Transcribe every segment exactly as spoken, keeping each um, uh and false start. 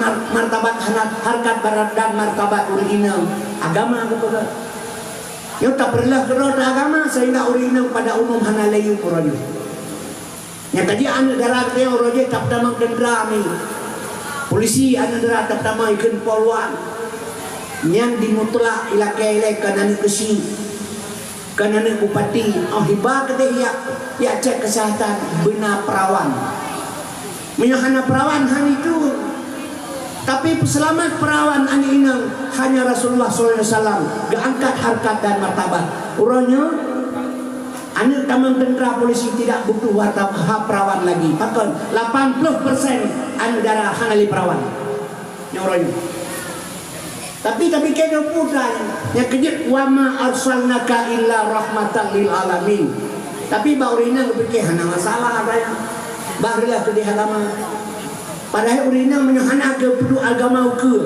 martabat, hana harkat barat dan martabat ureuëng inong. Agama geupeugah. Nyoe tapeureuloh keudroe agama sehingga ureuëng inong pada umum hana lé yuem uroe nyoe. Nyang ka jeuet aneuëk dara geutanyoe uroe jih tapeutamong teuntra mi. Polisi aneuëk dara tapeutamong ikheun polwan. Nyan dimutlak ilakée ilée kon aneuëk keusi, kon aneuëk bupati, oh hiba keudeh yak, yak cek kesehatan beuna perawan. Meunyoe hana perawan han itu. Tapi peuseulamat perawan aneuëk inong hanya Rasulullah sallallahu alaihi wasallam geuangkat harkat dan martabat. Uroe nyoe aneuëk tamong teuntra polisi tidak butuh warta ha perawan lagi. Pakon? Lapan puluh persen aneuëk dara hana lé perawan. Nyoe uroe nyoe. Tapi, tapi keu putra nyang keujeuet, "Wa ma arsalnaka illa rahmatan lil alamin." Tapi bak ureuëng inong geupike hana masalah apa ya. Bah reulah keudeh agama. Padahai ureuëng inong meunyoe hana geupeuduek agama ukeue,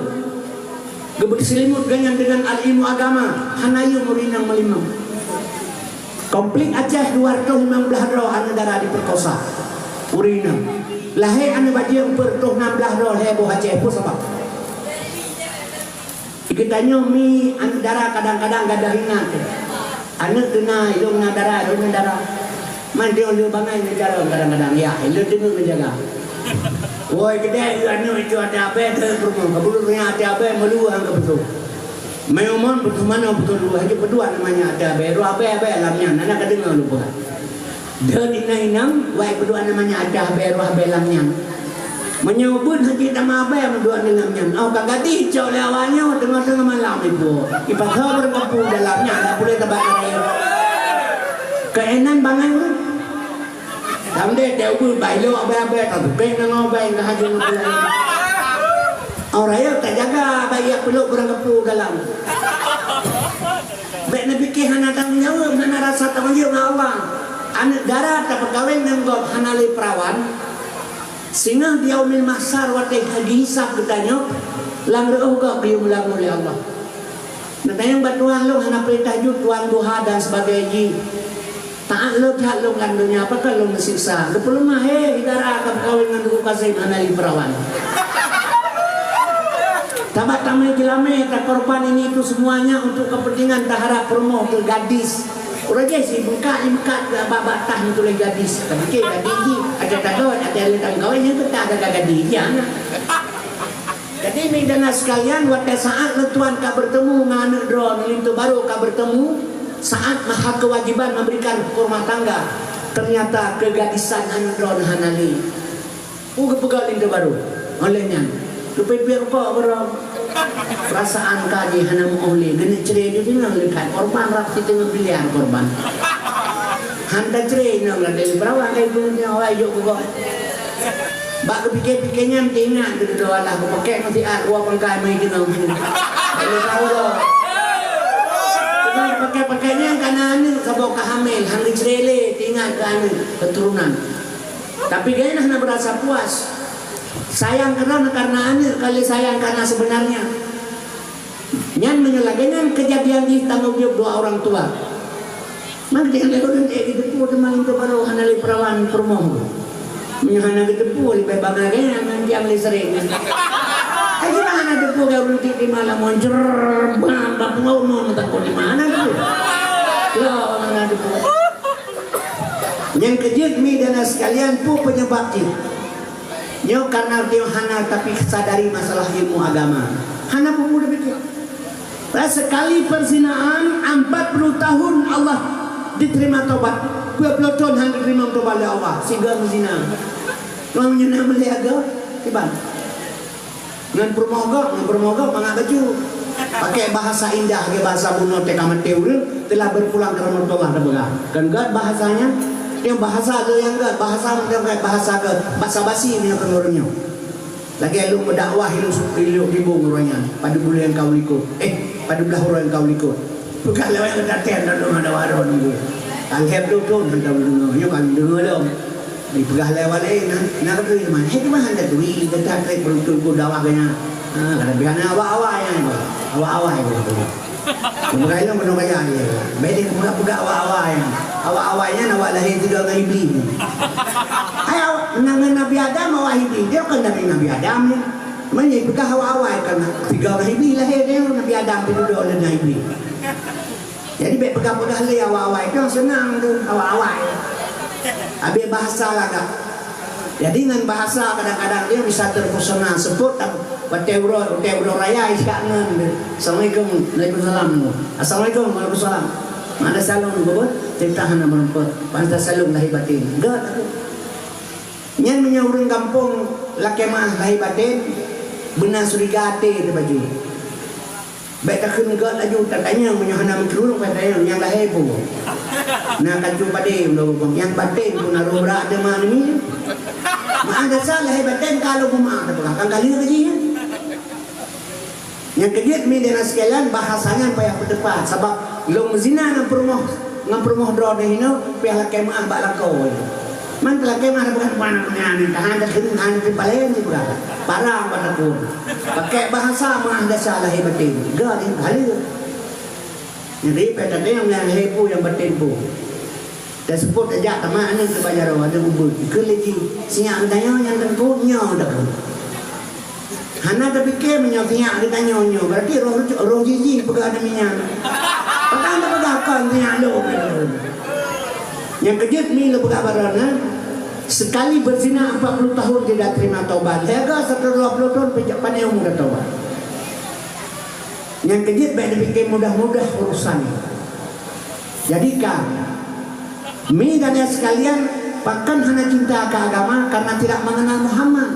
geubeuselimut geuhnyan deungon ilmu agama, hana yuem ureuëng inong meulimong. Konflik Aceh dua ratus limong belas droe aneuëk dara diperkosa ureuëng inong. Lahé aneuëk bajeueng peuet reutôh nam blah droe lhée boh Aceh, peue sabab? Geutanyoe mi aneuëk dara kadang-kadang gadoh ingat. Aneuëk teu na, ilôn na dara, ilôn na dara. Man deungoe le bangai neujaga kadang-kadang, ya, ilôn deungoe neujaga. Woi, keudeh aneuëk itu até abée teu peurumoh, kabulur nya até abée meuluwa han ka beutôi. Meunyoe mon beutôi manoe beutôi dua, hana peudua namanya até abée, roh abée-abée lam nyan, hana ka deungoe lôn peugah. Deuh inong-inong, wai peudua namanya até abée, roh abée lam nyan. Meunyoe beuet hana tamah abée meuduek di lam nyan. Oh, ka gadih cok lé awak nyoe teungoh-teungoh malam ibu. Ipaksa beureukapu dalam nyan, dak boleh tabakar air. Keunan bangai ureueng. Tam deh, deh ubeuet bai lo abée-abée, ka bukeh nang abée ka hajat nang bulan. Oh, rayeuk tajaga bai yak peulok beureukapu dalam. Bék neupike hana tanggong jaweueb, hana rasa tanggong jaweueb ngon Allah. Aneuëk dara tapeukawen ngon gob hana lé peurawan. Singoh di yaumil mahsyar watée ka geuhisab geutanyoe, lam reuôh gob geuyue meulagu lé Allah. Neutanyong bak Tuhan, lôn hana peurintah jeuet Tuhan duha dan sebagai jih. Taát lôn that lôn lam donya, pakon lôn meusiksa. Geupeuleumah, he, dara ka meukawen ngon Teungku Kasim hana lé peurawan. Tabat tamé jeulamé, takorban ini itu semuanya untuk kepentingan taharap peurumoh keu gadis. Uroe jih si bungkak, imeukat bak-bak tah meutuléh gadis. Tapi ke gadis jih, ada tagot, ada lé tameukawen, nyang teutap ada gadis jih, anak. Jadi, mi dan sekalian, watée saát lôn tuan ka bertemu ngon aneuëk droe, linto barô ka bertemu, saát maha kewajiban memberikan rumah tangga, ternyata kegadisan aneuëk droe hana lé. Peue geupeugah linto barô? Oleh nyan, geupeubiet rukok barô. Perasaan ka jih hana meuoh lé, geuneuk cre di deungon leukat korban rab siteungoh miliar korban. Han tacre inong ladée peurawan kai buleuen nyoe awai jok keu gob. Bak geupike-pike nyan teuingat keu dudoe alah geupakek meusiat rua pangkai meukeunong. Lalu tahu dah. Cuma pakek-pakek nyan kana aneuëk saboh ka hamil, han geucre lé, teuingat keu aneuëk, keuturonan. Tapi gobnyan hana beurasa puas. Sayang keudroe karena aneuëk, ka lé sayang karena sebenarnya. Nyan meunyoe lagée nyan keujadian jih tanggong jaweueb dua orang tua. Maka jangan lé ureuëng ék jiteupeue teuma linto barô hana lé peurawan peurumoh. Meunyoe hana geuteupeue leubeh bangai gaya ngon tiang listrik. Ai gimana hana teupeue gaya ureuëng tiek di malam moncer bang bak pengawa mon takot di mana tu? Lo hana teupeue. Nyang keujeuet mi dan sekalian peue penyebab jih? Nyoe karena dia hana tapi sadari masalah ilmu agama. Hana peumuda pikir. Sekali perzinaan, empat puluh tahun Allah diterima tobat. Dua puluh tahun hana diterima tobat oleh Allah. Sehingga mezina. Orang menyina melihat ke? Iban. Ngon peurumoh gob, ngon peurumoh gob mangat bacut. Pakai bahasa indah, ke bahasa bunoe teuka maté ureuëng, telah berpulang ke rahmat Allah, tapeugah. Kan gét bahasanya, yang bahasa tu yang gét, bahasa macam gét, bahasa ke, basa-basi punya penurunnya. Lagée lôn meudakwah ilok, ilok gibong uroe nyan, padub buleuen ka u likot. Eh, padub blah uroe ka u likot. Peugah lawét meutatén dan lôn ada waro nunggu. Alhem tu tu mantap deungoe, nyoe ka deungoe lom. Dipeugah lé awak laén, na, na keu teuma. Hai teuma hana tui, gata trek beuruntung ku dakwah keu nyan. Ha, kada biasa awak-awak nyan. Awak-awak nyan. Peugah ilong keunoe kaya ye. Bèk deh peugah-peugah awak-awak nyan. Awak-awak nyan awak lahé sidroe ngon Iblih. Hai awak, ngon Nabi Adam awak Iblih. Dia bukan Nabi, Nabi Adam nyan. Meunyoe peugah awai-awai kan tiga Nabi lahé dia, Nabi Adam pih dudoe lé Nabi. Jadi bèk peugah-peugah lé awai-awai, nyoe seunang tu awai-awai. Habéh bahasa lagak. Jadi ngon bahasa kadang-kadang dia bisa terpesona, seupôt watèe uroe, watèe uroe raya isak ngon dia. Assalamualaikum, waalaikumsalam. Assalamualaikum, waalaikumsalam. Mana salong tu, cerita hana meureumpok. Pantas salong lahé batén. Enggak. Nyan meunyoe ureueng gampông lakèe meu'ah lahé batén, beuna suriga até teuh baju. Bèk takheun gèt laju, tatanyong meunyoe hana meukeureueng, bèk tatanyong nyang lahé peue. Na kacu padé uroe bubông, nyang batén peue na roh brat teuma nyoe. Meu'ah desya lahé batén ka lôn peumeu'ah teupeugah, kan ka lheueh keu jih nyan. Nyang keujeuet mi dan sekalian, bahasa nyan payah peuteupat, sabab lôn meuzina ngon peurumoh, ngon peurumoh droeneuh inoe, payah lakèe meu'ah bak lakoe. Man lakèe meu'ah bukan, bukan, bukan, tahan, tahan, tahan, tahan, paléng ni bukan. Parah bukan takut. Pakai bahasa meu'ah desya lahé batén. Ga ni, halal. Jadi, payah tanyong nyang lahé peue, nyang batén peue. Taseupôt tajak tamat aneuk teuh bak jaroe, aneuk ubeut. Ikheun lé jih, "Sinyak geutanyoe nyan teungku, nyoe teungku." Hana tapike meunyoe sinyak geutanyoe nyoe, berarti roh, roh jih jih peugah aneuk minyang. Pakon tapeugah kon sinyak lôn. Nyang keujeuet mi lôn peugah baroe na, sekali berzina empat puluh tahun tidak terima taubat. Lhèe go seratus dua puluh tahun peucok pané umu taubat. Nyang keujeuet bèk tapike mudah-mudah urusan. Jadi ka, mi dan ya sekalian, pakon hana cinta keu agama karena tidak mengenal Muhammad.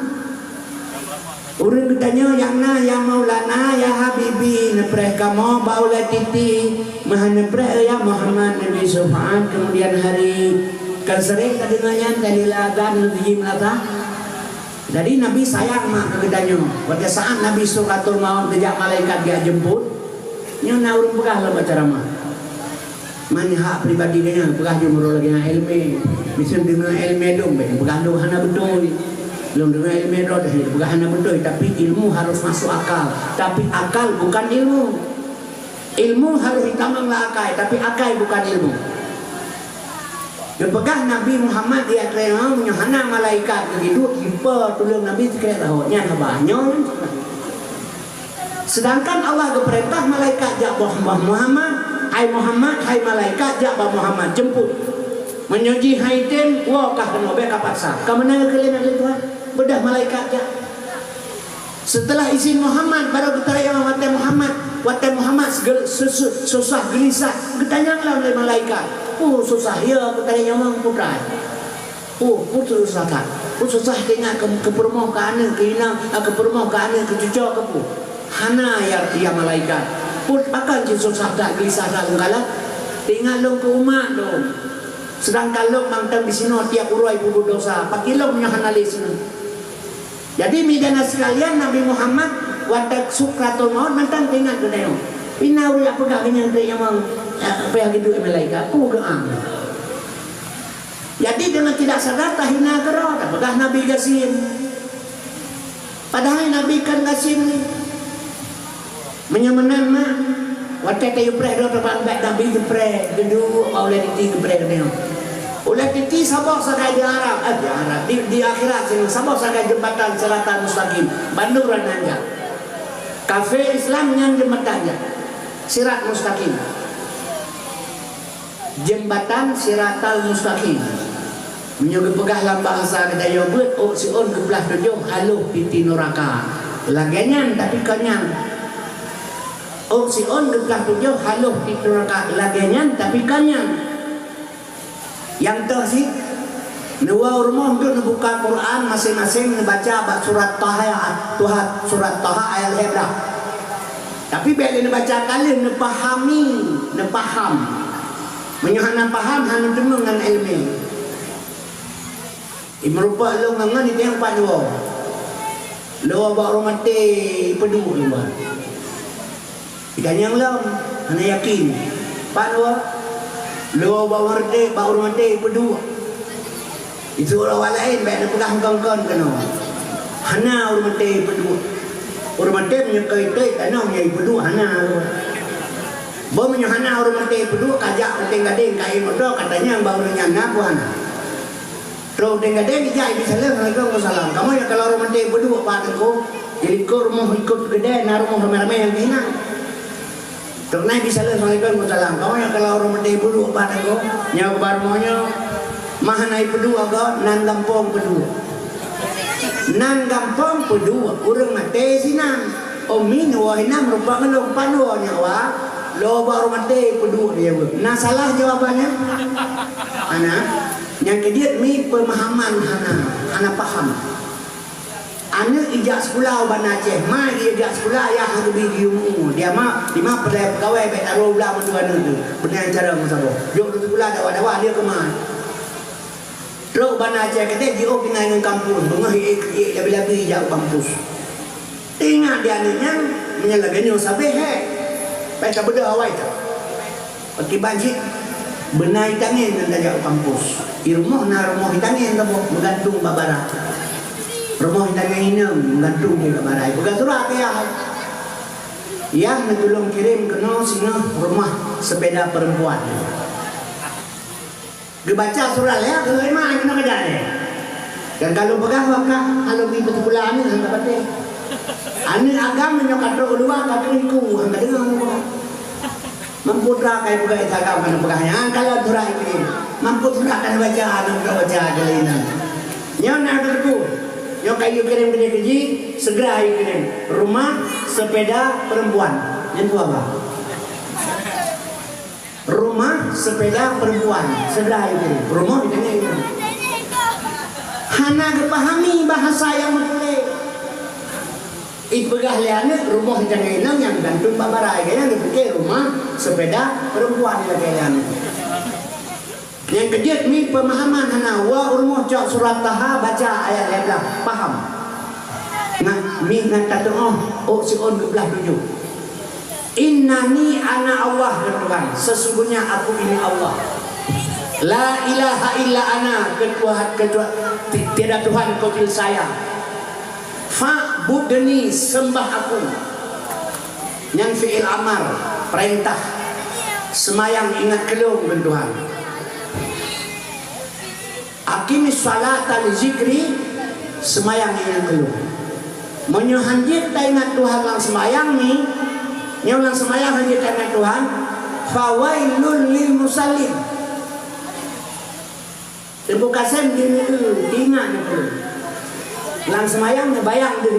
Ureueng geutanyoe nyang na, "Ya Maulana, ya Habibi," neupreh kamoe bak ulèe titi, meuhan neupreh, "Ya Muhammad, Nabi syafaat kemudian hari." Kan sering tadeungoe nyan, dalil azan, leuji meulata. Jadi, Nabi sayang mak keu geutanyoe. Watèe saat Nabi Sukratul Maut geujak malaikat geujak jemput, nyoe na ureueng peugah lom bak ceramah. Man hak pribadi geuhnyan peugah jeuet meurok lagèe nyan ileumèe. Miseue deungoe ileumèe lôn, bèk peugah lôn hana beutôi. Lôn deungoe ileumèe droe, bèk peugah hana beutôi. Tapi ilmu harus masuk akal. Tapi akal bukan ilmu. Ilmu harus ditamong lé akai, tapi akai bukan ilmu. Geupeugah Nabi Muhammad di ateueh nyoe, meunyoe hana malaikat geuduek, ipe tuleueng Nabi sikrék sahoe. Nyan haba nyoe. Sedangkan Allah geupeurintah malaikat jak bak Muhammad, "Hai Muhammad, hai malaikat, jak bak Muhammad, jemput." Meunyoe jih han item, woe kah keunoe, bèk kapaksa. Ka meunan geukheun lé Tuhan, beudôh malaikat jak. Seuteulah izin Muhammad, barô geutarek nyawöng watèe Muhammad. Watèe Muhammad segel-, su-, su-, susah geulisah, geutanyong lom lé malaikat, "Peue susah, ya, geutarek nyawöng, peue keuh?" "Peue, peue susah that? Peue susah teuingat keu, keu peurumoh, keu aneuk, keu inong, eh, keu peurumoh, keu aneuk, keu cucoe, keu peue?" "Hana, ya, ya malaikat." "Peue, pakon cit susah that, geulisah that lôn kalon? Teuingat lôn keu umat lôn. Seudangkan lôn mantong disinoe tiep uroe peubuet desya. Pakri lôn nyoe hana lé sinoe." Jadi, mi dan ya sekalian, Nabi Muhammad watèe sukratul maut mantong teuingat geutanyoe. Pih na ureueng peugah geutanyoe, "Teuingat, eh, payah geuduek malaikat." Peue geuang. Jadi, deungon tidak sadar tahina keudroe, tapeugah Nabi gasien. Padahai Nabi kon gasien. Meunyoe meunan mak, watèe tayue preh droe teuma bak Nabi geupreh, geuduek, bak ulèe titi geupreh geutanyoe. Ulèe titi saboh sagai di Arab, eh, di Arab, di, di akhirat sinan saboh sagai jeumbatan Siratal Mustaqim, bandum ureueng nyan jak. Kafé Islam nyan jeumbatan jak. Sirat Mustaqim. Jeumbatan Siratal Mustaqim. Meunyoe geupeugah lam bahasa geutanyoe beuet, ôk siôn geuplah tujoh haloh titi nuraka. Lagèe nyan, tapi kon nyan. Ôk siôn geuplah tujoh haloh titi nuraka. Lagèe nyan, tapi kon nyan. Nyang toh cit, neuwoe u rumoh deuek neubuka Quran, maséng-maséng neubaca bak surat Taha, Tuha, surat Taha ayat lhèe blah. Tapi bèk lé neubaca ka lheueh, neupahami, neupaham. Meunyoe hana paham, hana teumeung ngon ileumèe. Imeurumpok lôn ngon ngon iteueng pat neuwoe. Lôn woe bak ureueng maté, ipeuduek lôn woe. Itanyong lom, hana yakin. Pat neuwoe? Lôn woe bak ureueng maté, bak ureueng maté, ipeuduek. Isuruh awak laén, bèk neupeugah kon-kon keunoe. Hana ureueng maté ipeuduek. Ureueng maté meunyoe ka iték tanoh nyang ipeuduek hana. Bah meunyoe hana ureueng maté ipeuduek, kajak u Gadeng, ka ék meudoe, katanyong bak ureueng nyan na peue hana. Trok deng gadeng ijak ibi saleuem, "Assalamualaikum." "Waalaikumsalam." "Kamoe nyang kalau ureuëng maté peuduek bak teungku, di likot rumoh likot keudè na rumoh ramé-ramé nyang teuhinan." Trok na ibi saleuem, "Assalamualaikum." "Waalaikumsalam." "Kamoe nyang kalau ureuëng maté peuduek bak teungku, nyoe bak rumoh nyoe mah hana ipeuduek, nan gampông peuduek." Nan gampông peuduek, ureuëng maté sinan. Umi neuwoe hinan rumpok ngeulong, pan woe nyoe wa, lo bak ureuëng maté peuduek dia. Na salah jawabannya? Hana. Nyang keujeuet mi pemahaman hana, hana paham. Aneuk ijak sikula u Banda Aceh, ma ijak sikula, yah hana geubri geuyue meu. Dia ma, di ma peureulée peugawée bék taroe blah mandua aneuk tu. Beuna cara meusaboh. Jok sikula dawa-dawa dia keumah. Trok Banda Aceh keudeh jiôh tinggai ngon kampus, beungoh ék-ék labi-labi jak u kampus. Ingat di aneuk nyan, meunyoe lagée nyoe sabé hé. Bék tabeudôh awai that. Pakiban cit, beuna itangen ngon tajak u kampus. Di rumoh na rumoh itangen saboh meugantung bak bara. Rumoh itangen inong meugantung di bak bara. Peugah surat keu yah. Yah neutulông kirém keunoe singoh rumah sepeda perempuan. Geubaca surat lé, geuh iman keunoe keujak lé. Dan kalau peugah wakah, kalau bi beuteupeula aneuk hana patéh. Aneuk agam meunyoe ka trok u luwa, ka trok iku, hana deungoe. Mampu tra kai peugah Instagram kana peugah nyan, kalau surat ikirém. Mampu surat kana baca, hana baca kali nyan. Nyoe na teupeu. Nyoe ka yue kirém keudeh keu jih, segera yue kirém. Rumah sepeda perempuan. Nyan tu apa? Rumah sepeda perempuan, sebelah itu. Rumah di tengah itu. Hana geupahami bahasa nyang meutuléh. Ipeugah lé aneuk, rumah di tengah inong nyang gantung bak barai, kaya nyang geupike rumah sepeda perempuan di lagée lé aneuk. Nyang keujeuet mi pemahaman hana, wa ureuëng cok surat Taha baca ayat lhée blaih, paham? Ngat mi ngat tatuoh, ôk siôn geublah tujoh. Innani ana Allah, kheun Tuhan, sesungguhnya Aku ini Allah. La ilaha illa ana, ketua, ketua, ti-, tiada Tuhan kecuali Saya. Fa'budni, sembah Aku. Nyan fi'il amar, perintah. Seumayang ingat keu Lôn, kheun Tuhan. Aqimis sholata li zikri, seumayang ingat keu Lôn. Meunyoe hanjeuet taingat Tuhan lam seumayang ni, nyoe lam seumayang hanjeuet taingat Tuhan, fawailul lil musallin. Teungku Kasem di, ingat ni Lôn. Lam seumayang neubayang di,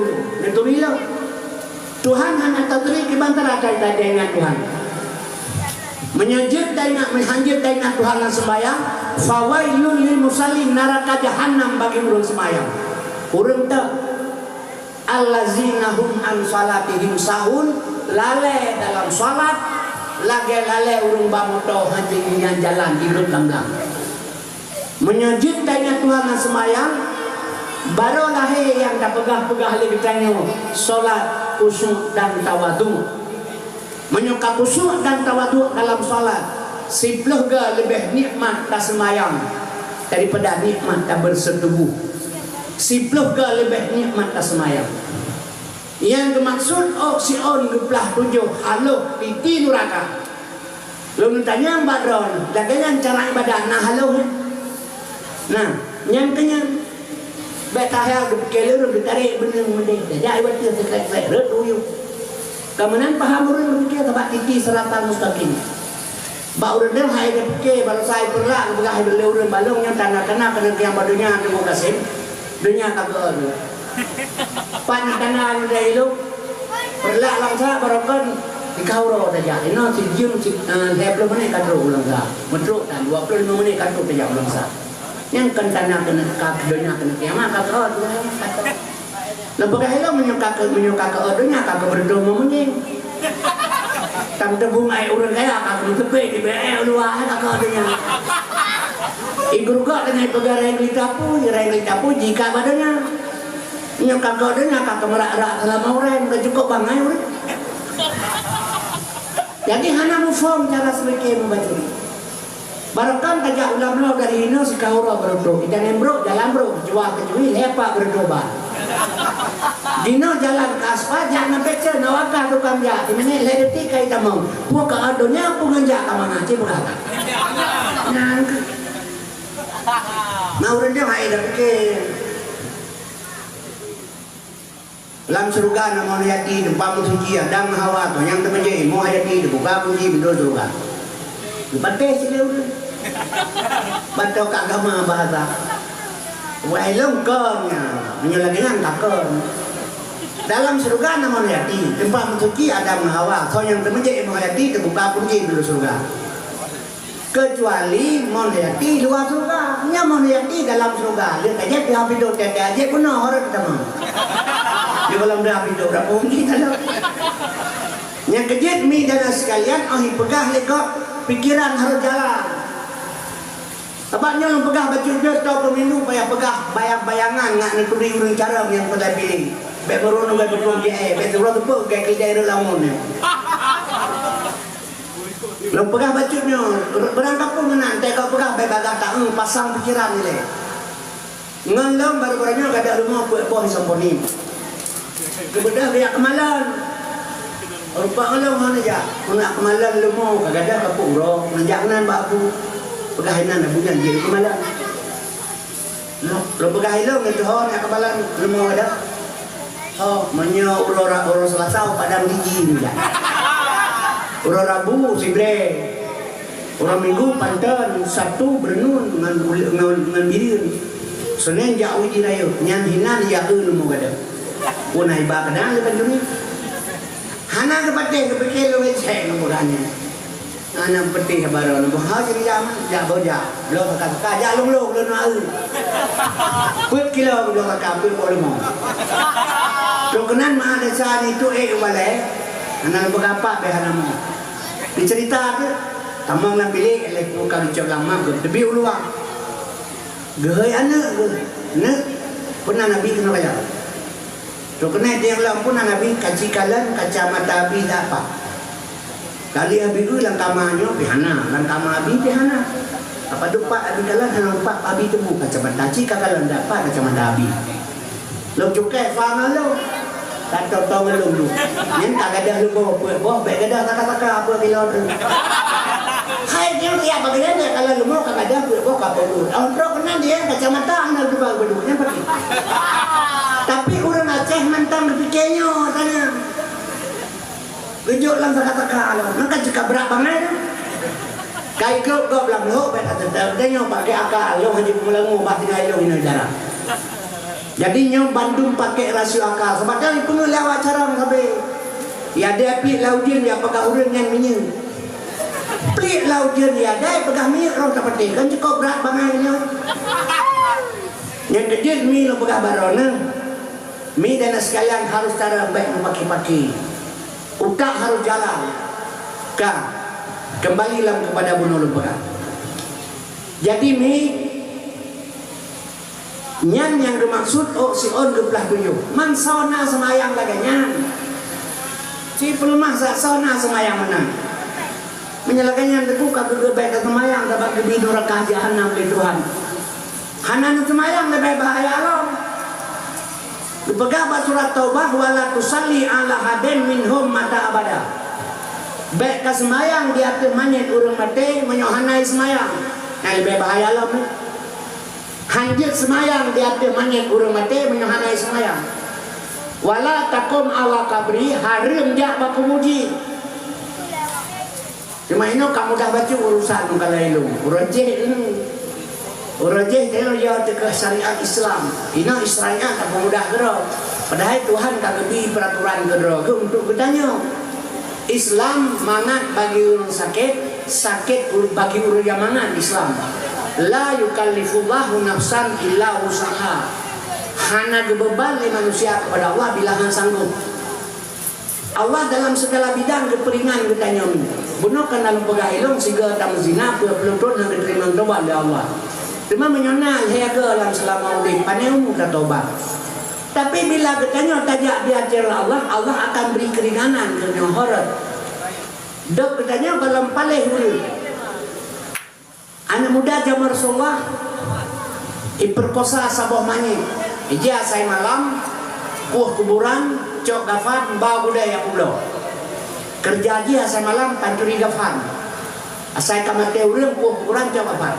neuturi lom. Tuhan hana taturi kiban cara taingat Tuhan. Meunyoe jeuet taingat, meuhanjeuet taingat Tuhan lam seumayang, fawailul lil musallin, naraka jahanam bagi ureuëng seumayang. Ureuëng teuh, allazina hum an salatihim sahun, lalée dalam salat, lagée lalée ureuëng ba moto hana ingat jalan di rot lam blang. Meunyoe jeuet taingat Tuhan lam seumayang, barô lahé nyang tapeugah-peugah lé geutanyoe solat khusyuk dan tawadhu. Meunyoe ka khusyuk dan tawadhu dalam solat, siplôh goe leubeh nikmat taseumayang daripada nikmat tabeuseutuboh. Siplôh goe leubeh nikmat taseumayang. Nyang geumaksud ôk siôn geuplah tujoh haloh piti nuraka. Lôn tanyong bak droeneuh, lagée nyan cara iébadat na haloh nyan? Nah, nyan keuh nyan. Bék takhayal geupike lé ureuëng geutarek beuneung meudeh, tajak iwat teuh seukrek-krek rot u yup. Ka meunan paham ureuëng geupike sabab titi siratal mustaqim. Bak ureuëng deuh hai geupike, baro sa ipeurlak geupeugah lé ureuëng balong nyan tanda-tanda keuneuk kiang bak donya teungku Kasem. Donya ka geuôn. Pan tanda nyan dai ilok. Peurlak lam sa barokon, sikahuro tajak. Inoe sijeuem si, eh, lhée ploh menit ka trok u lam sa. Meutrok tan, dua ploh lima menit ka trok tajak u lam sa. Nyang kon tanda keuneuk ka donya keuneuk kiamat ka trok, ka trok. Lôn peugah ilong meunyoe ka keu, meunyoe ka keu donya ka keu beureudoh meumunyeng. Tam teubung ai ureuëng kaya ka keu teupé di B E luwa ka keu donya. Iku rukok keuneuk peugah reng litapu, reng litapu jika bak donya. Nyoe ka keu donya ka keumeurah-rah seulama ureuëng, ka cukôp bangai ureuëng. Jadi hana muphom cara seuleuke meubacut. Barokon tajak u lam bloe dari inoe sikahuro beureutôh, itangen brok jalan brok, jua keujui lepak beureutôh ba. Dinoe jalan keu aspal, jak ngon pecel, na wakah tukang jak, siminit lhée detik ka itamong. Peue keu donya, peue ngon jak ka mangat, cit peugah. Nyan keuh. Na ureuëng nyoe hai dah pike. Lam syeuruga na Mon Hayati, teumpat meusuci Adam ngon Hawa, toh nyang teumeujeuet Mon Hayati teubuka kunci pintoe syeuruga. Geupatéh sidéh ureuëng. Ban toh ka agama bahasa. Wai lôn kon nyan, meunyoe lagée nyan ka kon. Dalam syeuruga na Mon Hayati, teumpat meusuci Adam ngon Hawa, toh nyang teumeujeuet Mon Hayati teubuka kunci pintoe syeuruga. Keucuali Mon Hayati luwa syeuruga. Nyan Mon Hayati dalam syeuruga. Lheueh ka jép pihak pintoe teuh-teuh jép bunoe horot teuma. Di gohlom dah pintoe dah phôn jih taloe. Nyang keujeuet mi dan sekalian, oh ipeugah lé gob, pikeran harôh jalan. Sabab nyoe lôn peugah bacut nyoe, tao pemilu payah peugah bayang-bayangan ngat neuturi ureuëng carông nyang peudai piléh. Bék meurunung bék beutông jih, bék teuroh teupeu gét keu daerah lamun nyoe. Lôn peugah bacut nyoe, beurangkapeue meunan, teuka peugah bék bagah taeu pasang pikeran ilée. Ngon lom baru-baru nyoe gadôh rumoh peuet boh isoponim. Keubeudoh geujak keumalon. Rupa ulôn hana jak, keuneuk keumalon leumo ka gadôh kapeuet uroe, neujak nan bak aku. Peugah inan abu nyan jeuet keumalon. Lôn peugah ilôn ngon tuho nyak keumalon leumo gadôh. Oh, meunyoe uroe ra-, uroe Selasa padang gigi nyan. Uroe Rabu sibreh. Uroe Minggu panton, Sabtu beureunun ngon ule-, ngon, ngon bireuen. Senin jak uji rayeuk, nyan hinan jak eu leumo gadôh. Pun ai ba keudang lé Tanjung. Hana geupatéh geupike lôn cék lôn peugah nyan. Hana peuteh baroe lôn peugah, "Hai, sini jak, jak boh jak." Bloe saka-saka, jak lôn-lôn, lôn na eu. Peuet kilo bloe saka, peuet boh leumo. Lôn keunan meuhadasa nyan itu ék u balée, hana lôn peugah apa, beh hana mo. Dicerita tu, tamong lam bilik, lé buka geucok lam map, geuteubiet u luwa. Geuhôi aneuëk geuh, "Neuk, peue na Abi keunoe kajak?" Trok keunoe teuh lom peue na Abi, kaci kalon kacamata Abi dak pat. Kali Abi geuh lam kama nyoe pih hana, lam kama Abi pih hana. Apa dupat Abi kalon hana lupat Abi teumé kacamata, ci ka kalon dak pat kacamata Abi. Lôn cukai fa ngon lôn. Ka tong-tong lôn tu. Nyan ka gadôh leumo peuet boh, bék gadôh saka-saka peuet kilo tu. Hai nyoe tiap bagian nyan kalau leumo ka gadôh peuet boh ka peuet boh. Ôn trok keunan dia kacamata hana geuba beudôh nyan pati. Tapi ureuëng Aceh mantong geupike nyoe tanya. Geujok lam saka-saka lom. Maka jika brat bangai tu. Kai keu gob lam lhok bék ka teuteup. Dia nyoe pakai akal. Lôn haji peulangô bah tinggai lôn inoe jarang. Jadi nyoe bandum pakai rasio akal. Sebab nyan peungeuh lé awak carông sabe. Ya dai pliek lam ujeuen ya peugah ureuëng nyan minyeuk. Pliek lam ujeuen ya dai peugah minyeuk roh tapatéh. Kan cukôp brat bangai nyoe. Nyang keujeuet mi lôn peugah baroe neuh. Mi dan sekalian harus cara baik meupaké-paké. Utak harus jalan. Ka, kembali lam kepada bunoe lôn peugah. Jadi mi, nyan nyang geumaksud ôk siôn geuplah tujoh. Mansoe na seumayang lagée nyan. Ci peuleumah sa soe na seumayang meunan. Meunyoe lagée nyan teungku ka geugeubek taseumayang sabab geubi nuraka jahanam lé Tuhan. Hana neuseumayang leubeh bahaya lom. Geupeugah bak surat Taubah, "Wa la tusalli ala hadin minhum mata abada." Bék ka seumayang di ateueh manyét ureuëng maté meunyoe hana seumayang. Nyan leubeh bahaya lom. Hanjeuet seumayang di ateueh manyét ureuëng maté meunyoe hana seumayang. "Wa la taqum ala qabri", hareuem jak bak kubu jih. Cuma inoe ka mudah bacut urusan ngon ka laén lôn. Uroe jih, hmm. Uroe jih teuh ya teuka syariat Islam. Inoe syariat ka peumudah keudroe. Padahai Tuhan ka geubi peraturan keudroe geuh untuk geutanyoe. Islam mangat bagi ureuëng sakét, sakét bagi ureuëng nyang mangat Islam. La yukallifullahu nafsan illa wus'aha. Hana geubeuban lé manusia kepada Allah bila hana sanggob. Allah dalam segala bidang geupeuringan geutanyoe. Bunoe kana lôn peugah ilong sigoe tameuzina peuet ploh thon hana geuteurimong tobat lé Allah. Teuma meunyoe na lhée goe lam seulama udeb, pane umu tatobat. Tapi bila geutanyoe tajak biaceue lé Allah, Allah akan bri keuringanan keu nyoe horot. Dok geutanyoe gohlom paléh ureuëng. Aneuk muda jameun Rasulullah, ipeurkosa saboh manyét. Ija asai malam, puih kuburan, cok gafan, ba gudée jak pulo. Keureuja jih asai malam, pancuri gafan. Asai ka maté ureuëng, puih kuburan, cok gafan.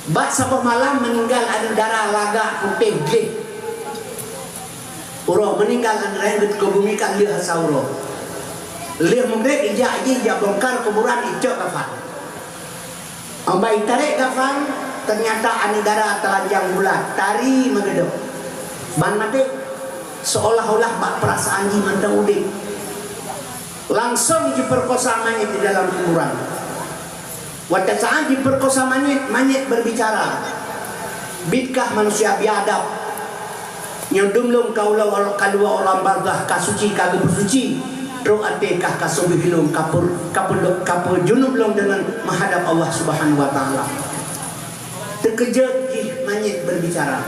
Bak saboh malam meuninggai aneuk dara lagak putéh gleh. Uroe meuninggai aneuk dara nyan geuteuka bumi ka lheueh asa uroe. Lheueh meugreb ijak jih jak bongkar kuburan, icok kafan. Ambai tarek kafan, teunyata aneuk dara teulanjang bulat, tari meugeudok. Ban maté, seolah-olah bak peurasaan jih mantong udeb. Langsong jipeukosa manyét di dalam kuburan. Watée saát jipeukosa manyét, manyét beubicara, "Biet kah manusia biadab! Nyoe dum lôn ka ulo-, ka luwa u alam barzakh, ka suci, ka geupeusuci, trok até kah ka subih lôn, ka peu-, ka peu-, ka peujunub lôn deungon meuhadab Allah Subhanahu wa Taala." Teukeujot jih manyét beubicara.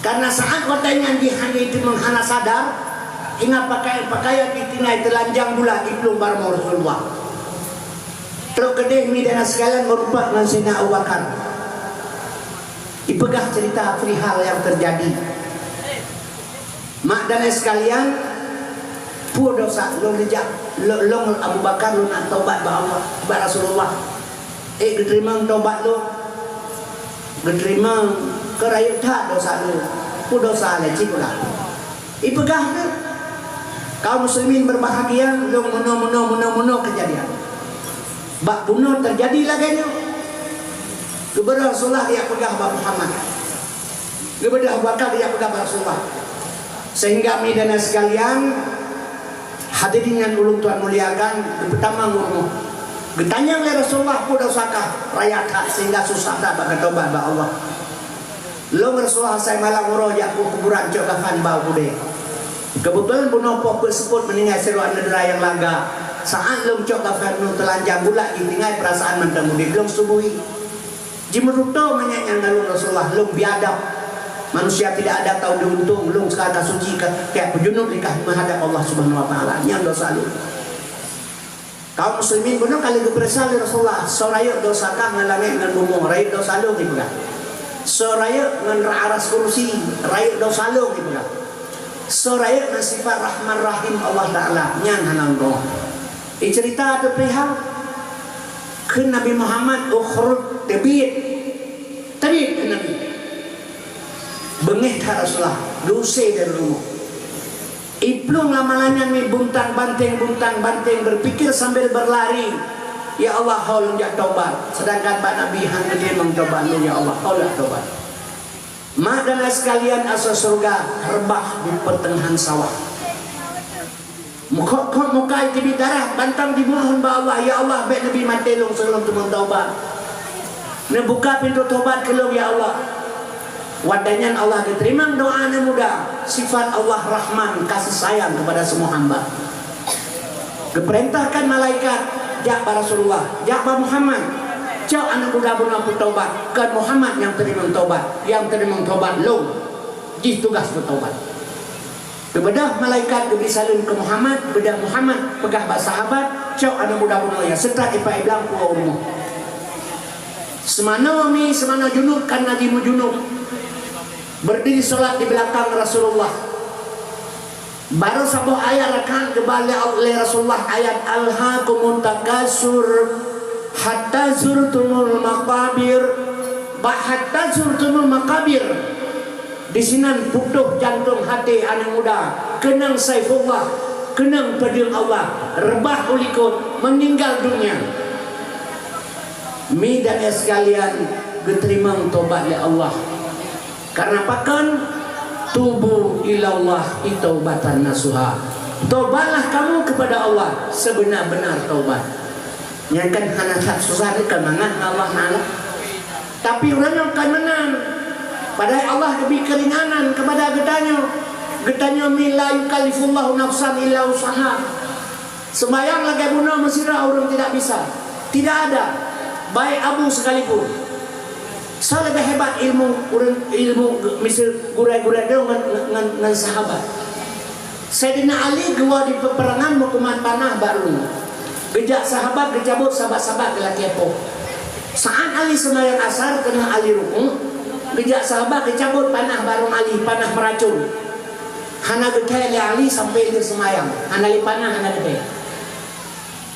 Karena saát watée nyan jih hana jiteumeung, hana sadar, ingat pakaian-pakaian jih tinggai teulanjang bulat iplueng bak rumoh Rasulullah. Trok keudeh, mi dan sekalian, meurumpok ngon Saidina Abu Bakar. Ipeugah cerita perihal yang terjadi. Mak dan sekalian, peue dosa lôn rijak, lôn, lôn Abu Bakar lôn nak tobat bak Allah, bak Rasulullah. Eh, geuteurimong tobat lôn. Geuteurimong, keu rayeuk that dosa lôn. Peue dosa lé cit ulah. Ipeugah keu kaum muslimin berbahagia, lôn meunoe, meunoe, meunoe, meunoe keujadian. Bak bunoe teujadi lagée nyoe. Geubeudôh Rasulullah jak peugah bak Muhammad. Geubeudôh Abu Bakar jak peugah bak Rasulullah. Sehingga mi dan sekalian, hadirin nyang ulôn tuan muliakan, geupeutamong u rumoh. Geutanyong lé Rasulullah, "Peue dosa kah raya that sehingga susah that bak geutobat bak Allah?" "Lôn Rasulullah asai malam uroe jak u kuburan cok kafan bak u keudée. Keubeutulan bunoe poh peuet seupôt meuninggai sidroe aneuk dara nyang lagak. Saát lôn cok kafan nyoe teulanjang bulat jih tinggai peurasaan mantong udeb, lôn subuhi. Jimeututoe manyét nyan ngon lôn Rasulullah, lôn biadab. Manusia tidak ada tahu diuntung, lôn sekarang ka suci, ka, ka peujunub lé kah meuhadab Allah Subhanahu wa Taala. Nyan dosa lôn." Kaum muslimin bunoe ka lheueh geupeuriksa lé Rasulullah, "Soe rayeuk dosa kah ngon langét ngon bumoe, rayeuk dosa lôn," ipeugah. "Soe rayeuk ngon aras kursi, rayeuk dosa lôn," ipeugah. "Soe rayeuk ngon sifat Rahman Rahim Allah Taala, nyan hana lôn." Icerita teupeurihal keu Nabi Muhammad, "Ukhruj," teubiet. Teubiet keu Nabi. Beungéh that Rasulullah, geuusé dari rumoh. Iplueng lam malam nyan mi buntang-banténg, buntang-banténg, berpikir sambil berlari, "Ya Allah, ho lôn jak tobat, sedangkan bak Nabi han geuteurimong tobat lôn, ya Allah, ho lôn tobat." Mak dan ayah sekalian, asoe syeuruga reubah di peuteungahan sawah. Meukhot-khot muka jiteubiet darah, bantang jimohon bak Allah, "Ya Allah, bék neubi maté lôn sigohlom teumon taubat. Neubuka pintoe taubat keu lôn, ya Allah." Watée nyan Allah geuteurimong doá aneuk muda. Sifat Allah Rahman, kasih sayang kepada semua hamba. Geupeurintahkan malaikat jak bak Rasulullah, jak bak Muhammad, "Cok aneuk muda bunoe peutaubat, kon Muhammad nyang teurimong taubat, nyang teurimong taubat lôn." Jih tugaih peutaubat. Geubeudôh malaikat geubri saleuem keu Muhammad, beudôh Muhammad peugah bak sahabat, "Cok aneuk muda bunoe nyan, seutôt ipat iblang puwoe u rumoh." Seumanoe mi, seumanoe junub, karena jimeujunub. Berdiri salat di beulakang Rasulullah. Barô saboh ayat rakaat geuba lé, lé Rasulullah, ayat, "Alhaakumut takatsur hatta zurtumul maqabir." Bak "hatta zurtumul maqabir", disinan putôh jantông até aneuk muda, keunong Saifullah, keunong peudeueng Allah, reubah u likot, meuninggal dunia. Mi dan ayah sekalian, geuteurimong tobat lé Allah. Karena pakon? "Tubu ilallahi taubatan nasuha." Tobatlah kamu kepada Allah sebenar-benar taubat. Nyan kan hana that susah, kan mangat Allah Taala. Tapi ureuëng nyoe kan meunan. Padahai Allah geubri keuringanan kepada geutanyoe. Geutanyoe mi la yukallifullahu nafsan illa wus'aha. Sembahyang lagée bunoe meusidroe ureuëng tidak bisa. Tidak ada. Baik abu sekalipun. Soe leubeh hebat ilmu ureuëng, ilmu miseue gurée-gurée droe ngon, ngon, ngon sahabat. Saidina Ali geuwoe di peuperangan meukumat panah bak rueng. Geujak sahabat geucabot sabat-sabat geulakée poh. Saát Ali seumayang asar teungoh Ali rukuk, geujak sahabat geucabot panah bak rueng Ali, panah meuracon. Hana geuthée lé Ali sampoe lheueh seumayang, hana lé panah, hana geuthée.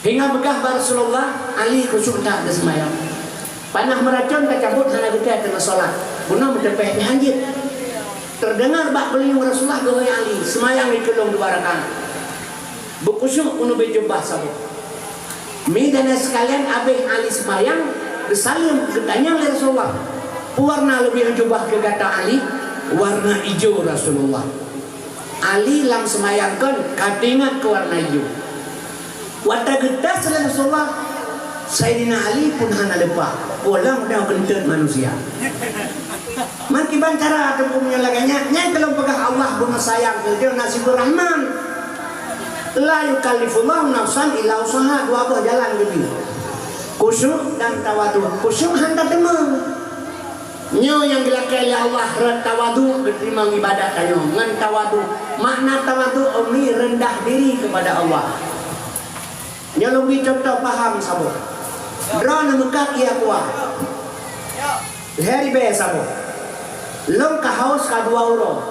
Hingga peugah bak Rasulullah, Ali khusyuk that geuseumayang. Panah meuracon tacabot hana geutem teungoh salat. Bunoe meuteupeh di hanjeuet. Teudeungoe bak beulinyueng Rasulullah geuhôi Ali, seumayang dikeue lôn dua rakaat. Beukhusyuk keuneubri jubah saboh. Mi dan sekalian, abéh Ali seumayang, geusaleuem, geutanyong lé Rasulullah, "Peue warna leubeh jubah keu gata Ali?" "Warna ijo, Rasulullah." Ali lam seumayang kon ka teuingat keu warna ijo. Watée geutas lé Rasulullah, Saidina Ali pun hana leupah, pulang dan keuneuk manusia. Meukiban cara teupeu meunyoe lagée nyan, nyan keuh lôn peugah Allah beungoh sayang keu geutanyoe na sibeurahman. La yukallifullahu nafsan illa wus'aha, dua boh jalan geubri. Khusyuk dan tawadhu. Khusyuk hana teuma. Nyoe nyang geulakée lé Allah rot tawadhu geuteurimong ibadat tanyoe. Ngon tawadhu, makna tawadhu umi rendah diri kepada Allah. Nyoe lôn bri contoh paham saboh. Droeneuh meukat ié kuah. Lhée ribée saboh. Lôn ka haus ka dua uroe.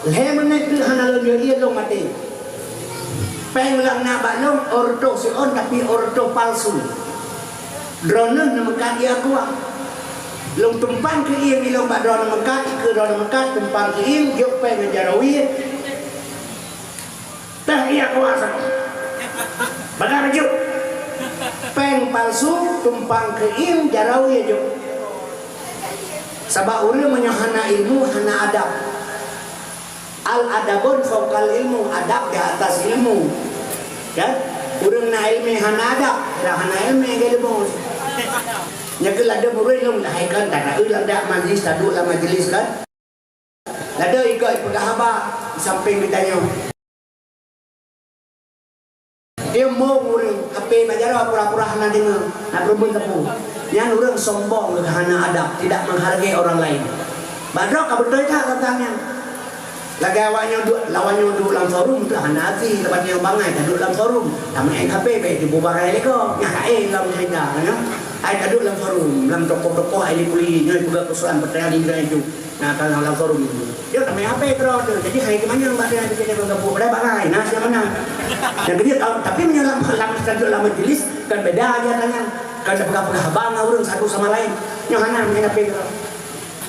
Lhée meuneuk teuk hana lôn yue ié lôn maté. Péng lam na bak lôn, ôh reutôh siôn tapi ôh reutôh palsu. Droeneuh neumeukat ié kuah. Lôn tumpang keuieng ilôn bak droeneuh meukat, ikeue droeneuh meukat, tumpang keuieng, jok péng ngon jaroe. Teuh ié kuah sa. Bagah rajuk. Péng palsu, tumpang keuieng, jaroe jok. Sabab ureuëng meunyoe hana ilmu, hana adab. Al-adabun fauqal ilmu, adab di atas ilmu. Kan? Ureuëng na ilmu hana adab, dah hana ilmu geudeungoe. Nyan keuh ladôm ureuëng lôn lahai kan, tak ada lam dak majlis, taduek lam majlis kan. Ladôm ikot peugah haba, sampéng geutanyoe. Dia mau ureuëng, H P bak jaroe pura-pura hana deungoe, na peureubeuet teupeu. Nyan ureuëng sombong, hana adab, tidak menghargai orang lain. Bak droe ka beutôi that teuntang nyan. Lagée awak nyoe duek, lawan nyoe duek lam forum tu hana até, lepas nyoe bangai ka duek lam forum. Tameu'en H P baik tibu bangai leko. Nyang laén lam cerita kan. Ai ka duek lam forum, lam toko-toko ai likuli nyoe peugah persoalan pertanyaan di itu. Nah, kalau lam forum itu. Dia tak main H P terus tu. Jadi hai ke mana bak dia kita bergabung pada bangai. Nah, siapa mana? Yang dia tahu, tapi meunyoe lam lam lam majlis kan beda aja tanya. Kan peugah-peugah haba ngon ureuëng satu sama lain. Nyoe hana main H P terus.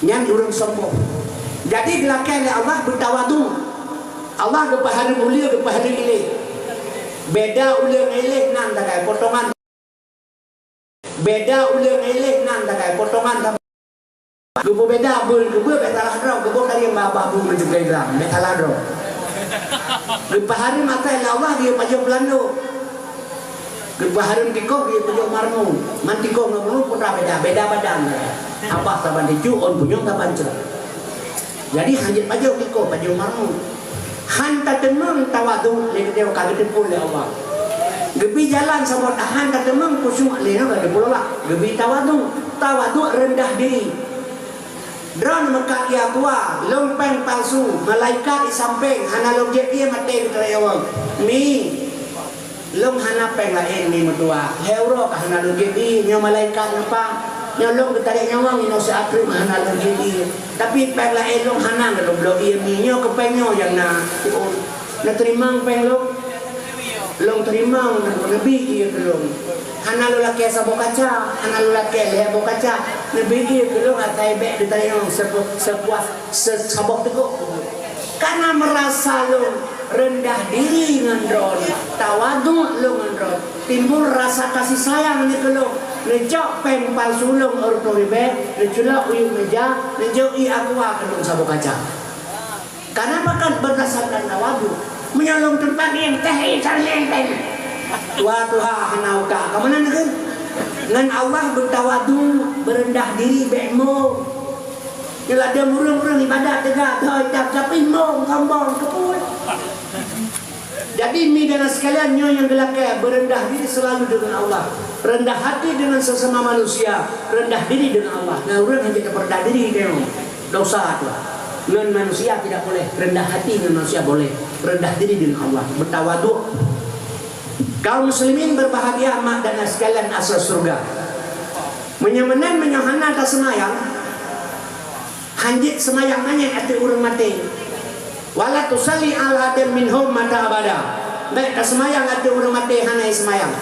Nyan ureuëng sombong. Jadi geulakée lé Allah beutawadu. Allah geupeuhareuem uleue, geupeuhareuem ilée. Beda uleue ngon ilée nan tagai potongan. Beda uleue ngon ilée nan tagai potongan. Geupeubeda beul keu beul bék salah droe, geuboh kali babah bu meuncukai gram, bék salah droe. Geupeuhareuem akai lé Allah geuyue pajoh peulandok. Geupeuhareuem tikoh geuyue pajoh marmu. Man tikoh ngon marmu putra beda, beda badan. Abah saban tiju, ôn punyueng saban cok. Jadi hanjeuet pajoh tikoh, pajoh marmu. Han tateumeung tawadhu lé geutanyoe ka geuteupeue lé Allah. Geubri jalan saboh tahan tateumeung khusyuk lé nyoe ka geupeuleubah. Geubri tawadhu, tawadhu rendah diri. Droeneuh meukat ié kuah, lôn péng palsu, malaikat di sampéng, hana lôn jieb ié maté geuteurimong. Mi, lôn hana péng laén mi meutuah. Lhée uroe ka hana lôn jieb ié, nyoe malaikat nyoe pah. Nyoe lôn geutarek nyawöng inoe siat treuk hana lôn jieb ié. Tapi péng laén lôn hana lôn bloe ié mi, nyoe keu péng nyoe nyang na. Neuteurimong péng lôn. Lôn teurimong, neubri ié keu lôn. Hana lôn lakée saboh kaca, hana lôn lakée lhée boh kaca. Neubri ié keu lôn asai bék geutanyong sepu-, sepuas se-, saboh teugok. Karena meurasa lôn rendah diri ngon droe, tawadhu lôn ngon droe. Timbul rasa kasih sayang nyoe keu lôn. Neucok péng palsu lôn ôh reutôh ribée, neuculok u yup meuja, neujok ié aqua keu lôn saboh kaca. Karena pakat berdasarkan tawadhu. Meunyoe lôn teumpat nyang teh, eh, saléng teh. Tuha-tuha hana utak. Ka meunan keuh? Ngon Allah beutawadhu, beureundah diri bék mo. Nyoe ladôm ureuëng-ureuëng ibadat teuga, thoi, tapi mo, sombong, keupeue. Jadi, mi dan sekalian, nyoe nyang geulakée, beureundah diri selalu dengan Allah. Rendah hati dengan sesama manusia, rendah diri dengan Allah. Nah, ureuëng hana tapeureundah diri, tengok. Dosa tu. Ngon manusia tidak boleh, rendah hati ngon manusia boleh. Rendah diri dengan Allah, beutawadhu. Kaum muslimin berbahagia, mak dan sekalian asal surga. Meunyoe meunan, meunyoe hana taseumayang, hanjeuet seumayang manyét ateueh ureuëng maté. Wala tusalli ala ahadin minhum mata abada. Bék taseumayang ateueh ureuëng maté hana seumayang.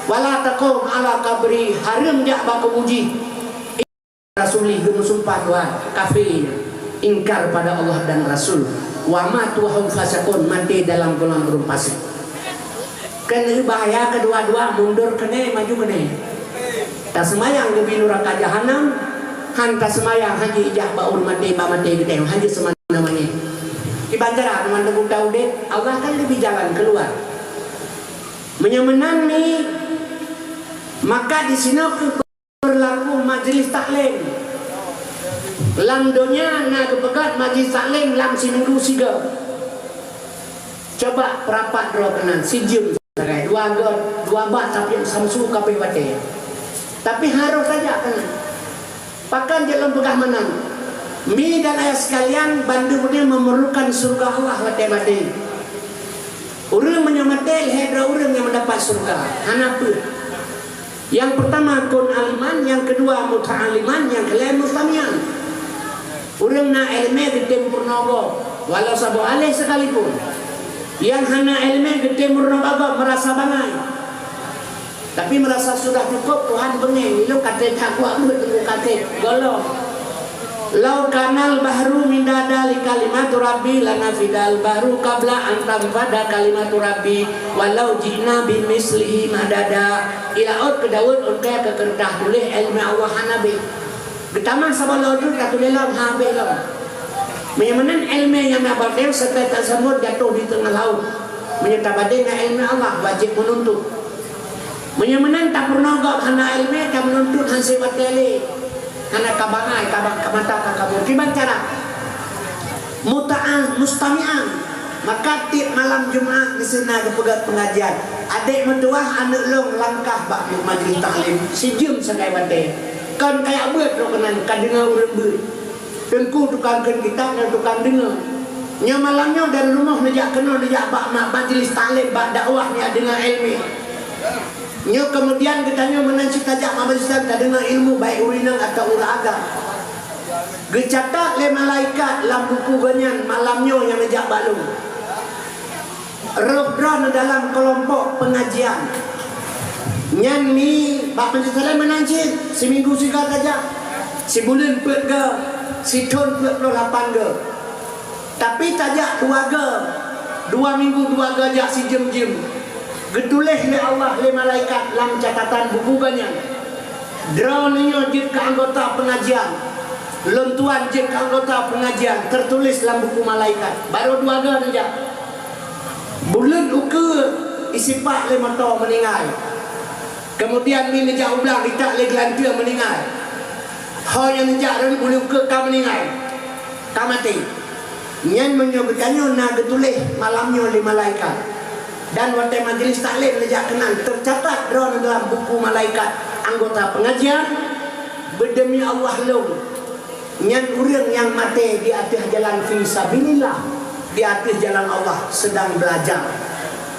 Wala taqum ala qabri, hareuem jak bak kubu jih. rasuli, geumeusumpah dua kafé, ingkar pada Allah dan Rasul. Wa matu wa hum fasiqun, maté dalam golongan ureuëng fasik. Kan bahaya, keudua-dua mundur keunoe, maju keunoe. Taseumayang geubri nuraka jahanam, han taseumayang, han jijak bak ureuëng maté, bak maté geutem, han jeuet seumana manyét. Kiban cara teuma teubuta udeb, Allah kan geubri jalan keuluar. Meunyoe meunan ni, maka disinoe kheueh beurlaku majlis taklim. Lam donya na geupeugah majlis taklim lam siminggu sigoe. Coba peurapat droe keunan, sijeuem sagai, dua goe, dua bak tapi samsu kabeh watée. Tapi harôh tajak keunan. Pakon jeuet lôn peugah meunan? Mi dan ayah sekalian, bandum nyoe memerlukan syurga Allah watée maté. Ureuëng meunyoe maté, lhée droe ureuëng nyang meudapat syurga. Hana peuet. Nyang peurtama kun aliman, nyang keudua muta'alliman, nyang keulhée mustami'an. Ureuëng na iéleumé geutem peurunoe gob, walau saboh aléh sekalipun. Nyang hana iéleumé geutem peurunoe gob meurasa bangai. Tapi meurasa sudah cukup, Tuhan beungéh, ilôn ka trép that kuat beuet teungku ka trép gohlom. Lau kanal bahru midada li kalimatu Rabbi lanafidal bahru qabla an tanfada kalimatu Rabbi walau ji'na bimislihi madada. Ilaôt keudaweuet ôn keu keureutah tuléh iéleumé Allah hana beh. Geutamah saboh laôt ka tuléh lom, habéh lom. Meunyoe meunan iéleumé nyang na batée seutôt tasambot jatoh di teungoh laôt. Meunyoe tabadé ngon iéleumé Allah, wajéb meununtut. Meunyoe meunan tapeurunoe gob hana iéleumé, tameununtut hase watée lé. Hana ka bangai, ka ba-, ka mata ka kabur. Kiban cara? Muta'ah mustami'an. Maka tieb malam Jumat miseue na geupeugét peungajian. Adék meutuwah aneuëk lôn langkah bak majlis taklim. Sijeuem sagai watée. Kon kajak beuet droe keunan, ka deungoe ureuëng beuet. Teungku tukang kheun kitab dan tukang deungoe. Nyoe malam nyoe dari rumoh neujak keunoe, neujak bak ma-, majlis taklim, bak dakwah, neujak deungoe iéleumé. Nyoe keumudian geutanyoe meunan cit tajak bak majlis taklim, tadeungoe ilmu, baik ureuëng inong atawa ureuëng agam. Geucatat lé malaikat lam buku geuh nyan malam nyoe nyang neujak bak lôn. Roh droeneuh dalam keulompok peungajian. Nyan mi bak majlis taklim meunan cit, siminggu sigoe tajak, sibuleuen peuet goe, sithon peuet ploh lapan goe. Tapi tajak dua goe, dua minggu dua goe jak sijeuem-jeuem. Geutuléh lé Allah lé malaikat lam catatan buku geuh nyan. Droeneuh nyoe jeuet keu anggota peungajian. Lôn tuan jeuet keu anggota peungajian, teutuléh lam buku malaikat. Barô dua goe neujak. Buleuen ukeue isipak lé moto meuninggai. Keumudian mi neujak u blang itak lé geulanteue meuninggai. Ho nyang neujak rot buleuen ukeue ka meuninggai. Ka maté. Nyan meunyoe geutanyoe na geutuléh malam nyoe lé malaikat. Dan watée majlis taklim neujak keunan teucatat droeneuh dalam buku malaikat anggota peungajian, beudemi Allah lôn, nyan ureuëng nyang maté di ateueh jalan fi sabilillah, di ateueh jalan Allah, seudang beulajar.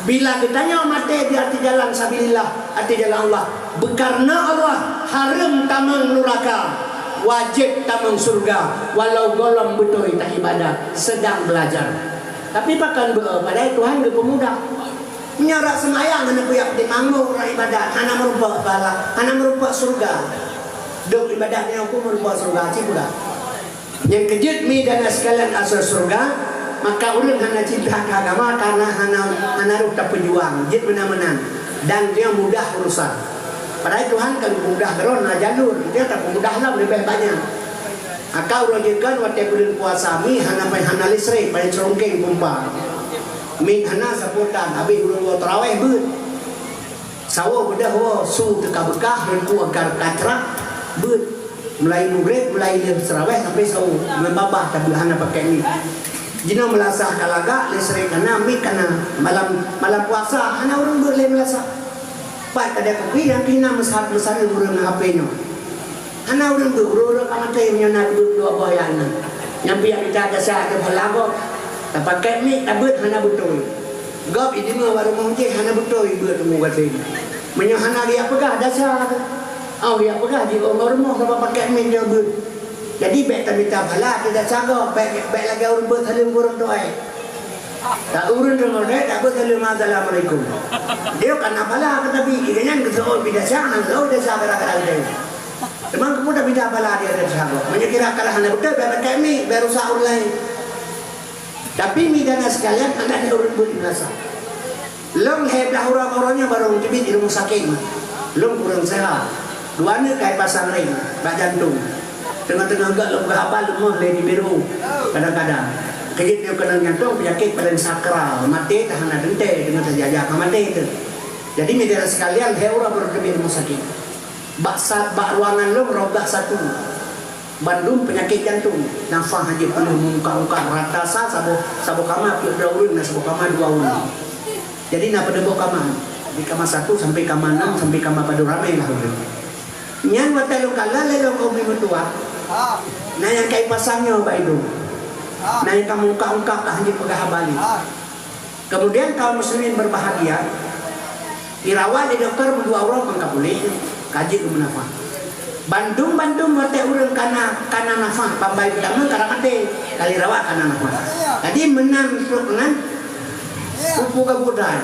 Bila geutanyoe maté di ateueh jalan sabilillah, ateueh jalan Allah, beukareuna Allah hareuem tamong nuraka, wajéb tamong syeuruga, walau gohlom beutôi taibadat, seudang beulajar. Tapi pakon beu, padahai Tuhan geupeumudah. Nyoe rot seumayang hana kuyak di manggung, rot ibadat hana meurumpok bala, hana meurumpok syeuruga. Dok ibadat nyoe ku meurumpok syeuruga, cit peugah. Nyang keujeuet mi dan sekalian asai syeuruga, maka ureuëng hana cinta keu agama karena hana, hana rôh tapeujuang, jeuet meunan-meunan. Dan dia mudah urusan. Padahai Tuhan ka geupeumudah droe na jalur, dia tapeumudah lom leubeh banyak. Maka uroe jeuet kan watée buleuen puasa mi hana pai hana listrik, pai congkeng pompa. Mi hana sapotan, habéh ureuëng woe taraweh beuet. Sawoe beudôh woe, su teuka beukah, rengku agar kacrah, beuet. Mulai mugreb, mulai lheueh taraweh sampai sawoe, ngon babah tabeuet hana pakai mi. Jinoe meulasah ka lagak, listrik hana, mi hana, malam, malam puasa hana ureuëng beuet lé meulasah. Pat kada kupi nyang pih na meusa-, meusareue ureuëng ngon H P nyoe. Hana ureuëng beuet, ureuëng-ureuëng ka maté meunyoe na beuet dua boh ayat nyan. Nyang piah mita gasa ateueh phala gob. Tapakai mic tabeuet hana beutôi. Gob ideungoe bak rumoh jih hana beutôi beuet rumoh gasien. Meunyoe hana geujak peugah dasar. Oh geujak peugah jiôh ngon rumoh sabab pakai mic nyoe beuet. Jadi bék tamita phala ateueh dasar gob, bék, bék lagée ureuëng beuet saleuem keu ureuëng tuai. Tak ureuëng deungoe deh, tak beuet saleuem, "Assalamualaikum." Dia kan apalah kata bi, dia nyan geuseuôt bidasa, nang seuôt dasa gara-gara dia. Teuma kamoe dak bida bala di ateueh sagoe. Meunyoe kira kalah hana beutôi, bèk, bèk mi, bèk rusak ureueng laén. Tapi mi dan sekalian, hana ada ureueng beuet di meunasah. Lôn lhèe blah uroe baroe nyoe barô teubiet di rumoh sakét. Lôn kureueng seuhat. Dua aneuk ka ipasang ring bak jantong. Teungoh-teungoh göt lôn peugah haba leumoh lé di biru. Kadang-kadang. Keujeuet nyoe keunong jantong peunyakét paleng sakral. Maté ka hana teuntèe, teungoh tajak-jak ka maté teuh. Jadi, mi dan sekalian, lhèe uroe barô teubiet di rumoh sakét. Bak sa-, bak ruangan lôn rôh blah satu. Bandum peunyakét jantong. Nafah hana jeuet peuleueh, meungkak-ungkak rata sa, saboh, saboh kama peuet droe ureueng, na saboh kama dua ureueng. Jadi na padub boh kama. Di kama satu sampai kama enam, sampai kama padub ramé lah ureueng. Nyan watèe lôn kalon lé lôn keu umi meutuah. Na nyang ka ipasang nyoe bak idong. Na nyang ka meungkak-ungkak ka hana jeuet peugah haba lé. Kemudian kaum muslimin berbahagia, irawat lé dokto meudua uroe kon ka puléh, ka jeuet keu meunafah. Bandum-bandum watèe ureueng kana, kana nafah, bambai peutama kana maté, ka lheueh irawat kana nafah. Jadi meunan trok ngon pupu gabudai.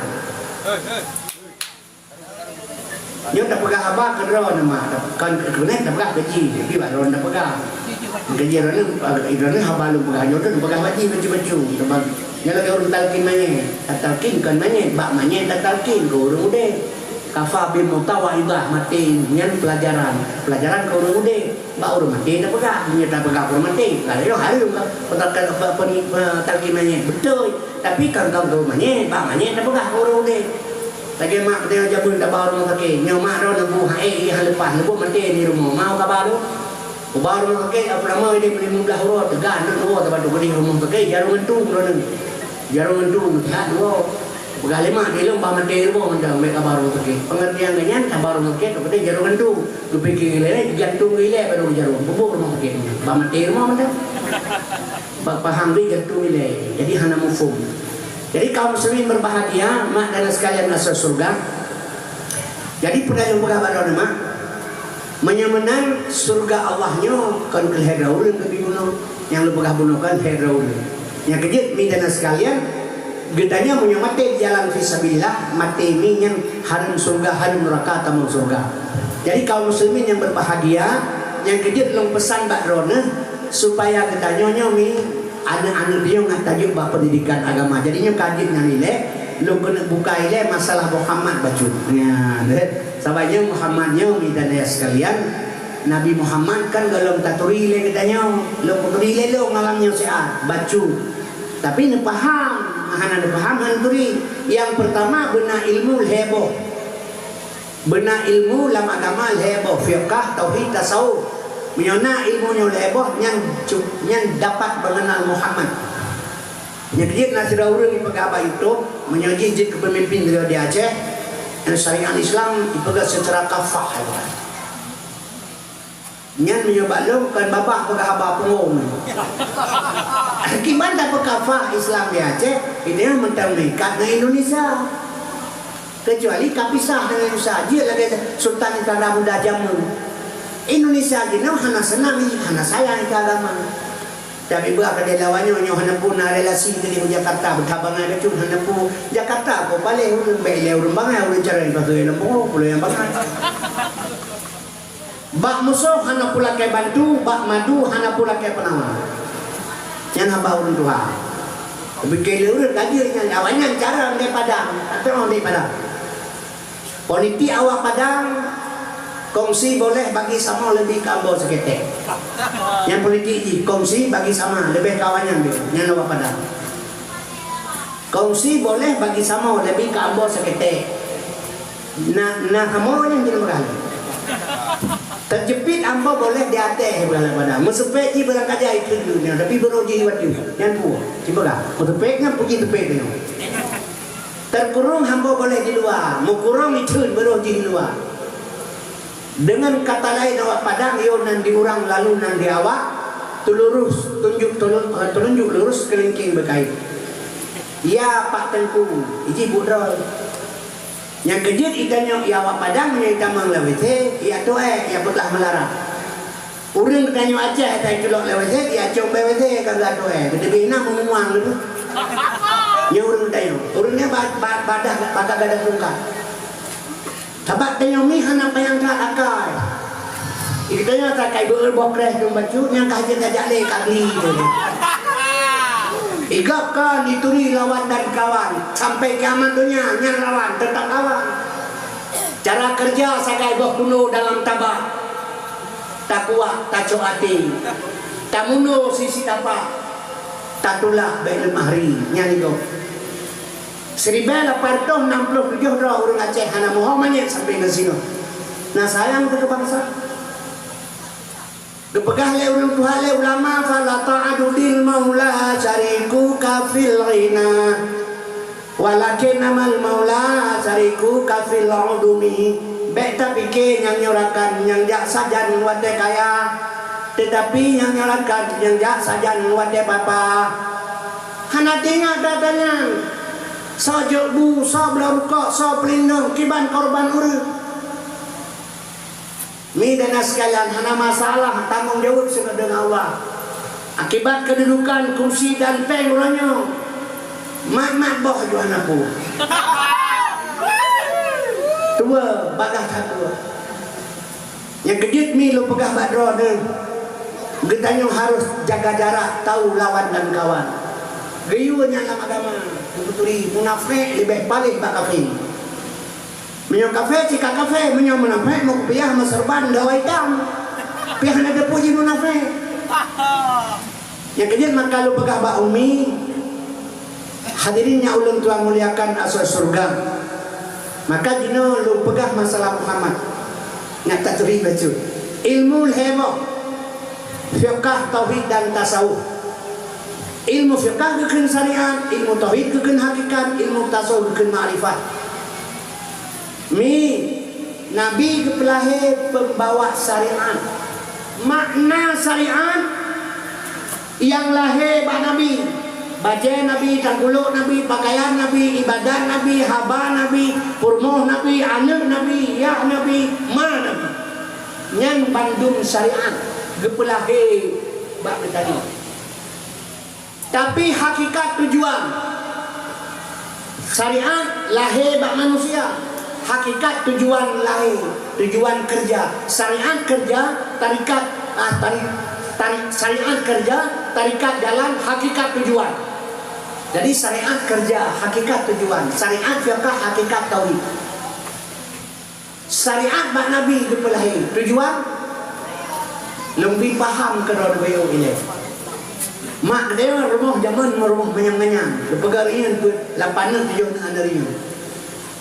Nyoe tapeugah haba keudroe neuh mak, kon keuneuk tapeugah keu jih, tapi bak droeneuh tapeugah. Keu jih droeneuh, droeneuh haba lôn peugah nyoe teuh peugah bak jih bacut-bacut. Teuma nyoe lagèe ureueng talkin manyét, tatalkin kon manyét, bak manyét tatalkin keu ureueng udép. Kafa bil mauta wa'idhah, maté nyan peulajaran, peulajaran keu ureueng udép. Bak ureueng maté tapeugah, meunyoe tapeugah keu ureueng maté, ka lheueh hareuem ka, peutakan, pe-, pe-, pe-, talkin manyét. Beutôi, tapi kon, kon keu manyét, bak manyét tapeugah keu ureueng udép. Lagèe mak geutanyoe jameun taba rumoh sakét, nyoe mak droeneuh bu ha'ék, ié han leupah, leuboh maté di rumoh, ma kaba droe. Uba rumoh sakét, apa nama, ideh limong blah uroe, teuga aneuk droe, taba tu geudeh rumoh sakét, jaroe ngon tu droeneuh. Jaroe ngon tu, meusihat droe. Peugah lé mak, di lôn ba maté rumoh mantong, bèk kaba rumoh sakét. Pengertian geuh nyan, kaba rumoh sakét, tu geudeh jaroe ngon tu. Geupike ilèe, jantung ilèe baru jaroe. Buboh rumoh sakét nyan. Ba maté rumoh mantong. Ba paham deh jantung ilèe. Jadi hana muphom. Jadi kaum muslimin berbahagia, mak dan sekalian asai syurga. Jadi peue nyang lôn peugah bak droeneuh mak, meunyoe meunan syurga Allah nyoe kon keu lhèe droe ureueng keuh bunoe, nyang lôn peugah bunoe kon lhèe droe ureueng. Nyang keujeuet mi dan sekalian, Geutanyoe meunyoe maté di jalan fisabilillah, maté mi nyan hareuem syurga, hareuem nuraka, tamong syurga. Jadi kaum muslimin yang berbahagia, nyang keujeuet lôn peusan bak droeneuh, supaya geutanyoe nyoe mi aneuk-aneuk nyoe ngat tajok bak pendidikan agama. Jadi nyoe ka jeuet nyan ilèe, lôn keuneuk buka ilèe masalah Muhammad bacut. Nyan, eh. Sabab nyoe Muhammad nyoe mi dan ayah sekalian, Nabi Muhammad kan gohlom taturi lé geutanyoe, lôn peuturi lé lôn malam nyoe siat, bacut. Tapi neupaham, hana neupaham hana turi. Nyang peurtama beuna ilmu lhèe boh. Beuna ilmu lam agama lhèe boh, fiqah, tauhid, tasawuf. Meunyoe na ilmu nyoe lhèe boh, nyan cu-, nyan dapat mengenal Muhammad. Nyan jeuet na sidroe ureueng jipeugah bak YouTube, meunyoe jih jeuet keu peumimpin di Aceh, syariat Islam jipeugah secara kafah. Nyan meunyoe bak lôn kon babah peugah haba punggong. Kiban tapeukafah Islam di Aceh, itu yang mantong meuikat ngon Indonesia. Kecuali ka pisah dengan Indonesia, jeuet lagèe Sultan Iskandar Muda jameun. Indonesia jinoe hana seunang, hana sayang keu agama. Tapi beuh ka di lawan nyoe, nyoe hana peue na relasi tadi u Jakarta, beuta bangai bacut hana peue. Jakarta ko paléh ureueng bèk ilèe ureueng bangai, ureueng carông pasoe lam pungo, pulo nyang bangai. Bak musoh hana peue lakèe bantu, bak madu hana peue lakèe peunawa. Nyan haba ureueng tuha. Pike lé ureueng ka jeuet nyan, awak nyan cara di Padang, ka teurimong di Padang. Politik awak Padang, kongsi boleh bagi sama leubeh keu ambo seuketek. Nyan politik jih, kongsi bagi sama leubeh keu awak nyan, nyan awak Padang. Kongsi boleh bagi sama leubeh keu ambo seuketek. Na, na kamoe nyang jinoe meugalak. Teujeupit ambo boleh di ateueh meugalak pada. Meuseupeuk jih barangkaja ikheun dunia, tapi beurôh jih iwat jih. Nyan peue? Cipeugah. Meuseupeuk nyan puji teupeu nyoe. Teukurong ambo boleh di luwa, meukurong ikheun beurôh jih di luwa. Dengan kata lain, awak Padang, yo nan di urang lalu nan di awak, teulurus, tunjuk, telun-, eh, telunjuk lurus, kelingking berkait. Ya, Pak Teungku, iji budrol. Nyang keujeuet itanyoe, ya awak Padang, meunyoe itamong lé W C, ya tu'e, ya beukah meularat. Ureueng tanyoe Aceh, ata itulok lé W C, ya cok bak W C, ka geuatoe. Geuteubiet na meumuang lé. Nyoe ureueng tanyoe. Ureueng nyan ba-, ba-, badah, baka gadah tungkat. Sabab tanyoe mi hana panyang that akai. Geutanyoe takai beuet boh kreh dum bacut nyang ka jeuet tajak lé ka bli tu. Igab kan dituri lawan dan kawan sampai kiamat donya nyan lawan tetap lawan. Cara kerja sagai boh kuno dalam tabak. Takuak, tacok até. Tamuno sisi tapak. Tatulak bèk leumah ri. Nyan igob. Siribèe lapan reutôh nam ploh tujoh droe ureueng Aceh hana muho manyét sampoe ngon sinoe. Na sayang teuh keu bansa. Geupeugah lé ureueng tuha lé ulama, "Fala ta'adudil maula syarikuka fil ghina, walakin amal maula syarikuka fil udumi." Bèk tapike nyang nyoe rakan nyang jak sajan watèe kaya, teutapi nyang nyoe rakan nyang jak sajan watèe papa. Hana teuingat gata nyan. Soe jok bu, soe bloe rukok, soe peulindong, kiban korban ureueng. Mi dan sekalian, hana masalah tanggong jaweueb sigoe deungon Allah. Akibat keududukan, kursi dan péng uroe nyoe, mat-mat boh jeuet hana peue. Tuwoe bagaih that tuwoe. Nyang keujeuet mi lôn peugah bak droeneuh, geutanyoe harôh jaga jarak, tahu lawan dan kawan. Geuyue nyan lam agama, geupeuturi munafék leubeh paléh bak kafé. Meunyoe kafé cit ka kafé, meunyoe munafék meukupiah meuseurban dawa itam. Pih hana teupeu jih munafék. Nyang keujeuet maka lôn peugah bak umi, hadirin nyang ulôn tuan muliakan asoe syeuruga. Maka jinoe lôn peugah masalah Muhammad. Nyak taturi bacut. Ilmu lhèe boh. Fiqah, tauhid dan tasawuf. Ilmu fiqah geukheun syariat, ilmu tauhid geukheun hakikat, ilmu tasawuf geukheun makrifat. Mi, Nabi geupeulahé peumbawa syariat. Makna syariat nyang lahé bak Nabi. Bajèe Nabi, tangkulôk Nabi, pakaian Nabi, ibadat Nabi, haba Nabi, peurumoh Nabi, aneuk Nabi, yah Nabi, ma Nabi. Nyan bandum syariat geupeulahé bak geutanyoe. Tapi hakikat tujuan syariat lahé bak manusia. Hakikat tujuan lahé, tujuan keureuja. Syariat keureuja, tarekat, ah, tari-, tari-, syariat keureuja, tarekat jalan, hakikat tujuan. Jadi syariat keureuja, hakikat tujuan. Syariat fiqah, hakikat tauhid. Syariat bak Nabi geupeulahé. Tujuan? Lôn pih paham keudroe geupeuyôh ilée. Mak geutanyoe rumoh jameun meurumoh manyang-manyang. Geupeugah ureueng nyan peuet lapan nyoe tujoh nyoe aneuk ureueng nyan.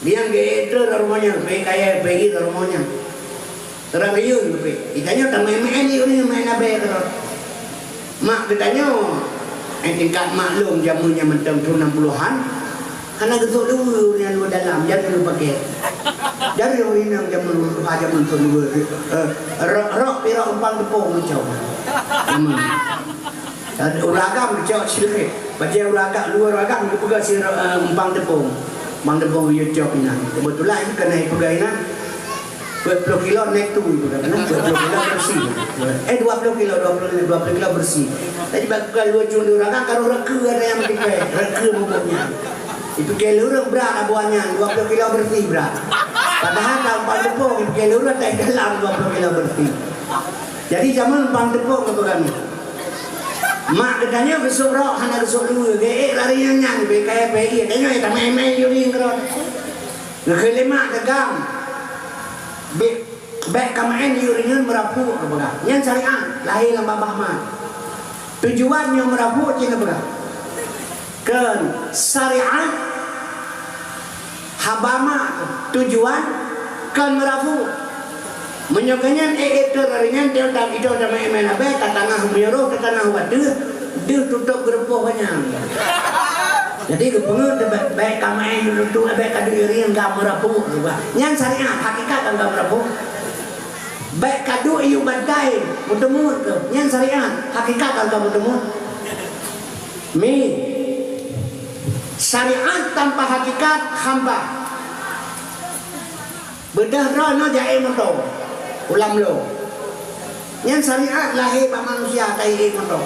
Biang geuék treuk lam rumoh nyan, peuék kayèe, peuék ié lam rumoh nyan. Seurang geuyue geupeugah, geutanyoe tameu'én-meu'én ié ureueng nyan meu'én abèe keudroe. Mak geutanyoe, eh, tingkat maklum jameun nyan mantong thôn nam puluhan, hana geusok luweue ureueng nyan luweue dalam, jaroe luweue pakèt. Jaroe ureueng inong jameun tuha jameun thôn luweue, eh, rok, rok pirok umpang teupông geucok. Jameun. Dan ureueng agam geucok silheueh. Bajèe ureueng agam, luweue ureueng agam geupeugah si, eh, umpang teupông. Umpang teupông geuyue cok inan. Keubeutulan keuneuk peugah inan. Peuet ploh kilo nèk tui, bukan, kan? Peuet ploh kilo beureusi. Eh, dua ploh kilo, dua ploh, dua ploh kilo beureusi. Jadi, bak bukan lucu ni ureueng kan, kalau reukeu ada nyang meutipée, reukeu mabök nyan. Dipike lé ureueng brat abuan nyan, dua ploh kilo beureusi brat. Padahai ka umpang teupông, dipike lé ureueng tai dalam dua ploh kilo beureusi. Jadi, jameun umpang teupông keu kami. Mak geutanyoe geusok rok, hana geusok luweue, geuék lari nyan nyan, bèk kayèe peuék ié, tanyoe tameu'én-meu'én ié ureueng keudroe. Geukheun lé mak, geugam. Bèk, bèk kameu'én ié ureueng nyan meurapuk, geupeugah. Nyan syariat, lahé lam babah mak. Tujuan nyoe meurapuk cit geupeugah. Kheun syariat, haba mak, tujuan kheun meurapuk. Meunyoe keu nyan ék-ék teuk lari nyan, teuh tam idong tameu'én-meu'én abèe, tatangah meunyoe roh, tatangah u ateueh, deuh tutôb geurupoh banyak. Jadi geupeungeut teuh bèk, bèk kameu'én ié ureueng tu, bèk kaduek ié ureueng nyan ka meurapuk, geupeugah. Nyan syariat, hakikat kan ka meurapuk. Bèk kaduek ié u bantai, meuteumeut keuh. Nyan syariat, hakikat kan ka meuteumeut. Mi, syariat tanpa hakikat hampa. Beudôh droeneuh jak ék moto, u Lamlo. Nyan syariat lahé bak manusia ka ék moto.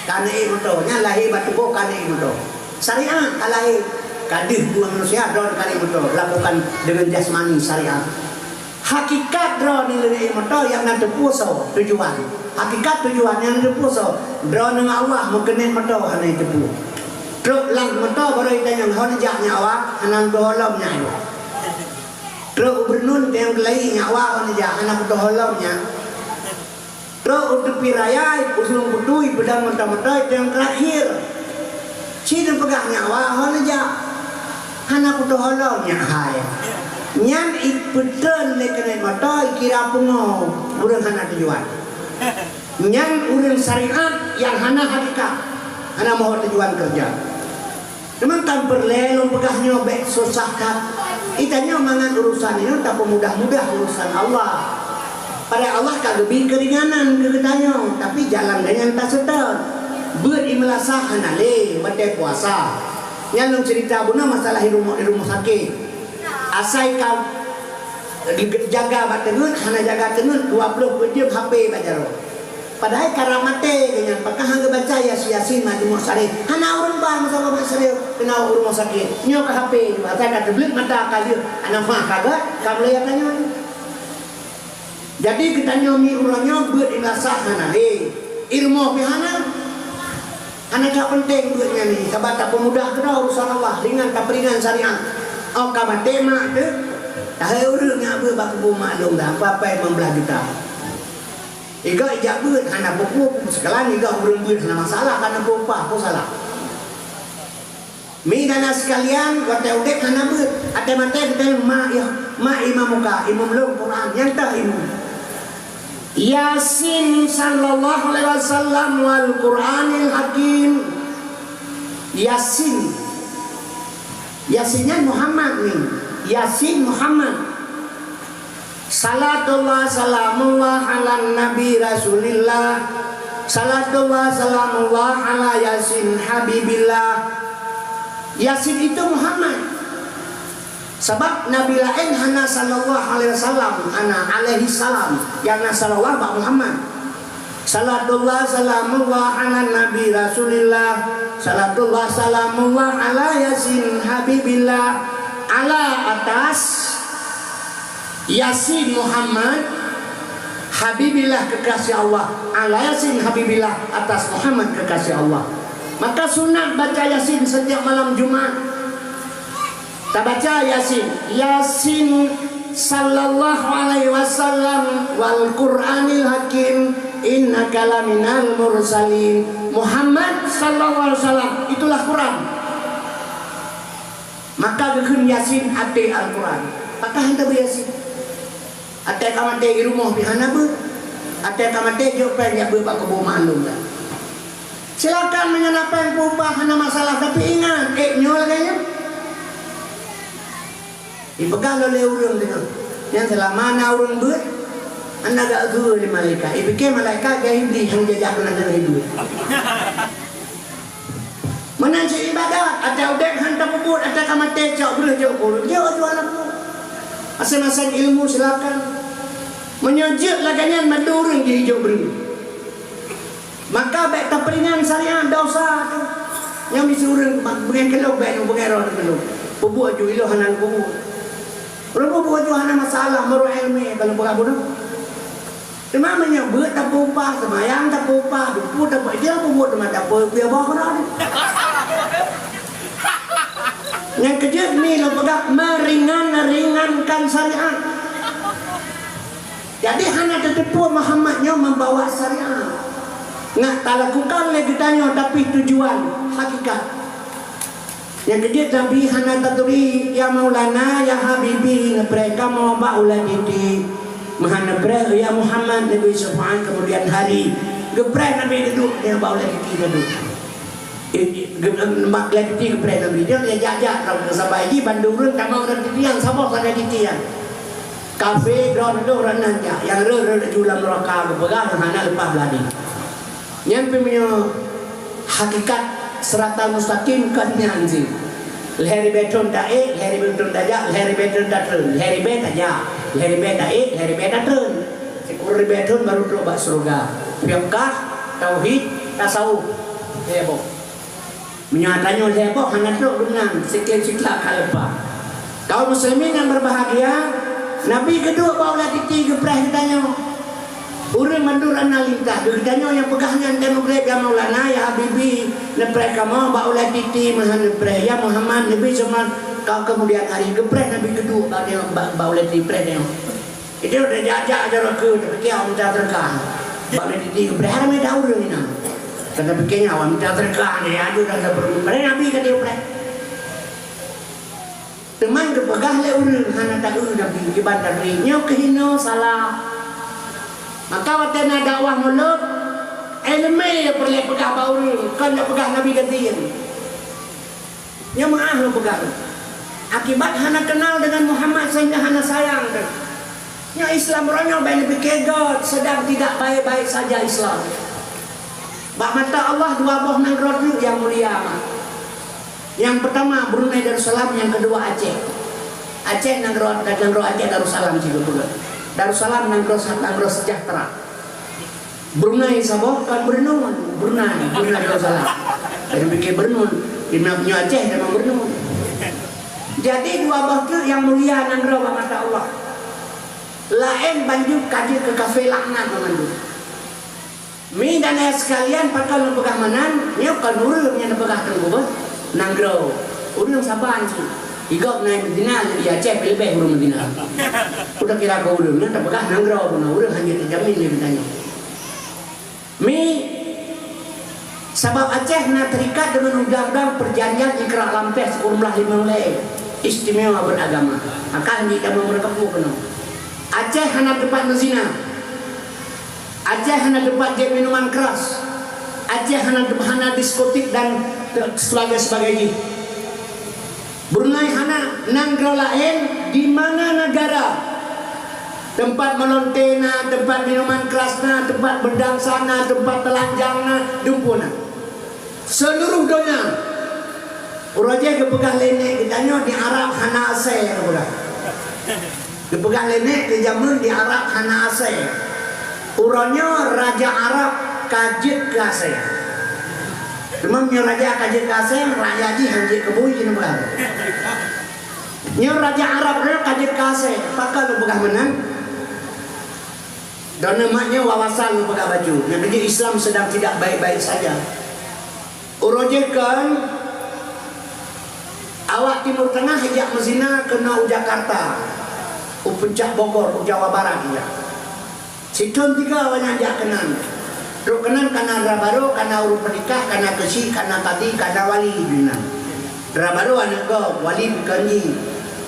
Ka ék moto, nyan lahé bak tuboh ka ék moto. Syariat ka lahé, ka deuh dua manusia droeneuh ka ék moto, lakukan dengan jasmani syariat. Hakikat droeneuh neuk moto nyang na teupeue soe tujuan. Hakikat tujuan nyang na teupeue soe. Droeneuh ngon Allah meukeuneuk moto hana teupeue. Trok lam moto baru itanyong, "Ho neujak nyak wa?" "Hana putôh lom nyak." Trok u Beurneun teuh nyang keulai, "Nyak wa ho neujak?" "Hana putôh lom nyak." Trok u teupie raya, u Suleueng Beutôi, peudong moto-moto nyang teurakhir. Ci neupeugah, "Nyak wa ho neujak?" "Hana putôh lom nyak hai." Nyan ipeutreun lé keuneuk moto, ikira pungo, ureuëng hana tujuan. Nyan ureuëng syariat nyang hana hakikat, hana meuho tujuan keureuja. Teuma kan peureulée lôn peugah nyoe bék susah that. Geutanyoe mangat urusan nyoe tapeumudah-mudah urusan Allah. Padahai Allah ka geubri keuringanan keu geutanyoe, tapi jalan geuh nyan taseutôt. Beuet i meulasah hana lé watée puasa. Nyan lôn ceurita bunoe masalah i rumoh, i rumoh sakét. Asai ka jaga bak teungeut, hana jaga teungeut, dua ploh peuet jeuem H P bak jaroe. Padahai karab maté geuh nyan, pakon han geubaca Yasin, Yasin, Majmu' Syarif. Hana ureuëng ba meusaboh mat saleue keunoe u rumoh sakét. Nyoe ka H P, asai ka teubleuet mata ka lheueh, hana fa ka gét, ka mulai tanyoe. Jadi geutanyoe mi uroe nyoe beuet i meulasah hana lé. I rumoh pih hana. Hana that peunteng beuet nyan nyoe, sabab tapeumudah keudroe urusan Allah, ringan tapeuringan syariat. Óh ka maté mak teuh, tahé ureuëng nyang beuet bak kubu mak lôn dah, apa-apa limong blaih juta. Iga ijak beuet hana peue-peue, seukalan iga ureuëng beuet hana masalah, hana peue-peue, peue salah. Mi dan sekalian, watée udeb hana beuet, watée maté geutanyoe mak, ya, mak imam muka, imam lôn Quran, nyang teuh imam. Yasin sallallahu alaihi wasallam wal Qur'anil Hakim. Yasin. Yasin nyan Muhammad ni. Yasin Muhammad. Salatullah salamullah ala nabi Rasulillah. Salatullah salamullah ala Yasin Habibillah. Yasin itu Muhammad. Sabab nabi laén hana sallallahu alaihi wasallam, hana alaihi salam. Nyang na salawat bak Muhammad. Salatullah salamullah ala nabi Rasulillah. Salatullah salamullah ala Yasin Habibillah. Ala atas Yasin Muhammad Habibillah kekasih Allah. Ala Yasin Habibillah atas Muhammad kekasih Allah. Maka sunat baca Yasin setiap malam Jumat. Tabaca Yasin. Yasin sallallahu alaihi wasallam wal Qur'anil Hakim innaka laminal mursalin. Muhammad sallallahu alaihi wasallam, itulah Quran. Maka geukheun Yasin até Al-Quran. Pakon hana beuet Yasin? Até ka maté i rumoh pih hana beuet. Até ka maté jok péng jak beuet bak kubu mak lôn dah. Silakan meunyoe na péng peue-peue hana masalah, tapi ingat, ék nyoe lagée nyan. Ipeugah lom lé ureuëng deungoe. Nyan seulama na ureuëng beuet, hana geuteupeu lé malaikat. Ipike malaikat geuh Iblih nyang jajak keunan deungon beuet. Meunan cit ibadat, até udeb han tapeubuet, até ka maté cok breueh jok ureuëng. Jok tuan aku. Maséng-maséng ilmu silakan. Meunyoe jeuet lagée nyan mandum ureuëng jijok breueh. Maka bék tapeuringan syariat dosa tu. Nyang bisi ureuëng beungéh keulok bék nyoe beungéh roh keulok. Peubuet ju iloh hana peubuet. Ureuëng peubuet ju hana masalah meurok ilmu kalau beurabun. Teuma meunyoe beuet tapeuupah, seumayang tapeuupah, dupu tapeu-, dia peubuet teuma tapeu-, peuboh keudroe. Nyang keujeuet mi lôn peugah meringan-ringankan syariat. Jadi hana tateupeue Muhammad nyoe membawa syariat. Ngat talakukan lé geutanyoe tapi tujuan hakikat. Nyang keujeuet Nabi hana taturi, "Ya Maulana, ya Habibi, neupreh kamoe bak ulée titi." Meuhan neupreh, "Ya Muhammad," Nabi seufaat kemudian hari. Geupreh Nabi geuduek, ya, bak ulée titi geuduek. Eh, eh, ge-, bak ulée titi geupreh Nabi. Dia, dia jak-jak, kalau sabai jih, bandum ureuëng tamong ulée titi nyang saboh sagai titi nyan. Kafé, droe-droe ureuëng nan jak, nyang reueh-reueh laju lam neuraka geupeugah, hana leupah beuladi. Nyan pih meunyoe hakikat siratal mustaqim kon nyan cit. Lhée ribée thon taék, lhée ribée thon tajak, lhée ribée thon tatreun, lhée ribée tajak, lhée ribée taék, lhée ribée tatreun. Sikureueng ribée thon baru trok bak syeuruga. Fiqah, tauhid, tasawuf. Ya, boh. Meunyoe tanyoe lhée boh hana trok geunan, siklik-siklak ka leupah. Kaum muslimin yang berbahagia, Nabi geuduek bak ulée titi geupreh geutanyoe. Ureuëng mandum na lintas, geutanyoe nyang peugah nyan dan mugreb, "Ya Maulana, ya Habibi, neupreh kamoe bak ulée titi meuhan neupreh. Ya Muhammad, Nabi seumah kau keumudian hari geupreh Nabi geuduek bak, bak, bak ulée titi preh nyoe." Itu udah jak-jak jaroe keu, tapi kia minta terkah. Bak ulée titi geupreh, ada meda ureuëng inong. Kata pikirnya, awak minta terkah, dia adu dan tak perlu. Padahal Nabi kata dia preh. Teuma geupeugah lé ureuëng hana taeu Nabi kiban Nabi nyoe keuhinoe salah. Maka watée na dakwah mulod, iéleumé peureulée peugah bak ureuëng, kon jak peugah Nabi geudieng. Nyoe meuáh lôn peugah. Akibat hana kenal dengan Muhammad sehingga hana sayang. Nyoe Islam uroe nyoe bak neupike gét, sedang tidak baik-baik saja Islam. Bak mata Allah dua boh nanggroe teuk nyang mulia. Nyang peutama Brunei Darussalam, nyang keudua Aceh. Aceh nanggroe, nanggroe Aceh Darussalam cit geupeugah. Darussalam nanggroe, nanggroe sejahtera. Brunei saboh kan Brunei, Brunei, Brunei Darussalam. Jadi pikir Brunei, di nyoe Aceh memang Brunei. Jadi dua boh teuk nyang mulia nanggroe bak mata Allah. Laén banjur ka jeuet keu kafé laknat meumandum. Mi dan ayah sekalian, pakon lôn peugah meunan, nyoe kon ureuëng nyang neupeugah teungku beuh, nanggroe. Ureuëng saban cit. Igob na Madinah, di Aceh leubeh ureuëng Madinah. Udah kira keu ureuëng, nyan tapeugah nanggroe bunoe, ureuëng hana teujamin lé geutanyoe. Mi, sabab Aceh na terikat dengan undang-undang perjanjian Ikra Lampeh sikureueng blaih limong lhèe, istimewa beragama. Maka hana tamong meureukapu keunoe. Aceh hana teumpat meuzina. Aceh hana teumpat jép minuman keras. Aceh hana, hana diskotik dan sebagainya, sebagainya. Brunei hana, nanggroe laén di mana negara, teumpat meulonte na, teumpat minuman keras na, teumpat berdansa na, teumpat telanjang na, dumpeue na. Seluruh donya. Uroe jih geupeugah lé nèk geutanyoe di Arab hana asèe geupeugah. Geupeugah lé nèk di jameun di Arab hana asèe. Uroe nyoe raja Arab ka jeuet keu asèe. Teuma nyoe raja ka jeuet keu asèe, rakyat jih han jeuet keu bui jih neupeugah. Nyoe raja Arab nyoe ka jeuet keu asèe, pakon lôn peugah meunan? Droeneuh mak nyoe wawasan lôn peugah bacut. Nyang keujeuet Islam sedang tidak baik-baik saja. Uroe jih kan, awak Timur Tengah jak meuzina keunoe u Jakarta, u Puncak Bogor, u Jawa Barat jak. Sithon tiga awaknyan jak keunan. Trok keunan kana dara barô, kana ureuëng peunikah, kana keuchik, kana kadhi, kana wali keunan. Dara barô aneuëk gob, wali bukan jih.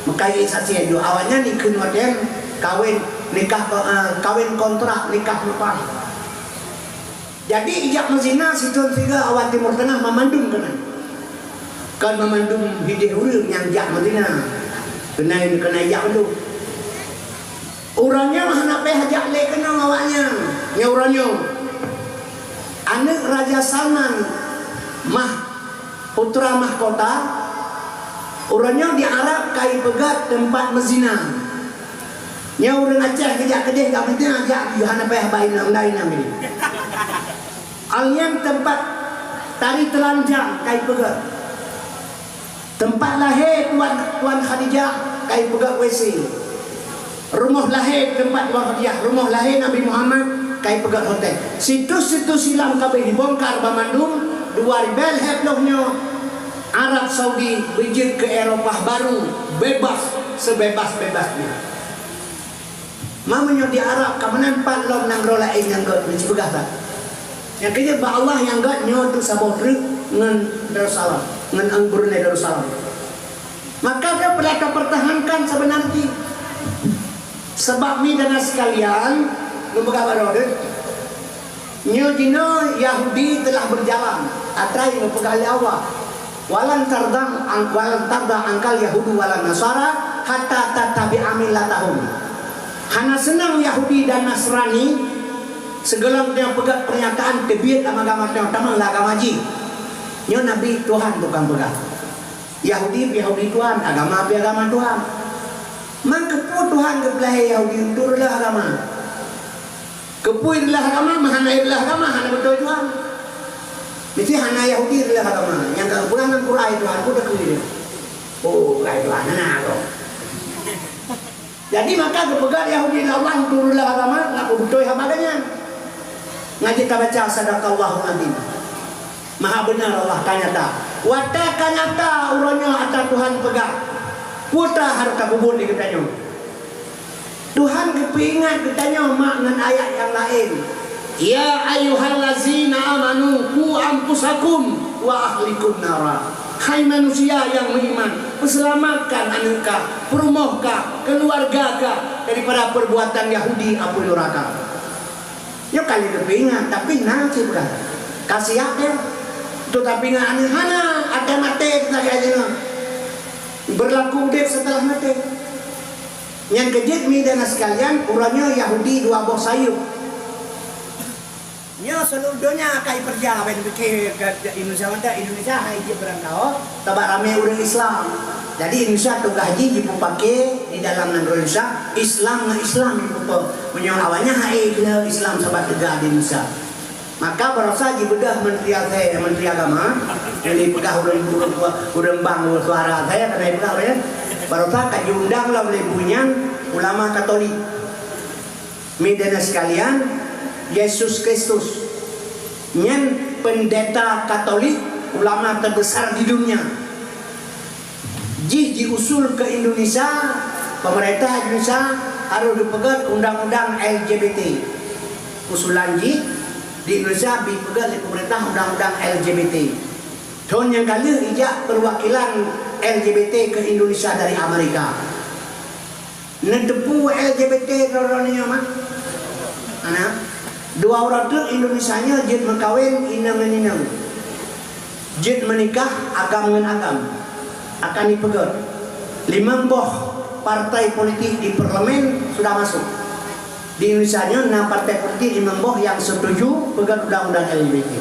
Meukayém saksi aju awaknyan dikheun watèe kawén nikah, eh, kawén kontrak nikah leupah. Jadi ijak meuzina sithon tiga awak Timur Tengah mamandum keunan. Kon mamandum hideh ureuëng nyang jak meuzina. Keunan, keunan ijak mandum. Uroe nyoe hana payah jak lé keunoe awaknyan. Nyoe uroe nyoe. Aneuëk Raja Salman, mah putra mahkota, uroe nyoe di Arab ka ipeugét teumpat meuzina. Nyoe ureuëng Aceh geujak keudeh ka meuzina jak hana payah ba inong, ba inong nyan. Awaknyan teumpat tari teulanjang ka ipeugét. Teumpat lahé Tuan, Tuan Khadijah ka ipeugét W C. Rumoh lahé teumpat Tuan Khadijah, rumoh lahé Nabi Muhammad ka ipeugét hotel. Situs-situs silam ka abéh dibongkar banmandum, dua ribèe lhèe ploh nyoe Arab Saudi beujeuet keu Eropah baru, bebas sebebas-bebasnya. Meunyoe di Arab ka meunan pat lom nanggroe laén nyang gét, neupeugah that. Nyang keujeuet bak Allah nyang gét nyoe teuk saboh treuk ngon Darussalam, ngon Ang Brunei Darussalam. Maka dia perlu kita pertahankan sebenarnya. Sebab mi dan sekalian, lôn peugah baroe deh. Nyoe jinoe Yahudi telah berjalan, atra nyang geupeugah lé Allah, "Walan tarda an-, walan tarda angkal Yahudu walan Nasara hatta tattabi'a millatahum." Hana seunang Yahudi dan Nasrani sigohlom tanyoe peugah pernyataan teubiet lam agama tanyoe, tamong lam agama jih. Nyoe Nabi Tuhan tukang peugah. Yahudi pih Yahudi Tuhan, agama pih agama Tuhan. Man keupeue Tuhan geupeulahé Yahudi untuk reuloh agama? Keupeue reuloh agama, meuhana reuloh agama hana beutôi Tuhan. Meusti hana Yahudi reuloh agama. Nyang ka geupeugah lam Quran Tuhan, peue takheun? Oh, Quran Tuhan hana agama. Jadi maka geupeugah Yahudi, "Allah turunlah agama, nggak beutôi haba geuh nyan." Nyan jeuet tabaca, "Sadaqallahul Azim." Maha beuna Allah, ka nyata. Watée ka nyata uroe nyoe ata Tuhan peugah, peue ta hareuta kubur di geutanyoe. Tuhan geupeuingat geutanyoe mak ngon ayat nyang laén, "Ya ayyuhallazina amanu qu anfusakum wa ahlikum nara." Hai manusia nyang meuiman, peuseulamatkan aneuëk kah, peurumoh kah, keuluwarga kah daripada peurbuatan Yahudi apui nuraka. Nyoe ka lheueh geupeuingat, tapi na cit peugah, ka siap teuh. Untuk tapeuingat aneuëk hana, até maté teuh lagée jinoe. Beurlaku udeb seuteulah maté. Nyang keujeuet mi dan sekalian, uroe nyoe Yahudi dua boh sayeuep. Nyoe seuluruh donya akai peurja, ban pike ke Indonesia mantong, Indonesia hai jeuet beurangkaho sabab ramé ureuëng Islam. Jadi Indonesia tugaih jih jipeupaké di dalam nanggroe Indonesia, Islam ngon Islam jipeupo. Meunyoe awaknyan hai keuneuk Islam sabab teuga di Indonesia. Maka barosa jibeudôh Menteri Asai, Menteri Agama, nyang dipeugah ureuëng, ureuëng bang suara Asai, keuneuk peugah, ya. Barosa ka jiundang lom lé bunyan ulama Katolik. Mi dan sekalian, Yesus Kristus nyan pendeta Katolik, ulama teubesar di dunia. Jih jiusul keu Indonesia, pemerintah Indonesia harôh geupeugét undang-undang L G B T. Usulan jih di Indonesia jipeugét lé pemerintah undang-undang L G B T. Thon nyang ka lheueh ijak peuwakilan L G B T keu Indonesia dari Amerika. Neuteupeue L G B T droe-droe nyoe mah? Hana. Dua uroe teuk Indonesia nyoe jeuet meukawen inong ngon inong. Jeuet meunikah agam ngon agam. Akan jipeugét. Limong boh partai politik di parlemen sudah masuk. Di Indonesia nyoe na partai politik limong boh nyang setuju peugét undang-undang L G B T.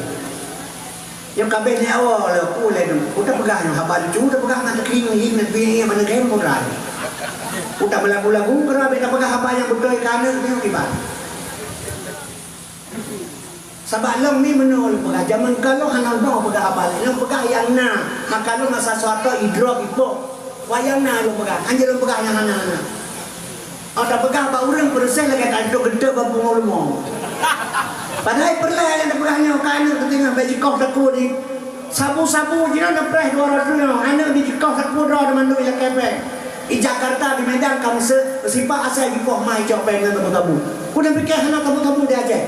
Nyoe ka abéh lé awai lé, peue lé nyoe. Peue tapeugah nyoe, haba lucu tapeugah ngon teukieng-kieng, ngon teukieng-kieng, ngon teukieng-kieng. Peue tapeugah haba nyang beutôi keu aneuk nyoe kiban. Sabab lôn ni meunoe lôn peugah, jameun ka lôn hana lôn peugah haba lé. Lôn peugah nyang na, maka lôn masa Soeharto idrop ipok. Wayang na lôn peugah, hanjeuet lôn peugah nyang hana-hana. Oh, tapeugah bak ureuëng peureuséh lagée ka geutôk-geutôk bak pungo rumoh. Padahai peureulée nyang tapeugah nyoe ka aneuk teutinggai bak jikoh takue di sabu-sabu jinoe neupreh dua ratus nyoe, aneuk di jikoh takue droe di mandum ilakée péng. Di Jakarta, di Medan ka meuseuk, meusipak asai jipoh ma icok péng ngon tabu-tabu. Kudang pike hana tabu-tabu di Aceh.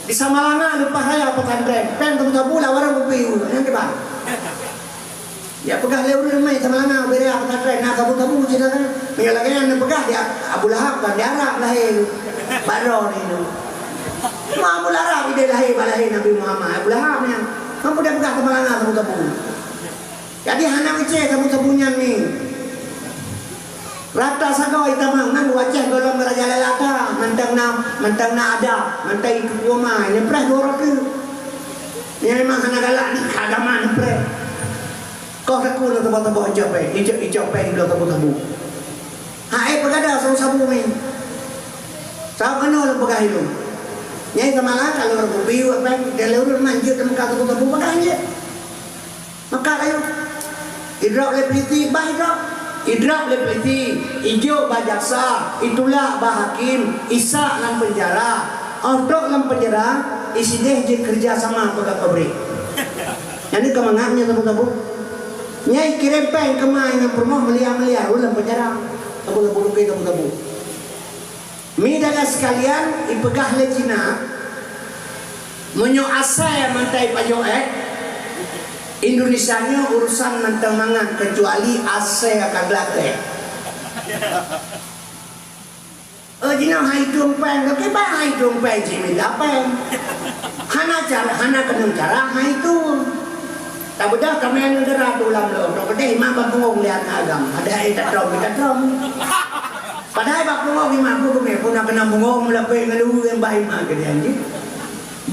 Di Samalanga leupah raya pesantren, péng tabu-tabu lawan ureuëng kupi nyang kiban. Ya peugah lé ureuëng mai Samalanga, ubé raya pesantren, na tabu-tabu cit na. Meunyoe lagée nyan neupeugah di Abu Lahab kan di Arab lahé. Bak droe ni tu. Ma Abu Lahab ideh lahé bak lahé Nabi Muhammad, Abu Lahab nyan. Mampu dia peugah Samalanga tabu-tabu. Jadi hana meucé tabu-tabu nyan ni. Rata sagoe itamong nan u Aceh gohlom raja lalata, mantong na, mantong na ada, mantong ikeu uma, neupreh dua ratus. Nyan memang hana galak ni agama neupreh. Koh takue lôn teuboh-teuboh icok péng, icok, icok péng bloe tabu-tabu. Hai peugada sabu-sabu nyan. Sabab keunoe lôn peugah ilôn. Nyai Samalanga ka lôn kupi wak péng, dan lôn manjeuet teuka tabu-tabu peugah jeuet. Maka ayo. Idrop lé polisi, bah idrop. Idrop lé polisi, ijok bak jaksa, itulak bak hakim, isak lam penjara. Oh trok lam penjara, isideh jeuet kerja sama peugah pabrik. Nyan ka mangat nyan tabu-tabu. Nyai kirém péng keumai ngon peurumoh miliar-miliar u lam penjara. Tabu-tabu lukée tabu-tabu. Mi dara sekalian, ipeugah lé Cina, meunyoe asai mantong ipajoh ék, Indonesia nyoe urusan mantong mangat, keucuali asai ka glak ék. Oh, jinoe hai tueng péng, keukiban hai tueng péng cit mita péng. Hana cara, hana keunong cara hai tueng. Tabeudôh kamoe neugara tu lam lôn, trok keudeh imam bak punggong lé aneuk agam. Ada hai tatrom, tatrom. Padahai bak punggong imam pun geumé, pun na keunong punggong meulapée ngeulu nyang bak imam keudeh jih.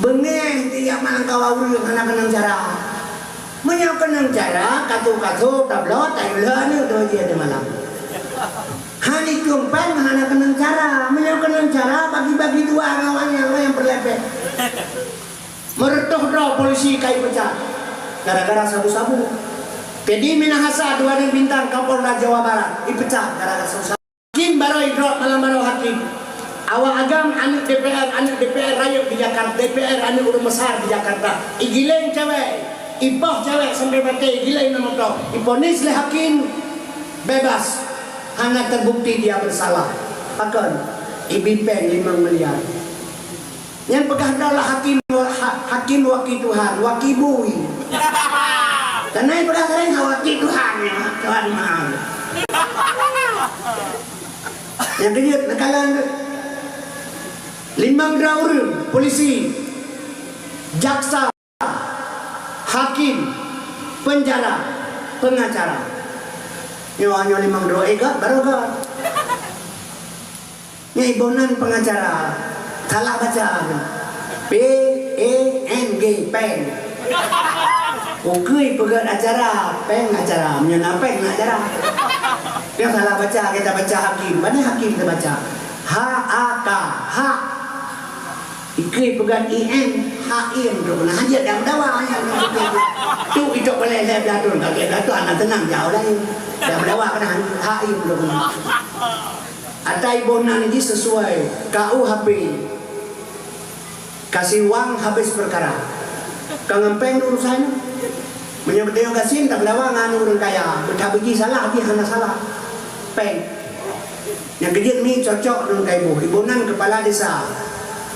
Beungéh tiep malam kawa ureuëng hana keunong cara. Meunyoe keunong cara, katu-katu tabloe tayue lheueh aneuk dua jih di malam. Hani tueng péng hana keunong cara. Meunyoe keunong cara, bagi-bagi dua ngon awak nyang, awak nyang peureulée péng. Meureutoh droe polisi ka ipecat gara-gara sabu-sabu. Teddy Minahasa dua ribu bintang Kapolda Jawa Barat ipecat gara-gara sabu-sabu. Hakim baroe idrop malam baroe hakim. Awak agam aneuk D P R, aneuk D P R rayeuk di Jakarta, D P R aneuk ureueng besar di Jakarta. Igiléng cewek, ipoh cewek sampai maté, igiléng lam moto. Iponis lé hakim bebas, hana terbukti dia bersalah. Pakon? Ibi péng limong miliar. Nyan peugah droe lah hakim, ha-, hakim waki Tuhan, waki bui. Karena peugah keren waki Tuhan, ya, Tuhan maaf. Nyang keujeuet neukalon limong droe ureueng, polisi, jaksa, hakim, penjara, pengacara. Nyoe, nyoe limong droe, eh, göt, baru göt. Nyan iboh nan pengacara. Salah baca. P E N G, péng. Ukeue peugöt acara, péng acara. Meunyoe na péng na acara. Nyan salah baca, kita baca hakim. Mana hakim kita baca? H A K, hak. Ukeue peugöt I N, haim tu. Nah, hajat nyang meudawa, nyang meudawa. Tu itu boleh lhèe blah thôn, kalau lhèe blah thôn, anak tenang, jauh lain. Nyang meudawa kena haim tu. Ata iboh nan jih sesuai K U H P. Kasih wang habis perkara. Ka ngon péng urusan. Meunyoe geutanyoe gasien, tapeulawa ngon ureueng kaya, beutabeujih salah, jih hana salah. Péng. Nyang keujeuet mi cocok deungon ka iboh. Iboh nan kepala desa.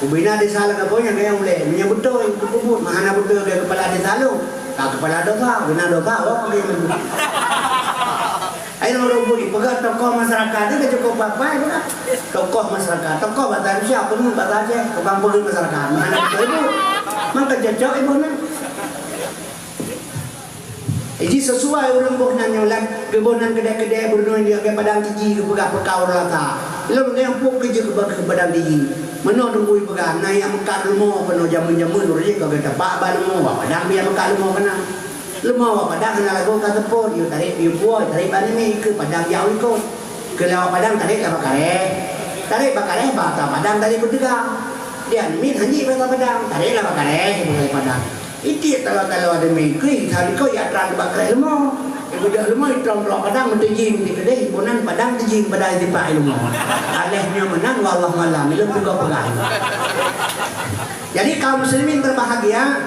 Ubena desa lam kampung nyang kaya ulèe. Meunyoe beutôi, beupeubuet, mah hana beutôi keu kepala desa lôn. Ka kepala dosa, beuna dosa, oh, oke. Ayo ureueng bui, peugah tokoh masyarakat, dia cukup papai, peugah. Tokoh masyarakat, tokoh bahasa Indonesia, peungeut bahasa Aceh, tukang peungeut masyarakat. Mana betul ibu? Maka cocok ibu ni. Jadi sesuai ureueng boh nan nyoe lah, keu boh nan keudè-keudè beureunoe dia ke padang tiji geupeugah peukau rata. Lom nyang pok keu jeuet keu padang tiji. Meunoe teungku ipeugah, na nyang meukat leumo keunoe jameun-jameun ureueng jih ka geutabak ba leumo, bak padang biar meukat leumo keunan. Leumo bak padang hana lagoe ka seupôt, yue tarek, yue puwoe, tarek bak namiet, keu padang jauh ikot. Keu lewat padang tarek lewat kareh. Tarek bak kareh, bak ata padang tarek beuteugang. Dia namiet hana jeuet bak ata padang, tarek lewat kareh, bak padang. Itiek taloe-taloe namiet, keu teuka ya trang bak kareh leumo. Ibeudôh leumo, itong droe padang, meuteujing di keudeh, iboh nan padang teujing padang dipak ilmu. Aléh nyoe meunan, wallahu alam, ilôn juga peugah. Jadi, kaum muslimin berbahagia,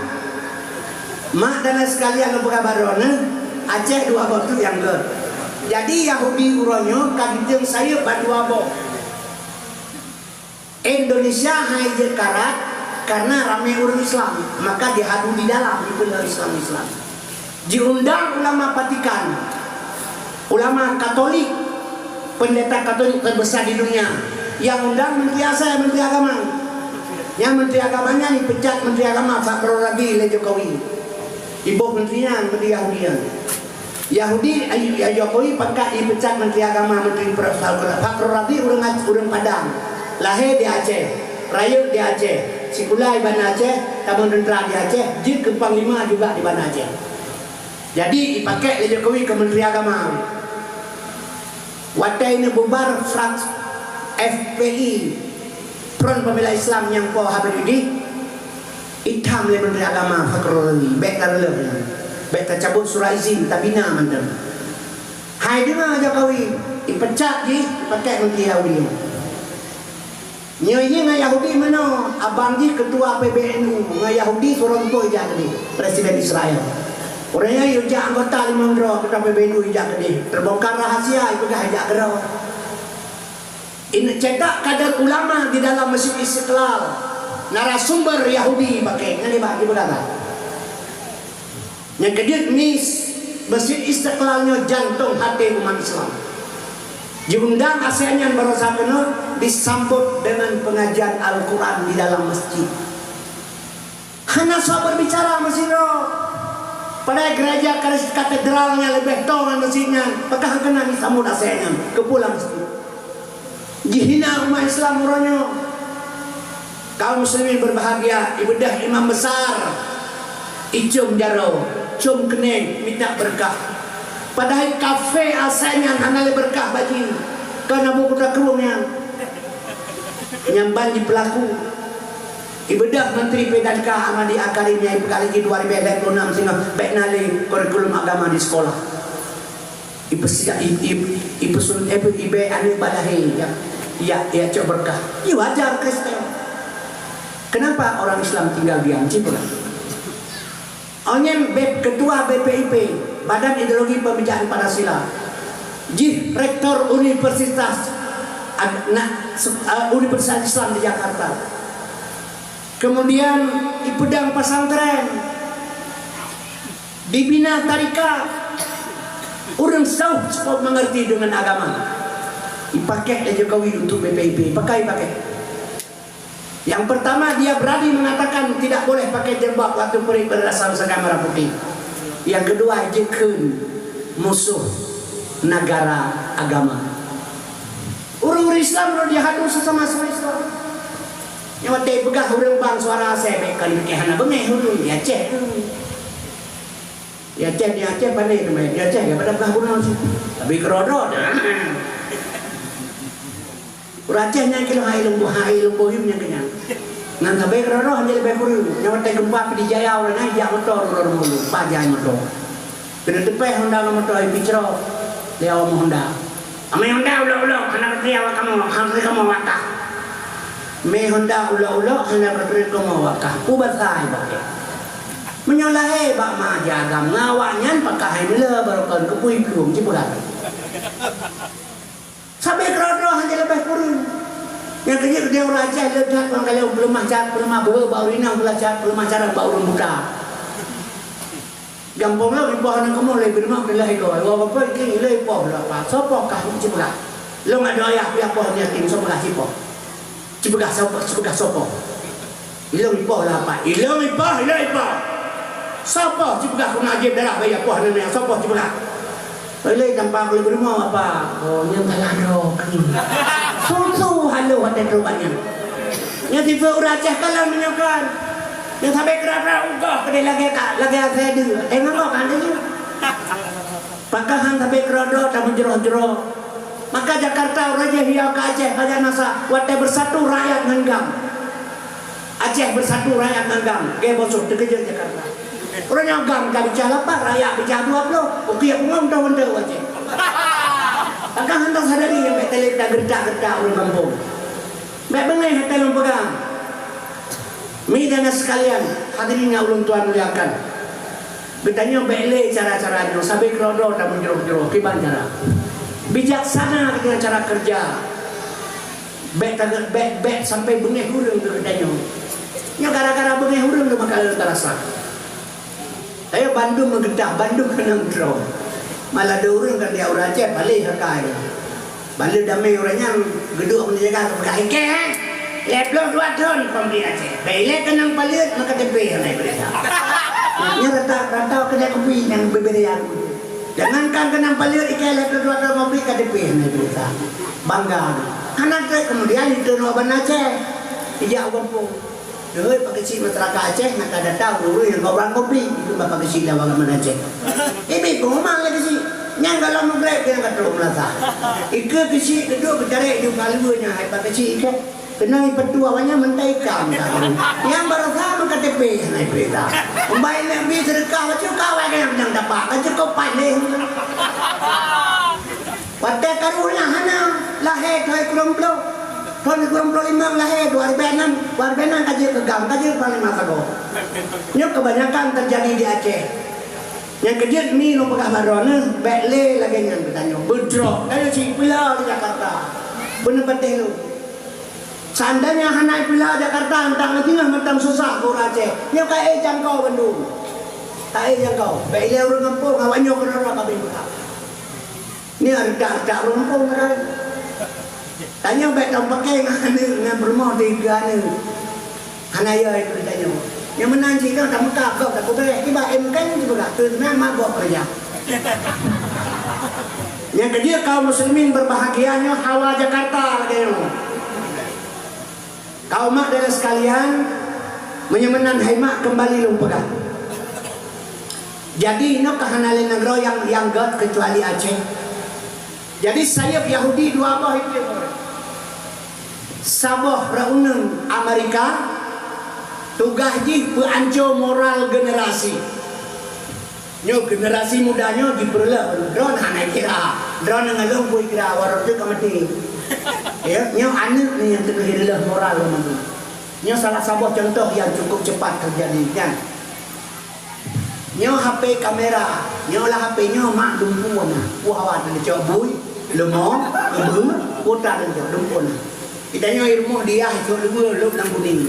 mak dan ayah sekalian, lôn peugah baroe neuh, Aceh dua boh teuk nyang göt. Jadi, Yahudi uroe nyoe ka geuteung sayeuep bak dua boh. Indonesia hai jeuet karat karena ramé ureueng Islam, maka dihadu di dalam, dikheun Islam-Islam. Diundang ulama Vatikan, ulama Katolik, pendeta Katolik terbesar di dunia. Nyang undang Menteri Asai, Menteri Agama. Nyang Menteri Agama nyan dipecat Menteri Agama Fakhrazi lé Jokowi. Iboh menteri nyan, menteri Yahudi nyan. Yahudi, Jokowi pangkat dipecat Menteri Agama, Menteri Fakhrazi ureueng, ureueng Padang. Lahé di Aceh, rayeuk di Aceh, sikula di Banda Aceh, tamong teuntra di Aceh, jeuet keu panglima juga di Banda Aceh. Jadi, dipakék lé Jokowi keu Menteri Agama. Watèe neububar frak-, F P I, Front Pembela Islam nyang po Habib Idris, itam lé Menteri Agama Fakhrazi, bèk tareuloh nyan. Bèk tacabut surat izin, tabina mantong. Hai deungoe Jokowi, dipecat jih, dipakék Menteri Yahudi. Nyoe jih ngon Yahudi meunoe, abang jih ketua P B N U, ngon Yahudi surong po ijak keudeh, Presiden Israel. Ureueng nyan yue jak anggota limong droe ketua P B N U ijak keudeh. Terbongkar rahasia, ipeugah ijak keudroe. Ini cetak kader ulama di dalam Masjid Istiqlal. Narasumber Yahudi pakai, nyan dibak, dibak. Nyang keujeuet, mis, Masjid Istiqlal nyoe jantong até umat Islam. Diundang asèe nyan baroesa keunoe disambot deungon pengajian Al-Quran di dalam masjid. Hana soe berbicara masjid nyoe. Padahai gereja katedral nyan leubeh toe ngon masjid nyan, pakon hana disambot asèe nyan keu pulang masjid. Jihina umat Islam uroe nyoe. Kaum muslimin berbahagia, ibeudôh imam besar, icôm jaroe, côm keuneng, mita beureukat. Padahai kafé asai nyan hana lé beureukat bak jih, kon Abu Kuta Krueng nyan. Nyan ban jipeulaku. Ibeudôh Menteri P dan K Ahmadi Al-Karim nyang ipeugah lagèe dua ribèe lhèe ploh nam singoh bèk na lé kurikulum agama di sekolah. Ipeusiap, i-, i-, ipeusun-, eh, ibèe aneuk bak lahé, ya, ya, ya cok berkah. Ih, wajar Kristen. Kenapa orang Islam tinggal diam? Cit peugah. Awak nyan B-, ketua B P I P, Badan Ideologi Pemikiran Pancasila. Jih rektor Universitas Ag-, na-, se-, eh, Universitas Islam di Jakarta. Kemudian ipeudong pesantren, dibina tarekat. Ureueng seuh cukup mengerti dengan agama. Ipakék lé Jokowi untuk B P I P. Pakai, pakai. Yang pertama, dia berani mengatakan tidak boleh pakai jilbab waktu pergi Madrasah Nusantara Merah Putih. Yang kedua, jikheun musuh negara agama. Ureueng-ureueng Islam lôn jihadu sesama Islam. Nyang watèe peugah ureueng bang suara asèe, bèk kon keu hana beungèh ureueng di Aceh tu. Di Aceh, di Aceh pandai teuma, di Aceh dia pada peugah guna situ. Tapi keudroe-droe dah. Ureueng Aceh nyan keuh hai lôn bu-, hai lôn boh nyang keunyan. Ngon sabe keudroe-droe hana leubeh kureueng. Nyang watèe geumpa Pidie Jaya ureueng nyan jak moto, ureueng-ureueng bulu, pajan moto. Keuneuk teupèh Honda ngon moto, ipicro lé awak Honda. Amai Honda ulok-ulok, hana reuti awak kamoe, hana reuti kamoe wakah. Mé Honda ulok-ulok, hana reuti kamoe wakah. Peue basa ipakék? Meunyoe lahé bak ma aja agam ngon awak nyan, pakah hai meuleuh barokon keupeue iplueng, ci peugah. Sabe keudroe-droe hana leubeh kureueng. Nyang keujeuet keu ureueng Aceh le that ngon kalon peuleumah cat, peuleumah beuhe bak ureueng inong, peuleumah cat, peuleumah cara bak ureueng buta. Gampông lôn ipoh aneuk kamoe lé, beudeungoe lé lhèe goe. Woe bapak keu ilée ipoh lôn apa? Soe poh kah ci peugah? Lôn adoe ayah pih poh yatim, soe peugah ci poh? Ci peugah soe poh, ci peugah soe poh? Ilôn ipoh lôn apa? Ilôn ipoh, ilôn ipoh. Soe poh ci peugah keuneuk jieb darah bak ayah poh aneuk nyan? Soe poh ci peugah? Ilée tampak lé beudeungoe apa? Oh, nyang salah droe keuh. Susu halo watèe trok bak nyan. Nyan sifeuet ureueng Aceh kalon meunyoe kan. Nyang sabe keudroe-droe ugoh keudeh lagèe ka, lagèe asèe deue. Eh, ngon gob kan deue. Pakon han sabe keudroe-droe tameujroh-jroh. Maka Jakarta ureueng jih hiya keu Aceh pajan masa watèe beusatu rakyat ngon GAM. Aceh beusatu rakyat ngon GAM. Gèt boh soh teukeujot Jakarta. Uroe nyoe GAM ka bicah lapan, rakyat bicah dua ploh. Ukiek pungo meuntah-meuntah u Aceh. Pakon han tasadari nyang bèk talét tageureutak-geureutak ureueng gampông. Bèk beungèh hana lôn peugah. Mi dan sekalian, hadirin nyang ulôn tuan muliakan. Geutanyoe bèk lé cara-cara nyoe, sabe keudroe-droe tameujroh-jroh, kiban cara. Bijaksana geutanyoe cara keureuja. Bèk tageut, bèk, bèk sampai beungèh ureueng keu geutanyoe. Nyoe gara-gara beungèh ureueng lé maka tarasa. Ayo bandum meugeutah, bandum keunong droe. Malah ada ureueng ka dia ureueng Aceh, baleh akai. Baleh damé ureueng nyan geuduek meunjaga keupeugah ikèe, eh? Lhèe ploh dua thon pom di Aceh. Bèk ilèe keunong paleuet maka teupèh hana ipeuriksa. Nyan rata-rata keudè kupi nyang beubeureuya. Jangankan keunong paleuet ikèe lhèe ploh dua thon pom di ka teupèh hana ipeuriksa. Bangga. Hana trép keumudian iteunok ban Aceh. Ijak u gampông. Deuh, pakeuchik masyarakat Aceh na ka data ureueng nyang gob blang gob bli, itu bak pakeuchik lam agama Aceh. Ibi pengumuman lé keuchik, nyang galom mugrek nyang ka trok meulasa. Ike keuchik geuduek geutarek di palue nyang hai pakeuchik ike. Keunong ipeutu awaknyan meuntang ikam ka ureueng. Nyang barasa meuka K T P hana ipeuriksa. Umbai nek bi seudeukah bacut ka awaknyan nyang dapat, bacut kau paih lé. Watèe karu nyan hana lahé thon sikureueng ploh, thon sikureueng ploh limong lahé dua ribèe nam, dua ribèe nam ka jeuet keu GAM, ka jeuet panglima sagoe. Nyoe keubanyakan teujadi di Aceh. Nyang keujeuet mi lôn peugah bak droeneuh, bèk lé lagèe nyan geutanyoe. Beudroe, ka lheueh cit peula di Jakarta. Beuneupatéh lôn. Seandainya hana peula Jakarta, mantong singoh mantong susah keu ureueng Aceh. Nyoe ka ék jangkau bandum. Ka ék jangkau. Bèk ilèe ureueng gampông, awak nyoe keudroe-droe ka bri meukat. Nyan dak-dak rumpong kan. Tanyoe bèk tapaké ngon aneuk, ngon peurumoh tiga aneuk. Hana yö itu tanyoe. Nyang meunan cit nyoe tameuka gob tapeubeuréh. Kiban M K nyoe sibeurah. Keu meunan mak gob keureuja. Nyang keujeuet kaum muslimin berbahagia nyoe hawa Jakarta lagèe nyoe. Kaum mak dan sekalian, meunyoe meunan hai mak keumbali lôn peugah. Jadi, inoe ka hana lé nanggroe nyang, nyang göt keucuali Aceh. Jadi, sayeup Yahudi dua boh item. Saboh reuneun Amerika, tugaih jih peuancô moral generasi. Nyoe generasi muda nyoe jipeureuleuh, droeneuh hana kira, droeneuh ngon lôn pui kira, walau tu ka mati. Ya, nyoe aneuk ni nyang teungoh ireuloh moral lom tu. Nyoe salah saboh contoh nyang cukup cepat teujadi nyan. Nyoe H P kamera, nyoe lah H P nyoe mak dumpeue na. Wah, wah, teucok bui, leumo, ibu, kota teucok dumpeue na. Kita nyoe i rumoh diah cok leubeue lôb lam kuning.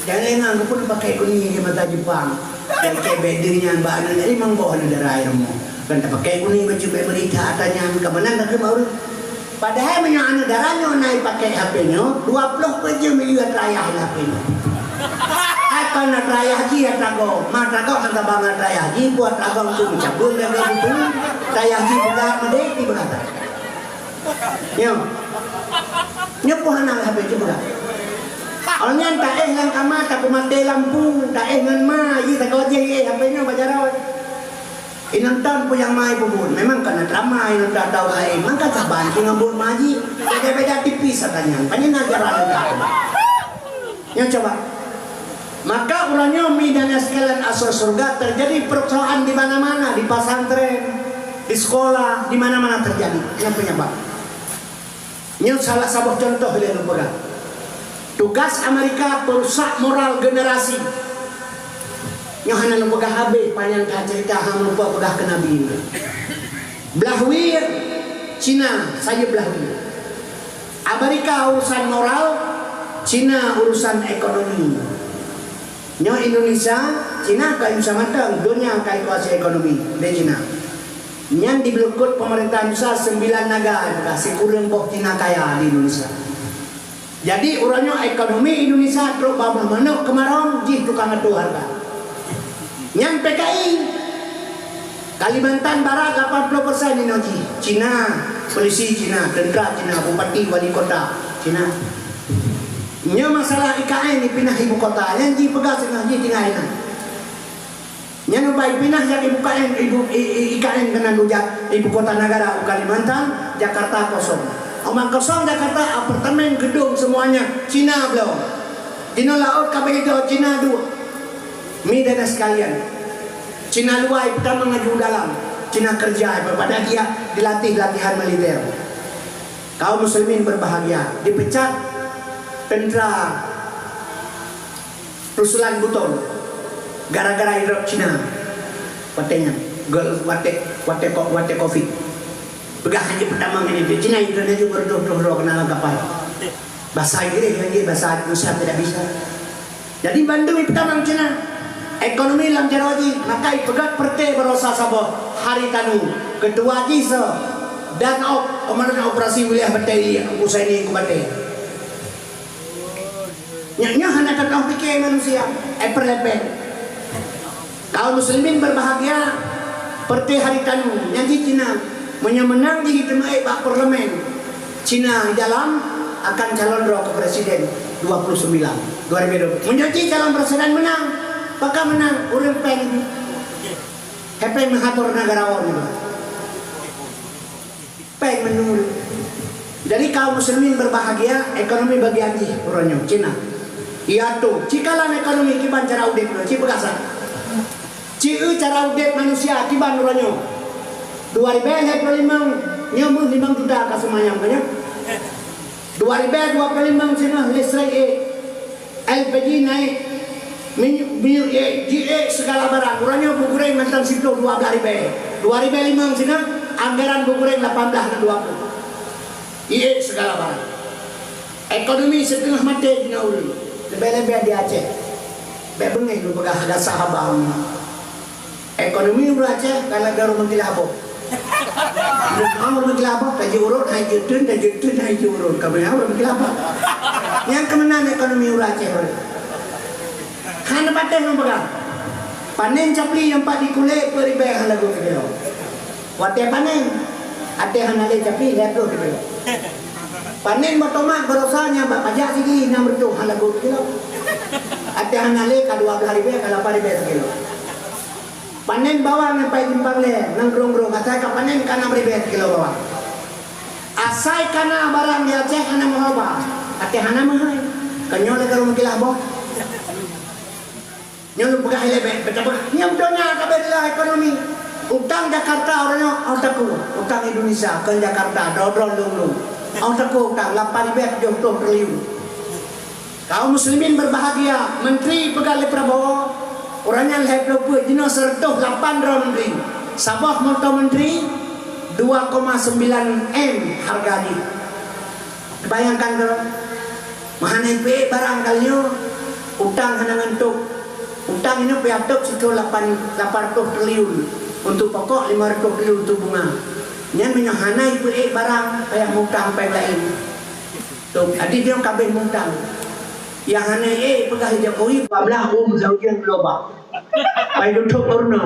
Jangan ingat pun pakai kuning di mata Jepang. Pakai bedeng nyan bak aneuk nyan limong boh aneuk dara i rumoh. Kan tapakai kuning baju bek berita ata nyan ka meunan dah keu baru. Padahai meunyoe aneuk dara nyoe na ipakai H P nyoe, dua ploh peuet jeuem i atra ayah lam H P nyoe. Hai kon atra ayah jih atra gob, ma atra gob meutabang atra ayah jih, buat atra gob tu meucabut jaga buku, atra ayah jih bulat meudeh di beurata. Nyoe. Nyoe pun hana H P cuma. Awak nyan taéh lam kama, tapeumaté lampu, taéh ngon ma, jih tagoe jih éh H P nyoe bak jaroe. Inonton pun nyang mai peubuet. Memang kana drama inonton tau laén. Maka saban cuma buet ma jih. Beda-beda tipis satanyan. Pane na jalan leuka. Nyoe coba. Maka uroe nyoe mi dan sekalian asoe syurga terjadi persoalan di mana-mana, di pesantren, di sekolah, di mana-mana terjadi. Nyan penyebab. Nyoe salah saboh contoh lé lôn peugah. Tugas Amerika peurusak moral generasi. Nyoe hana lôn peugah habéh, panyang that cerita, hana lupa peugah keu Nabi. Blah wie, Cina saja blah wie. Amerika urusan moral, Cina urusan ekonomi. Nyoe Indonesia, Cina ka bisa mantong, donya ka ikuasai ekonomi lé Cina. Nyan dibeulukot pemerintah Indonesia sembilan naga, sikureueng boh Cina kaya di Indonesia. Jadi uroe nyoe ekonomi Indonesia trok babah manok keumarong jih tukang atoe hareuga. Nyan P K I. Kalimantan Barat lapan puluh persen inoe jih Cina, polisi Cina, tentera Cina, bupati, wali kota Cina. Nyoe masalah I K N ipinah ibu kota, nyan jipeugah singoh jih tinggai na. Nyan ubak ipinah jak ibu K N, ibu, I, I, I K N keunan ujak ibu kota negara u Kalimantan, Jakarta kosong. Omang kosong Jakarta, apartemen, gedung semuanya Cina bloe. Di nyoe laôt ka begitu Cina duek. Mi dan sekalian. Cina luwa ipeutama ngaju dalam, Cina kerja ipeubada dia dilatih latihan militer. Kaum muslimin berbahagia, dipecat tentera Ruslan Buton gara-gara idrop Cina. Watèe nyan, gol watèe, watèe ko-, watèe covid. Peugah hana peutama ngon Cina, Indonesia juga roh-roh keunan lam kapal. Bahasa Inggris lagi, bahasa Indonesia tidak bisa. Jadi bandum ipeutama Cina. Ekonomi lam jaroe jih, maka ipeugöt peureute baroesa saboh Haritanu, ketua jih soe, Danop, komandan operasi wilayah batèe, Teungku Saini Teungku Batèe. Nyan, nyan hana teuka piké manusia, eh, perlepen. Kaum muslimin berbahagia, peureute Haritanu, nyan jih Cina. Meunyoe meunang jih teumeuék bak parlemen, Cina dalam akan calon droe keu presiden dua puluh sembilan, dua ribu dua puluh. Meunyoe jih calon presiden meunang, pakon meunang? Ureueng péng. Hei péng meuhator negarawan nyoe. Péng meunurot. Jadi kaum muslimin berbahagia, ekonomi bagian jih uroe nyoe Cina. Iya tu, ci kalon ekonomi kiban cara udép nyoe, ci peugah sa. Ci eu cara udép manusia kiban uroe nyoe. Dua ribèe lhèe ploh limong, nyoe meuh limong juta ka seumanyam ka nyoe. Dua ribèe dua ploh limong singoh listrik ék. L P G naik, minyeuk, minyeuk ék, jiék segala barang. Uroe nyoe beuguréng mantong siplôh dua blaih ribèe. Dua ribèe limong singoh, anggaran beuguréng lapan blaih ngon dua ploh. Iék segala barang. Ekonomi siteungoh maté jinoe ureueng. Leubeh-leubeh di Aceh. Bèk beungéh lôn peugah gasa haba nyoe. Ekonomi ureueng Aceh ka lagèe ureueng meukilah boh. Ureueng meukilah boh, tajeuet urot, hai jeuet teun, tajeuet teun, hai jeuet urot. Ka beuna ureueng meukilah boh. Nyan keuh meunan ekonomi ureueng Aceh. Hana patéh lôn peugah. Panén capli nyang pat di kulét peuet ribèe hana lagot sikilo. Watèe panén, até hana lé capli lhèe ploh sikilo. Panén boh tomat baroesa nyang bak pajak sigi nam reutôh hana lagot sikilo. Até hana lé ka dua blaih ribèe, ka lapan ribèe sikilo. Panén bawang nyang paih simpang lhèe, ngon grong-grong, asai ka panén ka nam ribèe sikilo bawang. Asai ka na barang di Aceh hana meuhaba, até hana meuhai. Ka nyoe lagèe ureueng meukilah boh. Nyoe lôn peugah ilèe bèk, bèk tapeugah. Nyoe donya ka beulah ekonomi. Utang Jakarta uroe nyoe, oh, takue. Utang Indonesia, kon Jakarta, droe-droe lôn-lôn. Oh, takue utang, lapan ribèe tujoh ploh triliun. Kaum muslimin berbahagia, menteri peugah lé Prabowo, uroe nyan lhèe ploh peuet, jinoe seratus lapan droe menteri. Saboh moto menteri, dua koma sembilan M harga jih. Bayangkan droe, meuhana ipeuék barang kali nyoe, utang hana ngon tôb. Utang nyoe payah tôb sithôk lapan, lapan ratus triliun untuk pokok, lima ratus triliun untuk bunga. Nyan meunyoe hana ipeuék barang, payah mutang péng laén. Tôb, jadi nyoe ka abéh mutang. Nyang hana ék peugah Jokowi, bablah um saujang geloba. Pai tutup urna.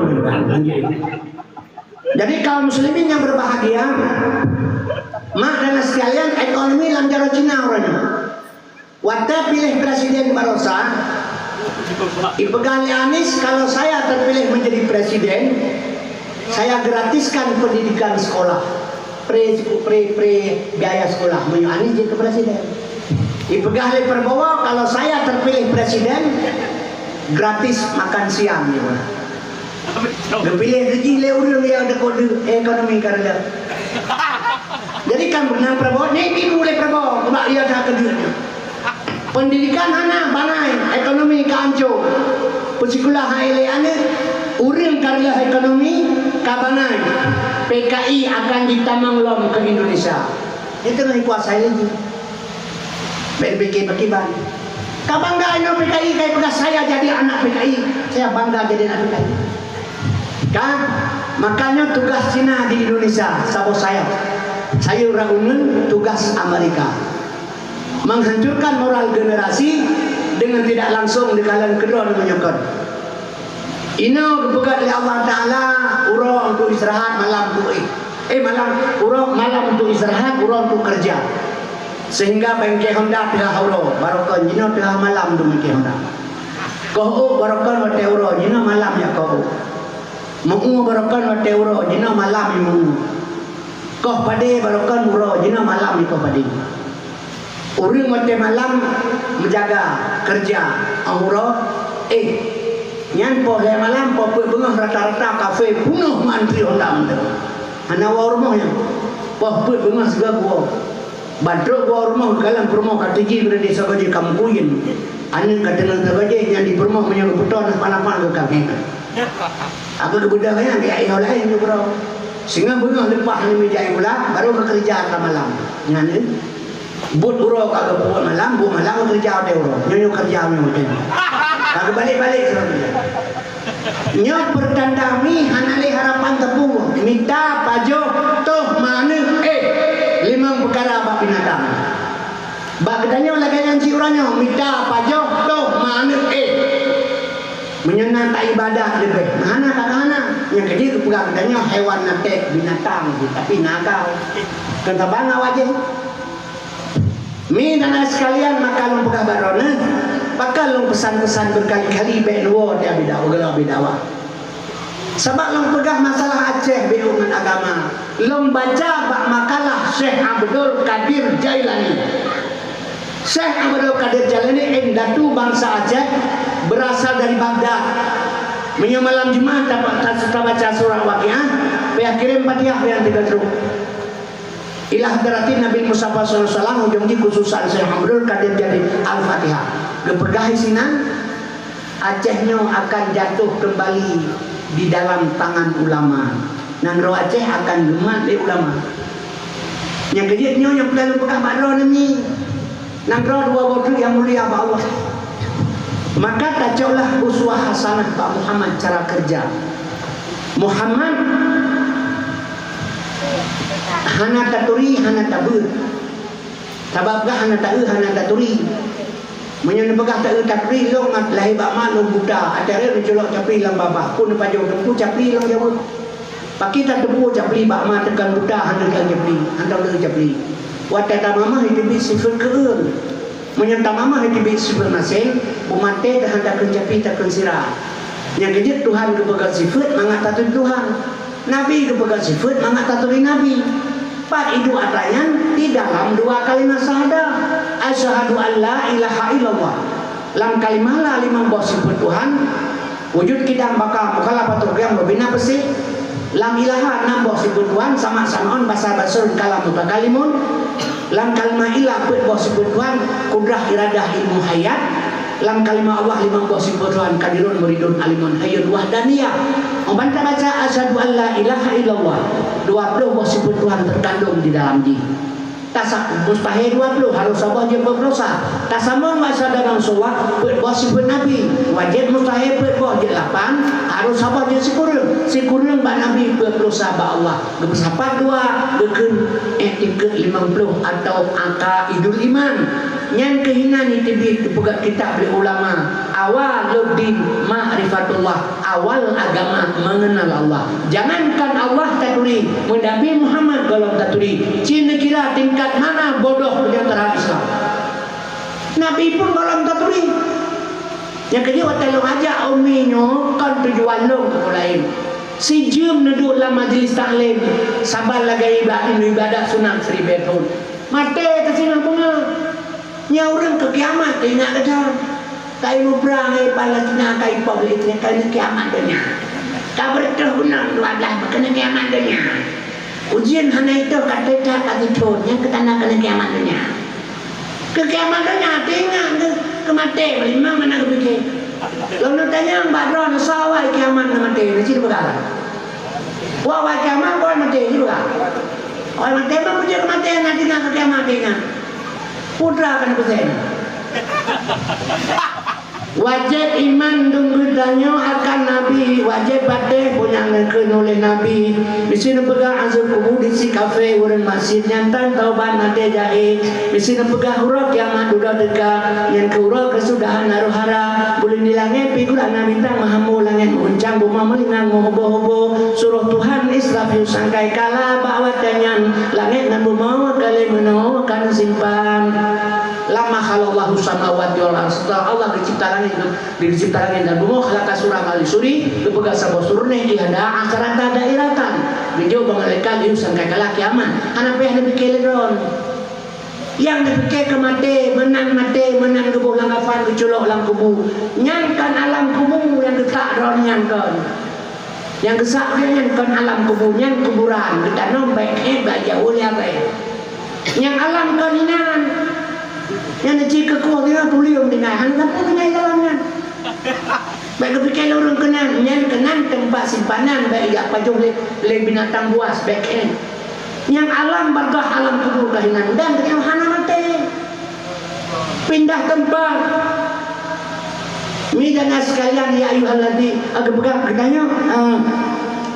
Jadi kaum muslimin yang berbahagia, mak dan sekalian, ekonomi lam jaroe Cina uroe nyoe. Watèe piléh presiden barosa, ipeugah lé Anies, kalau saya terpilih menjadi presiden, saya gratiskan pendidikan sekolah, pre, pre, pre biaya sekolah, meunyoe Anies jeuet keu presiden. Ipeugah lé Prabowo, kalau saya terpilih presiden, gratis makan siang, ya. Geupiléh keujih lé ureueng nyang deukot deuh, ekonomi ka reudah. Jadi kan beunang Prabowo, nyan ibu lé Prabowo, bak ia that keudeuh. Pendidikan hana, bangai, ekonomi ka ancô. Peusikula hai lé aneuk, ureueng ka reuloh ekonomi ka bangai. P K I akan jitamong lom keu Indonesia. Nyan teungoh ikuasai lé jih. Bèk pike pakiban. Ka bangga inoe P K I, ka ipeugah, "Saya jadi anak P K I, saya bangga jadi anak P K I." Ka, makanya tugas Cina di Indonesia, saboh sayap. Sayeup rot uneuen, tugas Amerika. Menghancurkan moral generasi dengan tidak langsung dikalon keudroe meunyoe kon. Inoe geupeugah lé Allah Taala, uroe untuk istirahat, malam untuk, eh, eh, malam, uroe, malam untuk istirahat, uroe untuk kerja. Sehingga bengke Honda teuhah uroe, barokon jinoe teuhah malam dum bengke Honda. Koh ôk barokon watèe uroe, jinoe malam jak koh ôk. Meu-ue barokon watèe uroe, jinoe malam jak meu-ue. Koh padé barokon uroe, jinoe malam jak koh padé. Ureueng watèe malam meujaga, keureuja, 'oh uroe, eh, nyan poh lhèe malam, poh peuet beungoh rata-rata kafé peunoh mantri Honda mantong. Hana woe rumoh nyan. Poh peuet beungoh sigoe geuwoe. Ban trok geuwoe rumoh, geukalon peurumoh ka teuji bak desa Gajih ka meukuyen. Aneuk ka teungoh teugajeh nyan di peurumoh meunyoe geupeutoe nafah-nafah geuh ka meuhé. Aku geubeudôh nyan, geujak ié laén nyoe keudroe. Singoh beungoh leupah ngon meujak ié gula, barô geukeureuja ka malam. Nyan, eh, buet uroe ka geupeubuet malam, buet malam geukeureuja watèe uroe. Nyoe, nyoe keureuja nyoe watèe nyoe. Ka geubalek-balek sidroe. Nyoe peurtanda mi hana lé harapan teupeu. Mita, pajoh, toh, meuaneuk, éh. Limong peukara bak binatang. Bak geutanyoe lagèe nyan cit uroe nyoe, mita, pajoh, toh, meuaneuk, éh. Meunyoe na taibadat leubeh, hana, hana. Nyang keujeuet geupeugah geutanyoe hewan nafék, binatang, tapi na akal. Kon saban awak jih. Mi dan sekalian, maka lôn peugah bak droeneuh, pakon lôn peusan-peusan beukali-kali bèk neuwoe di Abi Dawa, di Abi Dawa. Sabab lôn peugah masalah Aceh beuet ngon agama. Lôn baca bak makalah Syekh Abdul Qadir Jailani. Syekh Abdul Qadir Jailani, indatu bansa Aceh, berasal dari Baghdad. Meunyoe malam Jumat ta-, ta-, tabaca surah Waqiah, payah kirém Fatihah, payah tiga truk. Ila hadratin Nabi Mustafa sallallahu alaihi wasallam, ujong jih khususan Syekh Abdul Qadir Jailani, Al-Fatihah. Geupeugah sinan, Aceh nyoe akan jatuh kembali di dalam tangan ulama. Nanggroe Aceh akan geumat lé ulama. Nyang keujeuet nyoe nyang peureulee lôn peugah bak droeneuh nyoe. Nanggroe dua boh treuk nyang mulia bak Allah. Maka tacoklah uswah hasanah bak Muhammad cara keureuja. Muhammad hana taturi, hana tabeuet. Sabab gah hana taeu, hana taturi. Meunyoe neupeugah taeu taturi, lôn mat lahé bak ma lôn buta, até rhot neuculok capli lam babah, phon neupajoh teungku capli lôn jaweueb. Pakri tateupeue capli bak ma teukan buta hana teukan capli, hana teueu capli. Watée tamamah jiteubiet sifeuet keueung. Meunyoe tamamah jiteubiet sifeuet maséng, beumaté teuhan takheun capli takheun sira. Nyang keujeuet Tuhan geupeugah sifeuet mangat taturi Tuhan. Nabi geupeugah sifeuet mangat taturi Nabi. Pat iduek atra nyan di dalam dua kalimah syahadah, asyhadu an la ilaha illallah. Lam kalimah la limong boh sifeuet Tuhan, wujud, qidam, baqa, mukhalafatul qiyam, beubina beusih. Lam ilaha enam boh sifeut Tuhan, sama, samaun, basar, basirun, kalam, mutakalimun. Lam kalimah ilah peuet boh sifeut Tuhan, kudrah, iradah, ilmu, hayat. Lam kalimah Allah limong boh sifeut Tuhan, qadirun, muridun, alimun, hayyun, wahdaniyah. Meuban tabaca asyhadu an la ilaha illallah, dua ploh boh sifeut Tuhan teukandong di dalam jih. Tasa-, mustahé dua ploh, harôh saboh jeuet dua ploh sa. Tasamoe bak syahada rasulullah, peuet boh sifeut Nabi. Wajéb mustahé peuet boh jeuet lapan, harôh saboh jeuet sikureueng. Sikureueng bak Nabi, peuet ploh sa bak Allah. Geupeusapat dua, geukheun i'tiqad limong ploh atau aqaidul iman. Nyan keuh inan iteubiet geupeugah kitab lé ulama, awwaluddin ma'rifatullah. Awal agama mengenal Allah. Jangankan Allah taturi, meunyo Nabi Muhammad gohlom taturi, ci neukira tingkat mana bodoh meunyoe teuhadap Islam. Nabi pun gohlom taturi. Nyang keujeuet watée lôn ajak umi nyoe kon tujuan lôn keu laén. Sijeuem neuduek lam majlis taklim, saban lagée ibadat, ibadat sunat siribée thon. Maté teusingoh beungoh. Nyan ureuëng keu kiamat teuingat gata. Ka imuprang, eh, Palestina, ka ipoh lé Israel, keuneuk kiamat donya. Ka beureutoh gunong dua blaih, keuneuk kiamat donya. Ujeuen hana itôh, ka teucak, ka jithon, nyan keu tanda keuneuk kiamat donya. Keu kiamat donya, teuingat keu, keu maté, limong hana geupike. Lôn tanyong bak droeneuh, soe awai kiamat ngon maté, na cit peugah. Wah, awai kiamat, awai maté, cit peugah. Awai maté, meupeue jeuet keu maté, na tinggai keu kiamat, tinggai. Putra kan peue. Wajéb iman dum geutanyoe akan Nabi, wajéb patéh peue nyang geukheun uleh Nabi. Bisi neupeugah azeueb kubu di si kafé ureuëng masin nyan tan taubat maté jahé. Bisi neupeugah uroe kiamat dudoe teuka, nyan keu uroe keusudahan areuh hara. Buleuen di langét pih gurana bintang meuhambo langét meuguncang, bumoe meulingang meuhubo-hubo. Suroh Tuhan Israfil sangkai kala bak watée nyan, langét ngon bumoe ka lheueh meunoe ka neusimpan. Lama khalaqallahu samawati wal ardh, setelah Allah geucipta langét, geucipta langét dan bumoe, khalaqa surah mali suri, geupeugah saboh surneh ihda asyrata dairatan. Geujok bak malaikat, yue sangkai kala kiamat. Hana payah neupike lé droen. Nyang neupike keu maté, meunan maté, meunan geuboh lam kafan, geuculok lam kubu. Nyan kon alam kubu nyang geutak droen nyan kon. Nyang geusak nyan kon alam kubu, nyan kuburan, geutanom bék khék bak jaweueb lé abée. Nyang alam kon inan. Nyan cit keukoh dia tulieng tinggai, hana sapeue tinggai dalam nyan. Bék geupike lé ureuëng keunan, nyan keunan teumpat simpanan bék jak pajoh lé, lé binatang buas bék khék. Nyang alam barzakh, alam kubur kah inan, dan geutanyoe hana maté. Pindah teumpat. Mi dan sekalian, ya ayyuhalladi, geupeugah geutanyoe, eh,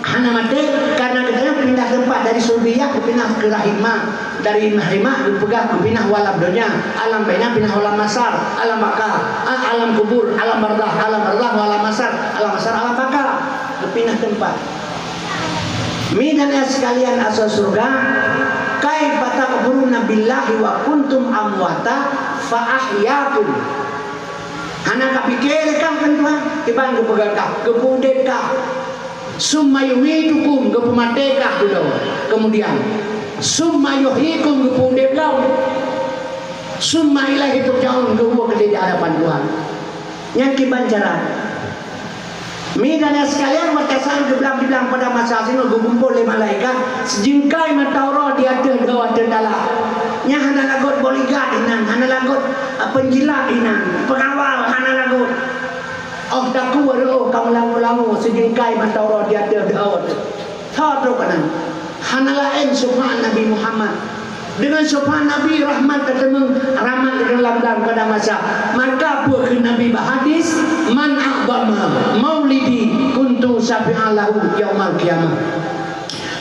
hana maté, karena geutanyoe pindah teumpat dari sulbiyah geupinah keu rahimah, dari rahimah geupeugah geupinah u alam donya, alam bainah pinah u alam mahsyar, alam baka, ah, alam kubur, alam barzakh, alam barzakh u alam mahsyar, alam mahsyar alam baka, geupinah teumpat. Mi dan ya sekalian asoe syeuruga, kaifa takfuruna billahi wa kuntum amwata fa ahyakum. Hana kapike lé kah kan Tuhan, kiban geupeugah kah, geupeuudeb kah. Summa yumitukum, geupeumaté kah dudoe. Kemudian, summa yuhyikum, geupeuudeb lom. Summa ilaihi turja'un, geuwoe keudéh di hadapan Tuhan. Nyan kiban cara. Mi dan ya sekalian, watée saát geublang-blang pada masa sinoe geukumpol lé malaikat, sijeungkai mata uroe di ateueh dua ateueh dalam. Nyan hana lagot bodyguard inan, hana lagot, eh, penjilat inan, pengawal hana lagot. Oh, daku waroe ka meulamu-lamu sijeungkai mata uroe di ateueh dua ateueh. Tho trok keunan. Hana laén syafa'at Nabi Muhammad. Deungon syafa'at Nabi rahmat ka teumeung rahmat keu lam dan pada masa. Maka peue kheun Nabi bak hadis, "Man a'dhama maulidi kuntu syafi'an lahu yaumal qiyamah."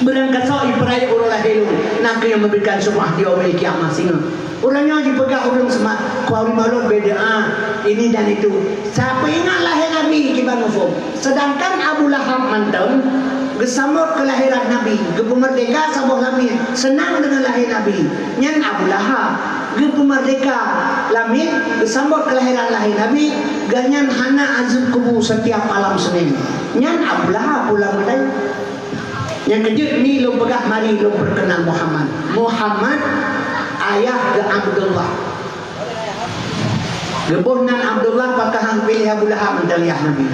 Beurangkasoe ipeurayeuk uroe lahé lôn, na kheueh nyang meuberikan syafa'at di uroe kiamat singoh. Uroe nyoe jipeugah ureuëng seumat, kuah ureuëng maulud beda, ah, ini dan itu. Sapeue ingat lahé Nabi kiban muphom. Sedangkan Abu Lahab mantong geusambot keulahiran Nabi, geupeumeurdeka saboh lamiet, seunang deungon lahé Nabi. Nyan Abu Lahab geupeumeurdeka lamiet, geusambot keulahiran lahé Nabi, gobnyan hana azeueb kubu setiap malam Senin. Nyan Abu Lahab ulama laén. Nyang keujeuet ni lôn peugah, mari lôn peukeunal Muhammad. Muhammad, ayah keu Abdullah. Geuboh nan Abdullah, pakon han piléh Abu Lahab mantong yah Nabi.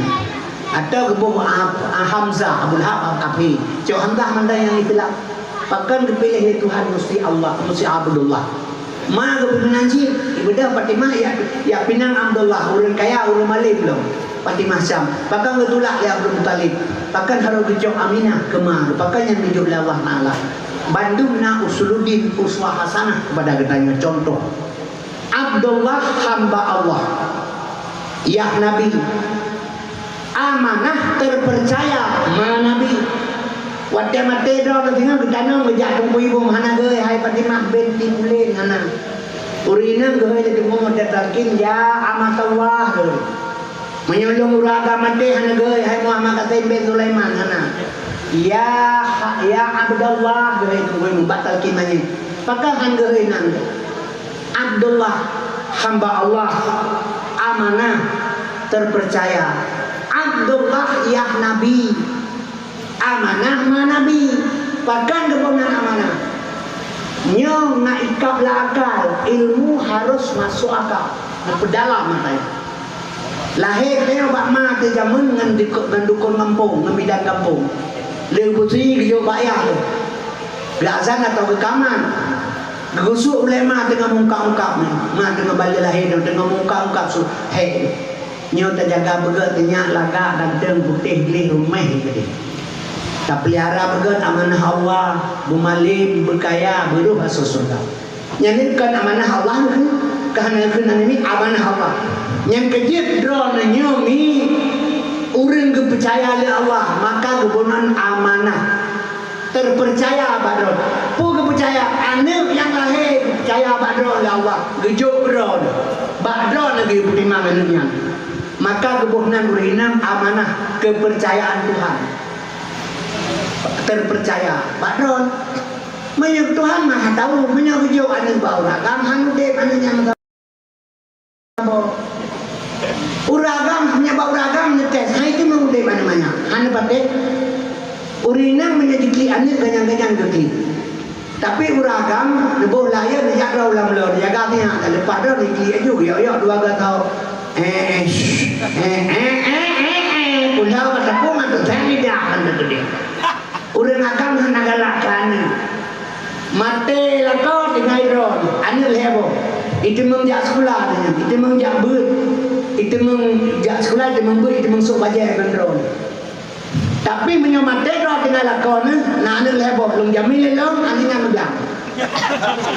Atau geuboh A-, A-, Hamzah, Abu Lahab, Abu Kafir. Cok Hamzah mandai nyang itilak. Pakon geupiléh lé Tuhan musti Allah, musti Abdullah. Ma geupeunan cit, ibeudôh Fatimah ya, ya pinang Abdullah, ureuëng kaya, ureuëng malém lom. Fatimah Syam. Pakon geutulak lé Abdul Muthalib. Pakon harôh geucok Aminah keu ma, pakon nyang geujok lé Allah Taala. Bandum na usuluddin, uswah hasanah kepada geutanyoe, contoh. Abdullah hamba Allah. Yah Nabi. Amanah terpercaya ma Nabi. Watée maté droe singoh geutanyoe geujak teungku ibong hana geuhôi hai Fatimah binti Pulen hana. Ureuëng inong geuhôi lé teungku Muhammad talkin ya Amatullah geuhôi. Meunyoe lôn ureuëng agam maté hana geuhôi hai Muhammad Qasim bin Sulaiman hana. Ya, ya Abdullah geuhôi teungku ibong bak talkin manyét. Pakon han geuhôi nan. Abdullah, hamba Allah, amanah, terpercaya. Abdullah yah Nabi, amanah ma Nabi. Pakon geuboh nan amanah? Nyoe na ikab lam akal, ilmu harus masuk akal, neupeudalam mata. Lahé geutanyoe bak ma teuh jameun ngon dukon, ngon dukon gampông, ngon bidan gampông. Lé beusi geujok bak yah teuh. Geuazan atau geukamat. Geusuk ulée ma teungoh mungkab-ungkab nyan. Ma teungoh bale lahé nyoe teungoh mungkab-ungkab su, "Hé, nyoe tajaga beugét, teunyak lagak ganteng putéh gleh ruméh keudeh. Tapeulihara beugét amanah Allah, beumalém, beukaya, beurôh asoe syeuruga." Nyan kon amanah Allah keu, keu hana keu nan ini amanah Allah. Nyang keujeuet droeneuh nyoe mi ureuëng geupeucaya lé Allah, maka geuboh nan amanah. Terpercaya bak droe. Peue geupeucaya? Aneuëk nyang lahé geupeucaya bak droe lé Allah, geujok droe. Bak droe lagée peutimang aneuëk nyan. Maka geuboh nan ureuëng inong amanah keupeurcayaan Tuhan. Terpercaya bak droe. Meunyoe Tuhan Maha Tahu, meunyoe geujok aneuëk bak ureuëng agam, han udeb aneuëk nyan. Ureuëng agam, meunyoe bak ureuëng agam neutés, hai teuma udeb aneuëk manyak, hana patéh. Ureuëng inong meunyoe jiklik aneuëk ganyang-ganyang geuklik. Tapi ureuëng agam neuboh layée neujak droe u lam bloe, neujaga siat, leupah droe neuklik laju, yok-yok dua gasoe. Eh, eh, shh. Eh, eh, eh, eh, eh. Pulau Katapung atau saya tidak akan terjadi. Ureuëng agam hana galak keu aneuëk. Maté lakoe tinggai droe, aneuëk lhée boh. Iteumeung jak sikula nyan, iteumeung jak beuet. Iteumeung jak sikula, iteumeung beuet, iteumeung sôk bajée ngon droe. Tapi meunyoe maté droe tinggai lakoe neuh, na aneuëk lhée boh, lôn jamin lé lôn, aneuëk nyan meudang.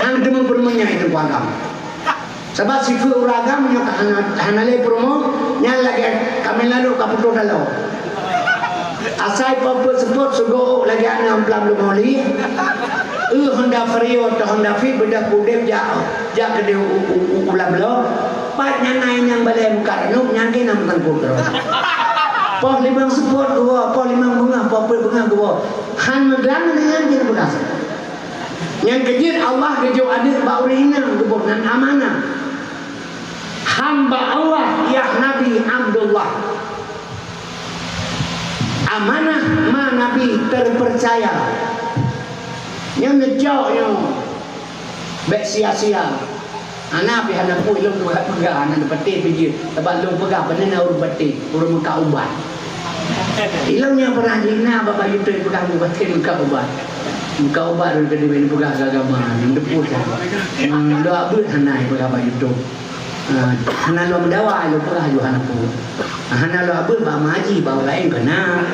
Han teumeung peurumoh nyan iteumeung agam. Sabab sifeuet ureuëng agam nyoe ka hana, hana lé peurumoh, nyan lagée kaméng lalu ka putôh taloe. Asai po peuet seupôt sugoe lagée aneuk plam leumoh li. Eu Honda Vario atau Honda Fit beudôh udeb jak, jak keudeh u, u, u, u lam bloe. Pat nyan na inong balée muka ranub, nyan keuh na meusangkot droe. Poh limong seupôt geuwoe, poh limong beungoh, poh peuet beungoh geuwoe. Han meudang nyan keuh na peugah. Nyang keujeuet Allah geujok aneuëk bak ureuëng inong geuboh nan amanah. Hamba Allah, yah Nabi Abdullah. Amanah ma Nabi terpercaya. Nyoe neucok nyoe. Bék sia-sia. Hana pih hana peue lôn peugah, hana neupatéh pih jeuet. Sabab lôn peugah, beuneuna ureuëng patéh, ureuëng meukat ubat. Ilôn nyang pernah jina bak Bayu Tui peugah meupatéh meukat ubat. Meukat ubat lôn keudeh peugah agama, lôn teupeue that. Hmm, lôn abeuet hana peugah Bayu Tui. Ah, hana lôn meudawa, lôn peugah ju hana peue. Ah, hana lôn abeuet bak maji, bak ureuëng laén keu na.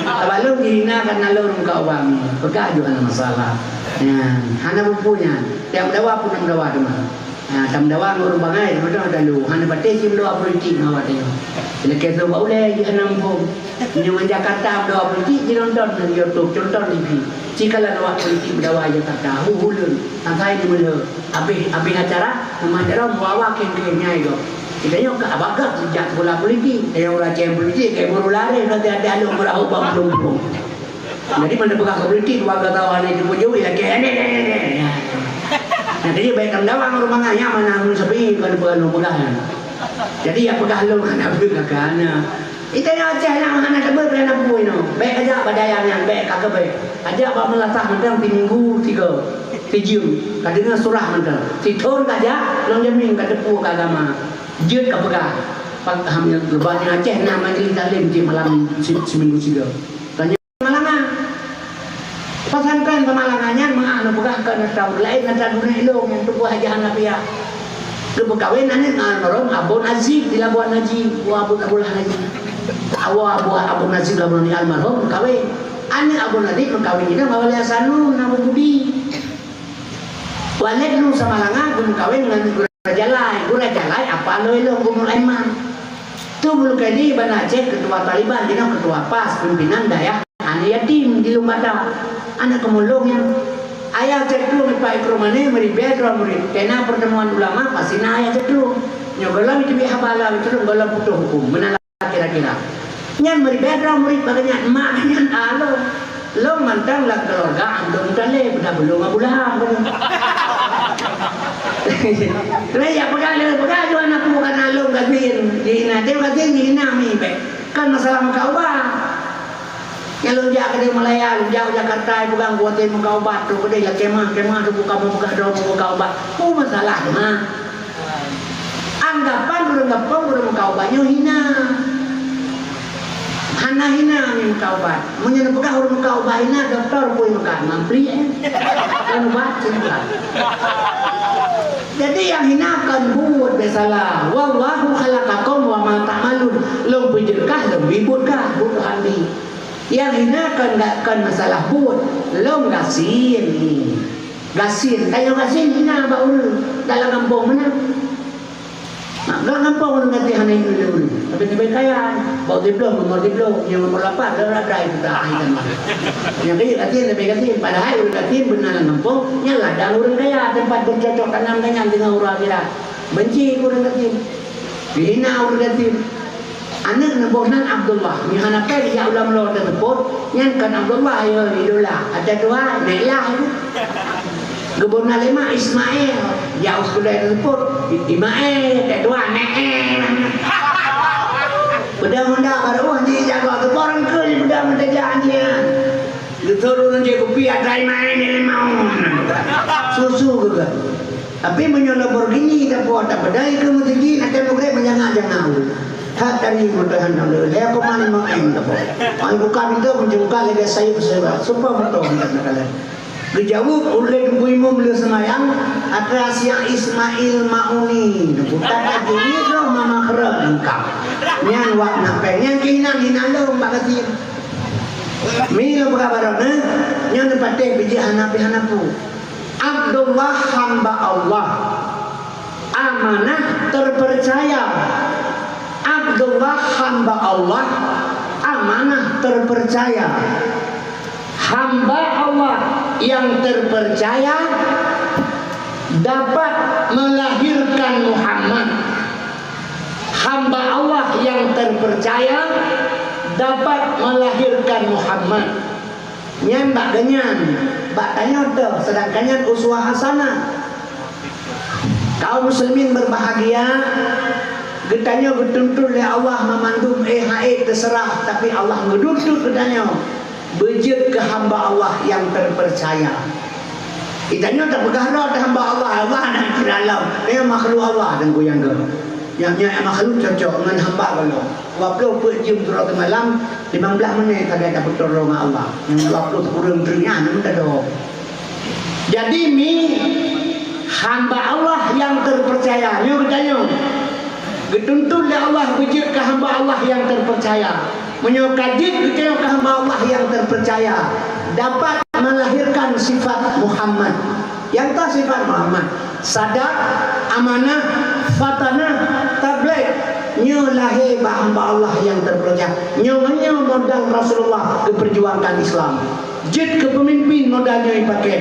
Sabab lôn jihina karena lôn meukat ubat, peugah ju hana masalah. Nyan, hana peue-peue nyan. Tiep meudawa pun meudawa teuma. Ha, tameudawa ngon ureuëng bangai, mantong talu. Hana patéh cit meudawa politik ngon awak tanyoe. Lakée soe bak ulée jih hana muphom. Meunyoe ngon Jakarta meudawa politik, jinonton di YouTube, contoh T V. Ci kalon awak politik meudawa Jakarta, hu huleuen, asai di meulhö. Abéh, abéh acara, teuma jaroe meuawa keng-keng nyai gob. Geutanyoe ka abagah jak sikula politik, tanyoe ureuëng acèng politik, kayak guru lari, nanti ada along beurahô bak peulông-peulông. Jadi, mana peugah keu politik, dua gata hana jipeujoe, ya, keu, neh, neh, neh, neh. Nah, jadi, baik tameudawa ngon ureuëng mangat, ya, mana ureuëng sepi, bukan peugah lôn peugah, ya. Jadi, ya, peugah lôn hana beuet kakak, hana. Ita nyoe Aceh nyan hana teubeuet, hana bui nyoe. Baik aja bak dayah nyan, baik ka keubeuet. Aja bak meulasah mantong, timinggu tiga, tijeuem, ka deungoe surah mantong. Sithon ka jak, lôn jamin ka teupeue keu agama. Jeuet ka peugah. Pak Hamil, leubeh nyan Aceh na majelis taklim cit malam si-, siminggu sigoe. Tanya Samalanga. Pesantren Samalanga nyan meu'ah neupeugah keu neutau laén neutau dunek ilong nyang tuboh Haji Hanafiah. Geupeukawen aneuk ngon almarhum Abu Najib di Labuan Haji, Abu Abu Najib. Awa Abu Abu Najib Labuan Haji almarhum meukawen. Aneuk Abu Najib meukawen inong Abu Hasanun Abu Budi. Waled Nuh Samalanga geumeukawen ngon Gura Jalai. Gura Jalai apa lôn ilong Gubernur Aiman. Tu Bulu Kadi Banda Aceh, ketua Taliban, jinoe ketua pas, pimpinan dayah aneuk yatim di Lumbata. Aneuk keumulong nyan. Ayah Cek Truem Pak Ikrom Mané meuribèe droe murit. Kena pertemuan ulama, pasti na ayah Cek Truem. Nyoe gohlom jiteubiet haba lom Cek Truem, gohlom putôh huköm. Meunan kira-kira. Nyan meuribèe droe murit bak nyan, mak nyan along. Lôn mantong lam keuluwarga Abdul Muthalib, dah belum Abu Lahab. Lé ya peugah, lé peugah, dua aneuk bukan along gazin. Dihina, dia gazin dihina mi bèk. Kan masalah muka ubah. Nyang lôn jak keudéh Malaya, lôn jak u Jakarta, peugah kuatir muka ubat tu keudéh, ya kemah, kemah tu bukan meugah droe muka ubat. Oh, masalah mah. Anggapan ureueng gampông, ureueng muka ubat nyoe hina. Hana hina mi muka ubat. Meunyoe neupeugah ureueng muka ubat hina, dokto pui meukat, mampli, eh. Kan ubat, cuma. Jadi nyang hina kon buet, biasalah. Wallahu khalaqakum wa ma ta'malun. Lôn peujeuet kah, lôn bi buet kah, buet Tuhan bi. Nyang hina kon, kon masalah buet, lôn gasien. Gasien, tanyoe gasien hina bak ureueng dalam gampông meunan. Nah, dalam gampông ureueng gasien hana hina lé ureueng. Tapi leubeh kaya, bak siploh, nomor siploh, nyang nomor lapan, dah radai buta ahi kan mah. Nyang kaya gasien leubeh gasien, padahai ureueng gasien beuna lam gampông, nyan ladang ureueng kaya, teumpat beucocok tanam nyan deungon uroe akhirat. Benci ureueng gasien. Dihina ureueng gasien. Aneuk neuboh nan Abdullah. Nyoe hana pèng jak ulam lo teuseupôt, nyan kon Abdullah, yo, idola. Ada dua, naik lah. Geuboh nan lé mak Ismail. Jak u sekolah teuseupôt, I-, Imael, ada dua, naik. Peudong honda baru, ni jaga tu, barang ke ni peudong honda janji. Geutôh ureueng jih kupi, ada Imael ni limau. Susu juga. Tapi meunyoe Lamborghini tapo, tapeudai keu meuseujid, até meugreb meujangak-jangak. That tadi mudahan nang lé, lé koma lima M tapo. Ai buka pintoe, meunyoe buka lagèe sayeup seura. Sumpah meutuah, meutuah kalian. Geujaweueb uleh Teungku Imum lé seumayang, atra siang Ismail Mauni. Bukan lagi ni roh mama kera lengkap. Nyan wak napèe, nyan keuhinan-hinan lom bak gasien. Mi lôn peugah baroe neuh, nyoe neupatéh bijéh hana pih hana pu. Abdullah hamba Allah, amanah terpercaya. Abdullah hamba Allah, amanah terpercaya. Hamba Allah yang terpercaya dapat melahirkan Muhammad. Hamba Allah yang terpercaya dapat melahirkan Muhammad. Nyan bak geuhnyan, bak tanyoe teuh, seudangkan nyan uswah hasanah. Kaum muslimin berbahagia, geutanyoe geutuntut lé Allah meumandum, eh, hai, teuseurah, tapi Allah geutuntut geutanyoe beujeuet keu hamba Allah nyang teupeurcaya. Geutanyoe tapeugah droe teuh hamba Allah, Allah dan di dalam, eh, makhluk Allah dan goyang geuh. Nyang nyan makhluk cocok ngon hamba Allah. Dua ploh peuet jeuem sidroe teumalam, limong blaih menit sagai tapeutoro ngon Allah. Nyang dua ploh sikureueng triliun nyan meudadoe. Jadi, mi hamba Allah nyang teupeurcaya, nyoe geutanyoe. Geutuntut lé Allah beujeuet keu hamba Allah nyang teupeurcaya. Meunyoe ka jeuet geutanyoe keu hamba Allah nyang teupeurcaya, dapat melahirkan sifat Muhammad. Nyang ka sifat Muhammad, sadaq, amanah, fatanah, tabligh. Nyoe lahé bak hamba Allah nyang teupeurcaya. Nyoe, nyoe modal Rasulullah geupeurjuangkan Islam. Jeuet keu peumimpin modal nyoe ipaké.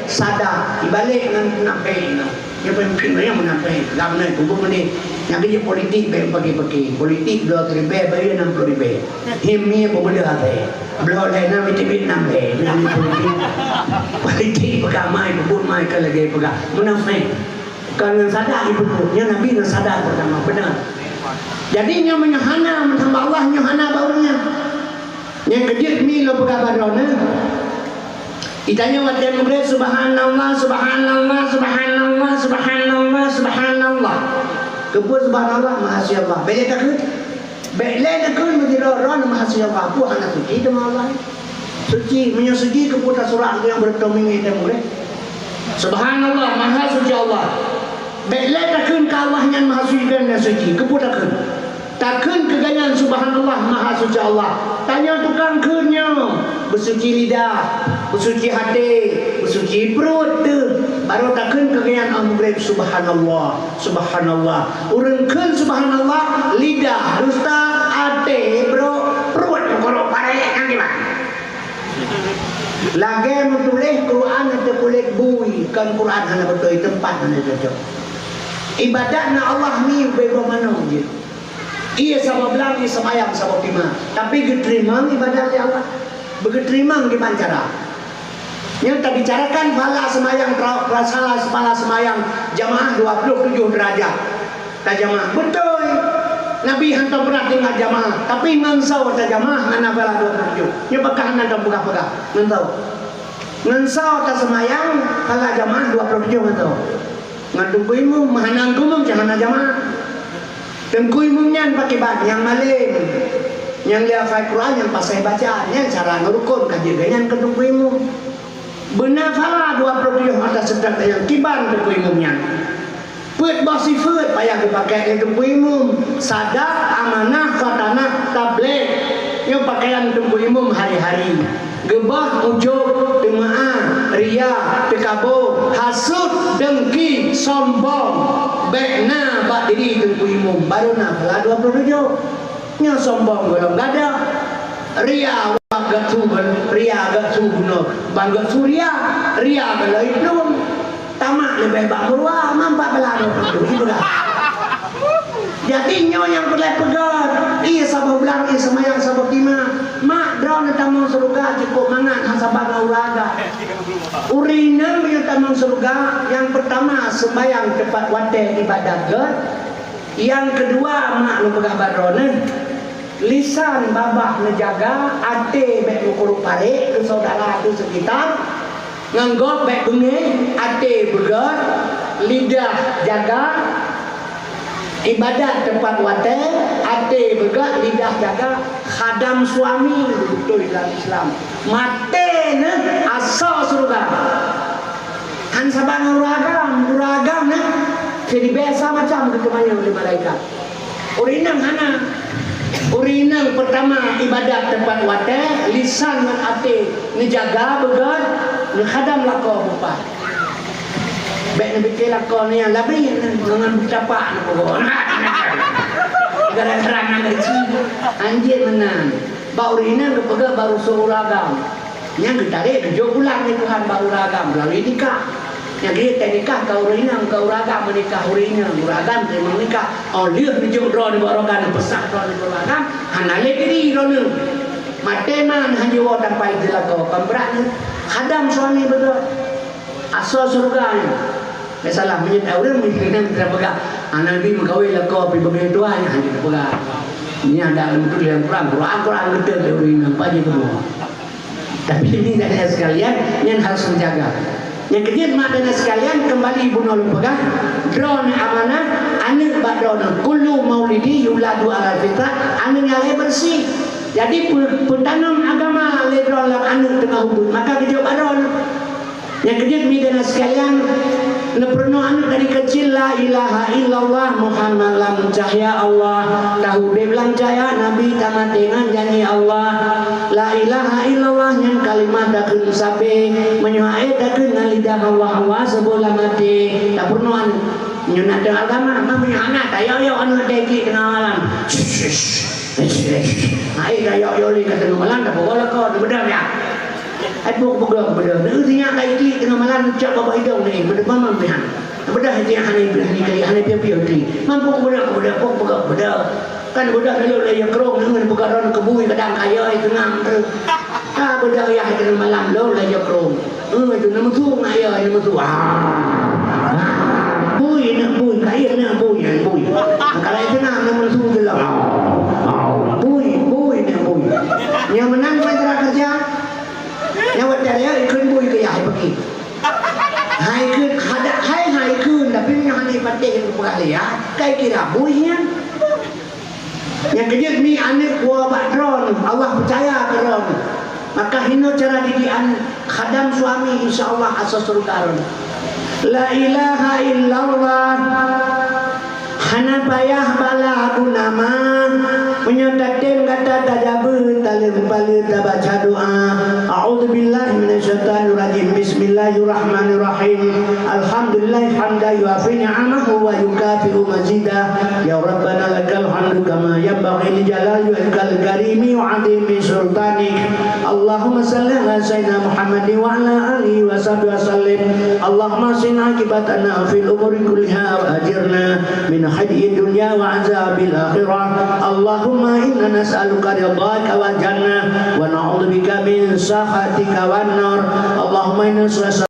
Sadaq, ibalek ngon munafék nyoe. Nyoe peumimpin nyoe munafék. Lam nyoe peubuet meudeh. Nyang keu jeuet politik bèk paké-paké. Politik dua ploh ribèe, bayeue enam ploh ribèe. Him nyoe peubuet até. Bloe lhèe na meuteubit nam lhèe, nyan politik. Politik peugah mai, peubuet mai ka lagèe peugah. Munafék. Kon ngon sadaq jipeubuet, nyan Nabi ngon sadaq peurtama, beuna. Jadi nyoe meunyoe hana, meuhamba Allah nyoe hana bak ureueng nyan. Nyang keujeuet mi lôn peugah bak droeneuh. Geutanyoe watèe meugreb, subhanallah, subhanallah, subhanallah, subhanallah, subhanallah. Keupeue subhanallah, maha suci Allah. Bèk lé takheun. Bèk lé takheun meusidroe droeneuh maha suci Allah. Peue hana suci teuma Allah. Suci, meunyoe suci keupeue tasurak nyang beureutoh minggu teuh mulai. Subhanallah, maha suci Allah. Bèk lé takheun keu Allah nyan maha suci, keu nyan suci. Keupeue takheun? Takheun keu gobnyan subhanallah, maha suci Allah. Tanyoe tukang kheun nyoe, beusuci lidah, beusuci até, beusuci pruet teuh. Barô takheun keu gobnyan 'oh meugreb subhanallah. Subhanallah. Ureueng kheun subhanallah, lidah dusta, até brok, pruet meukurok parek, nyan kiban. Lagèe meutuléh Quran ateueh kulét bui, kon Quran hana beutôi, teumpat hana cocok. Ibadat na Allah ni beubaih manok jih. Ie saboh blang, ie seumayang saboh teuma, tapi geuteurimong ibadat lé Allah. Beugeuteurimong kiban cara. Nyoe tabicarakan pahala seumayang, pra-, pahala, pahala seumayang jamaah dua puluh tujoh deurajat tajamaah. Beutôi, Nabi hantom peureunah tinggai jamaah, tapi ngon soe tajamaah hana pahala dua puluh tujoh. Nyoe pakon hana tom peugah-peugah, ngon soe. Ngon soe taseumayang pahala jamaah dua puluh tujoh ngon soe? Ngon teungku imum, meuhana teungku imum cit hana jamaah. Teungku imum nyan pakriban, nyang malém, nyang lé hafai Quran, nyang paséh baca, nyan cara ngeurukon ka jeuet gobnyan keu teungku imum. Beuna pahala dua puluh tujoh mata seudang nyang kiban teungku imum nyan. Peuet boh sifeuet payah geupakèk lé teungku imum, sadak, amanah, khatanah, tabligh. Nyoe pakaian teungku imum hari-hari. Geubah, ujub, teumeu'ah, ria, teukabô, hasut, deungki, sombong, bèk na bak diri teungku imum, barô na pahala dua puluh tujoh. Nyoe sombong gohlom gadôh. Ria, wak geusu, ria geusu bunoe, ban geusu ria, ria geuloe plueng. Tamak leubeh bak meuruwa, manfaat bala droe teuh, ipeugah. Jadi, nyoe nyang peureulèe peugah, ie saboh blang, ie seumayang saboh teuma. Mak, droeneuh tamong syeuruga cukôp mangat, han saban ngon ureueng agam. Ureueng inong meunyoe tamong syeuruga, nyang peurtama, seumayang teupat watèe, ibadat gèt. Nyang keudua, mak lôn peugah bak droeneuh, lisan babah neujaga, até bèk meukurok parek keu syedara, keu seukitar. Ngon gob bèk beungéh, até beugèt, lidah jaga, ibadat teupat watèe, até beugèt, lidah jaga, khadam suami beutôi dalam Islam. Maté neuh asoe syeuruga. Han saban ngon ureueng agam, ureueng agam neuh jadi biasa macam geuteumanyong lé malaikat. Ureueng inong hana. Ureueng inong peurtama ibadat teupat watèe, lisan ngon até neujaga beugèt, neukhadam lakoe beupat. Bèk neupike lakoe nyan labri ngon beucapak neupeugoe. Gara-gara nyan gaji anjing meunan. Bak ureueng inong geupeugah baro sôk ureueng agam. Nyang geutarek tujoh bulan lé Tuhan bak ureueng agam meulalu nikah. Nyang geutarek nikah ka ureueng inong, ka ureueng agam meunikah ureueng inong, ureueng agam teurimong nikah. Óh lheueh neujok droe nibak ureueng agam, neupeusah droe nibak ureueng agam, hana lé diri droeneuh. Maté man hana jiwoe sampai di lakoe, kon brat nyan. Khadam suami beutôi. Asoe syeuruga nyan. Biasalah, meunyoe ureueng meunan teupeugah, "Aneuk nabi meukawen lakoe pih beungéh tuha," nyan hana teupeugah. Nyan dak lôn tuléh lam Quran, Quran, Quran beutôi lé ureueng inong, pajan keunoe. Tapi ini, dan sekalian, nyan harus menjaga. Nyang keujeuet mak dan sekalian, kembali bunoe lôn peugah, droeneuh amanah, aneuk bak droeneuh. Kullu maulidi yuladu alal fitrah, aneuk nyang lahé beureusi. Jadi, peu-, peutanom agama lé droeneuh lam aneuk teungoh ubit, maka geujok bak droeneuh. Nyang keujeuet, mi dan sekalian, neupeurunoe aneuk dari kecil, "La ilaha illallah Muhammad lam cahya Allah, taudeb lam cahya Nabi, tamaté ngon janji Allah. La ilaha illallah nyan kalimah takheun sabe, meunyoe hana takheun ngon lidah Allah, Allah seubeula maté." Tapeurunoe aneuk. Nyoe na teuh agama, meunyoe hana, tayok-yok aneuk teuh teungoh malam. Hai, tayok-yok lé ka teungoh malam, tapeugoe lakoe, neubeudôh ya. Ai, peue kupeugah, kupeugah. Neu sinyak ka iték teungoh malam, cok babah idong ni, beudeuk mamang pihan. Beudeuk hati hana ipeugah ni kali, hana ipiôh-piôh iték. Mampu kupeugah, kupeugah, peue kupeugah, kupeugah. Kan beudeuk lôn laju krông, neu peugah droe keubui kadang kayôi teungang tu. Ka beudeuk yah teungoh malam lôn laju krông. Eh, tu neumeusu ngon ayah, neumeusu. Ah. Ah. Bui, neuk bui, kayée neuk bui, neuk bui. Kalau teungang neumeusu tu lah. Ah. Ah. Bui, bui, neuk bui. Nyang meunan masyarakat kerja. Nyang watèe raya ikheun bui keu yah peuki. Hai kheun, hadak hai, hai kheun, tapi meunyoe hana ipatéh nyang peugah lé yah, Hai kira bui nyan. Nyang keujeuet mi aneuk woe bak droeneuh, Allah peucaya keu droeneuh. Maka hinoe cara didik aneuk, khadam suami, insya Allah asoe syeuruga droeneuh. La ilaha illallah. Hana payah bala guna ma. Meunyoe tatem gata tajabeue, taleueng paleue tabaca doa. A'udzubillahi minasyaitonirrajim. Bismillahirrahmanirrahim. Alhamdulillah hamdan yuwafi ni'amahu wa yukafi'u mazidah. Ya Rabbana lakal hamdu kama yanbaghi li jalali wajhikal karimi wa 'azimi sultanik. Allahumma shalli ala sayyidina Muhammadin wa ala alihi wa sahbihi wa sallim. Allahumma ahsin aqibatana fil umuri kulliha wa ajirna min khizyid dunya wa azabil akhirah. Allahumma inna nas'aluka ridhaka wal jannah wa na'udzubika min sakhatika wan nar. Allahumma inna nas'aluka